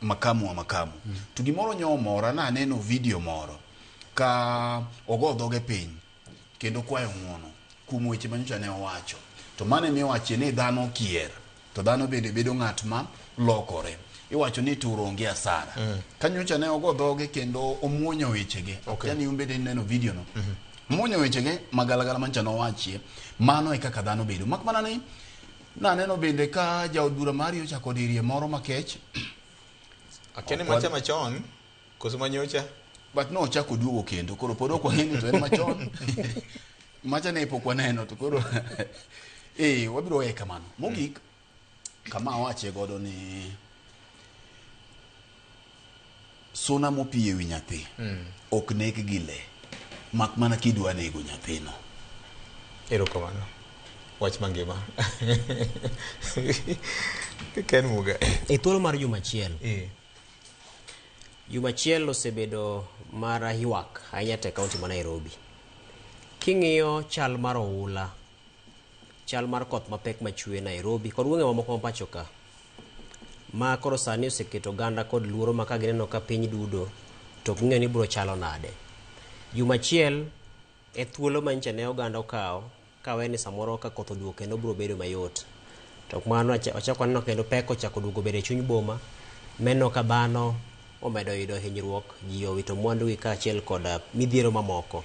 makamu wa makamu. To gimoro nyo omora na aneno video moro ka ogo dhoge piny kendo kwayo ng'uono kuom weche ma nyocha ne owacho. To mano emiwache ni dhano kier to dhano bende bedo ng'at ma lokore. Iwacho ni tur onge asara. Ka nyocha ne ogo dhoge kendo omuonyo wechege. Okay. Yani un bende ineno video no. Omuonyo wechege magalagala manyocha nowachie. Mano e kaka dhano bedo. Mak mana ni naneno bende ka jaod bura mari ochako dirie moro makech. Akia ni macha machon koso manyocha? But no ochako duogo kendo koro pod ok wang'eyo ni to en machon. Macha ne pok waneno to koro wabiro weye kamano. Mogik kama awache godo ni suna mopiyo ewi nyathi ok neg gi le mak mana kidwa nego nyathino. Erokamano. Wach mangima. Ken Muga. E thuolo mar juma achiel. Juma achiel osebedo mar ywak ahinya te kaunti ma Nairobi. King'iyo chal mar oula, chal mar koth mapek machwe Nairobi kod gwenge mamoko ma pacho ka, ma koro sani oseketo oganda kod luoro ma ka gineno ka piny dudo to ok ging'eyo ni biro chalo nade. Juma achiel e thuolo ma nyicha ne oganda okawo kawe ni samoro ka koth oduogo kendo biro bedo mayot. To mano ochako waneno kendo pek ochako duogo bedo e chuny boma, meneno ka dhano omedo yudo hinyruok, ji owito mwandugi kaachiel kod midhiero mamoko.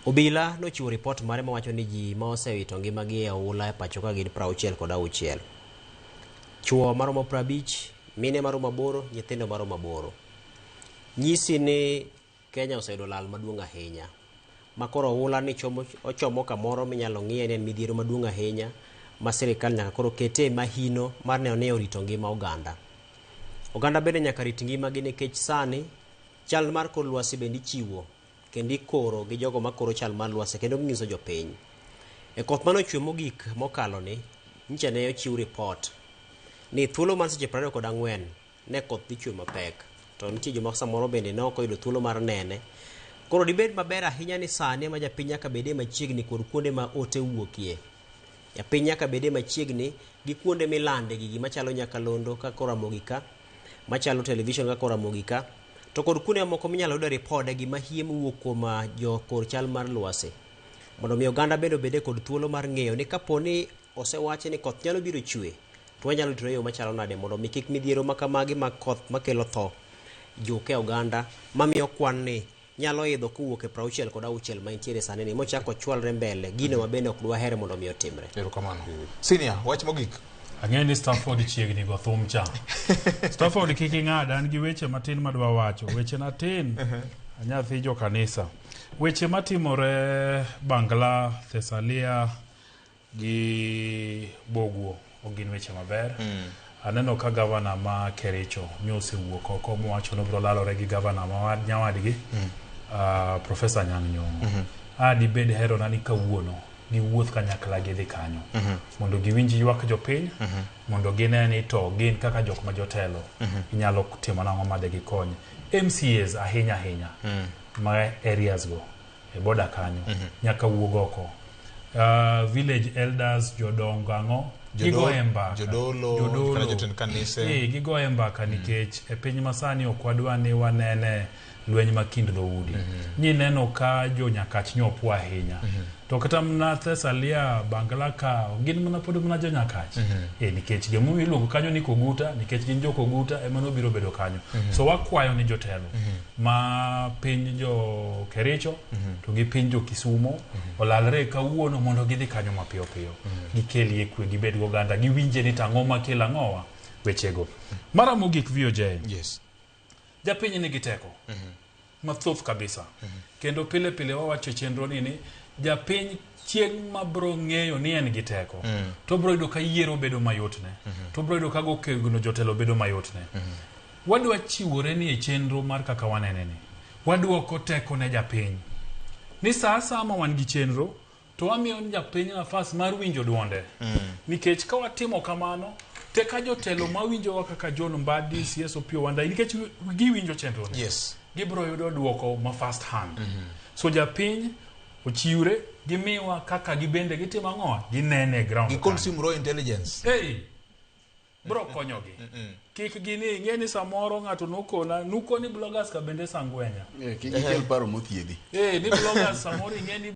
Obila nochiwo ripot mare mawacho ni ji ma osewito ngimagi e oula e pacho ka gin 66. Chuo maromo 50, mine maromo 8, nyithindo maromo 8. Nyisi ni Kenya oseyudo lal maduong' ahinya. Ma koro oula ni ochomo kamoro minyalo ng'iye ni en midhiero maduong' ahinya ma sirikal nyaka koro kete mahino mar neno ni orito ngima oganda. Oganda bende nyaka rit ngimagi nikech sani chal mar kor lwasi bende ichiwo kendo ikoro gi jogo makoro chal mar lwasi kendo ginyiso jopiny. E koth mane ochwe mogik mokalo ni, nyicha ne ochiw ripot ni thuolo mar seche 24 ne koth dhi chwe mapek. To nitie joma samoro bende ne ok oyudo thuolo mar nene. Koro dibed maber ahinya ni sani ema japiny nyaka bede machiegni kod kuonde ma ote wuokie. Japiny nyaka bede machiegni gi kuonde milande gigi machalo nyakalondo kaka Ramogi ka, machalo television kaka Ramogi ka, to kod kuonde mamoko minyalo yude ripode gi mahie mowuok kuom jokor chal mar lwasi. Mondo mi oganda bende obede kod thuolo mar ng'eyo ni kapo ni osewachi ni koth nyalo biro chwe, to wanyalo ritore e yo machalo nade mondo mi kik midhiero makamagi mag koth makelo tho juke oganda mamiyo kwan ni nyalo idho kowuok e 66 ma intiere sani ni mochako chwalre mbele gino ma bende ok dwaher mondo mi otimre. Erokamano. Senior, wach mogik. Ang'eyo ni Stafford chiegni go thum cha. Stafford kik ing'ad, an gi weche matin madwa wacho. Weche na tin, anyathi jo kanisa. Weche matimore Bangla, Thessalia gi Boguo ok gin weche maber. Aneno ka gavana ma Kericho nyosewuok oko mowacho ni obiro lalore gi gavana ma nyawadgi Professor Anyang' Nyong'o. A dibed herona ni kawuono giwuoth kanyakla gidhi kanyo mondo giwinj ywak jopiny mondo gine ni to gin kaka jok ma jotelo inyalo timo nang'o made gikony MCAs ahinya ahinya ma areas go e boda kanyo nyaka wuog oko. Village elders, jodongo ang'o gigoye mbaka, jodolo, kata jotend kanise. Gigoye mbaka nikech e piny masani ok wadwa ni wanene Lweny ma kind dhoudi. Nyineno ka jo Nyakach nyopwo ahinya. To kata mana Thessalia, Bangla ka, gin mana pod mana jo Nyakach. Nikech gimomiyo iluongo kanyo ni Koguta, nikech gin jo Koguta ema nobiro bedo kanyo. So wakwayo ni jotelo ma piny jo Kericho to gi piny jo Kisumo olalre kawuono mondo gidhi kanyo mapiyo piyo. Gikelie kwe, gibed goganda, giwinje ni tang'o makelo ang'owa wechego. Mara mogik VOJ. Yes. Japiny nigi teko mathoth kabisa. Kendo pile pile wawacho e chenro ni japiny chieng' ma bro ng'eyo ni en gi teko to bro yudo ka yiero bedo mayotne, to bro yudo ka go kegno jotelo bedo mayotne. Wadwa chiwore ni e chenro mar kaka wanene ni waduoko teko ne japiny ni sa asaya ma wan gi chenro to wamiyo japiny nafas mar winjo duonde, nikech ka watimo kamano teka jotelo mawinjowa kaka John Mbadi, CS Opiyo Wandayi, nikech giwinjo chenro ni gibro yudo duoko ma first hand. So japiny ochiwre gimiwa kaka gibende gitimo ang'o, ginene e ground Gi consume raw intelligence. Hey, bro konyogi kik gini ing'e ni samoro ng'ato nokona nukoni bloggers ka bende sangwenya. Kik ikel paro mothiedhi. Ni bloggers samoro ing'e ni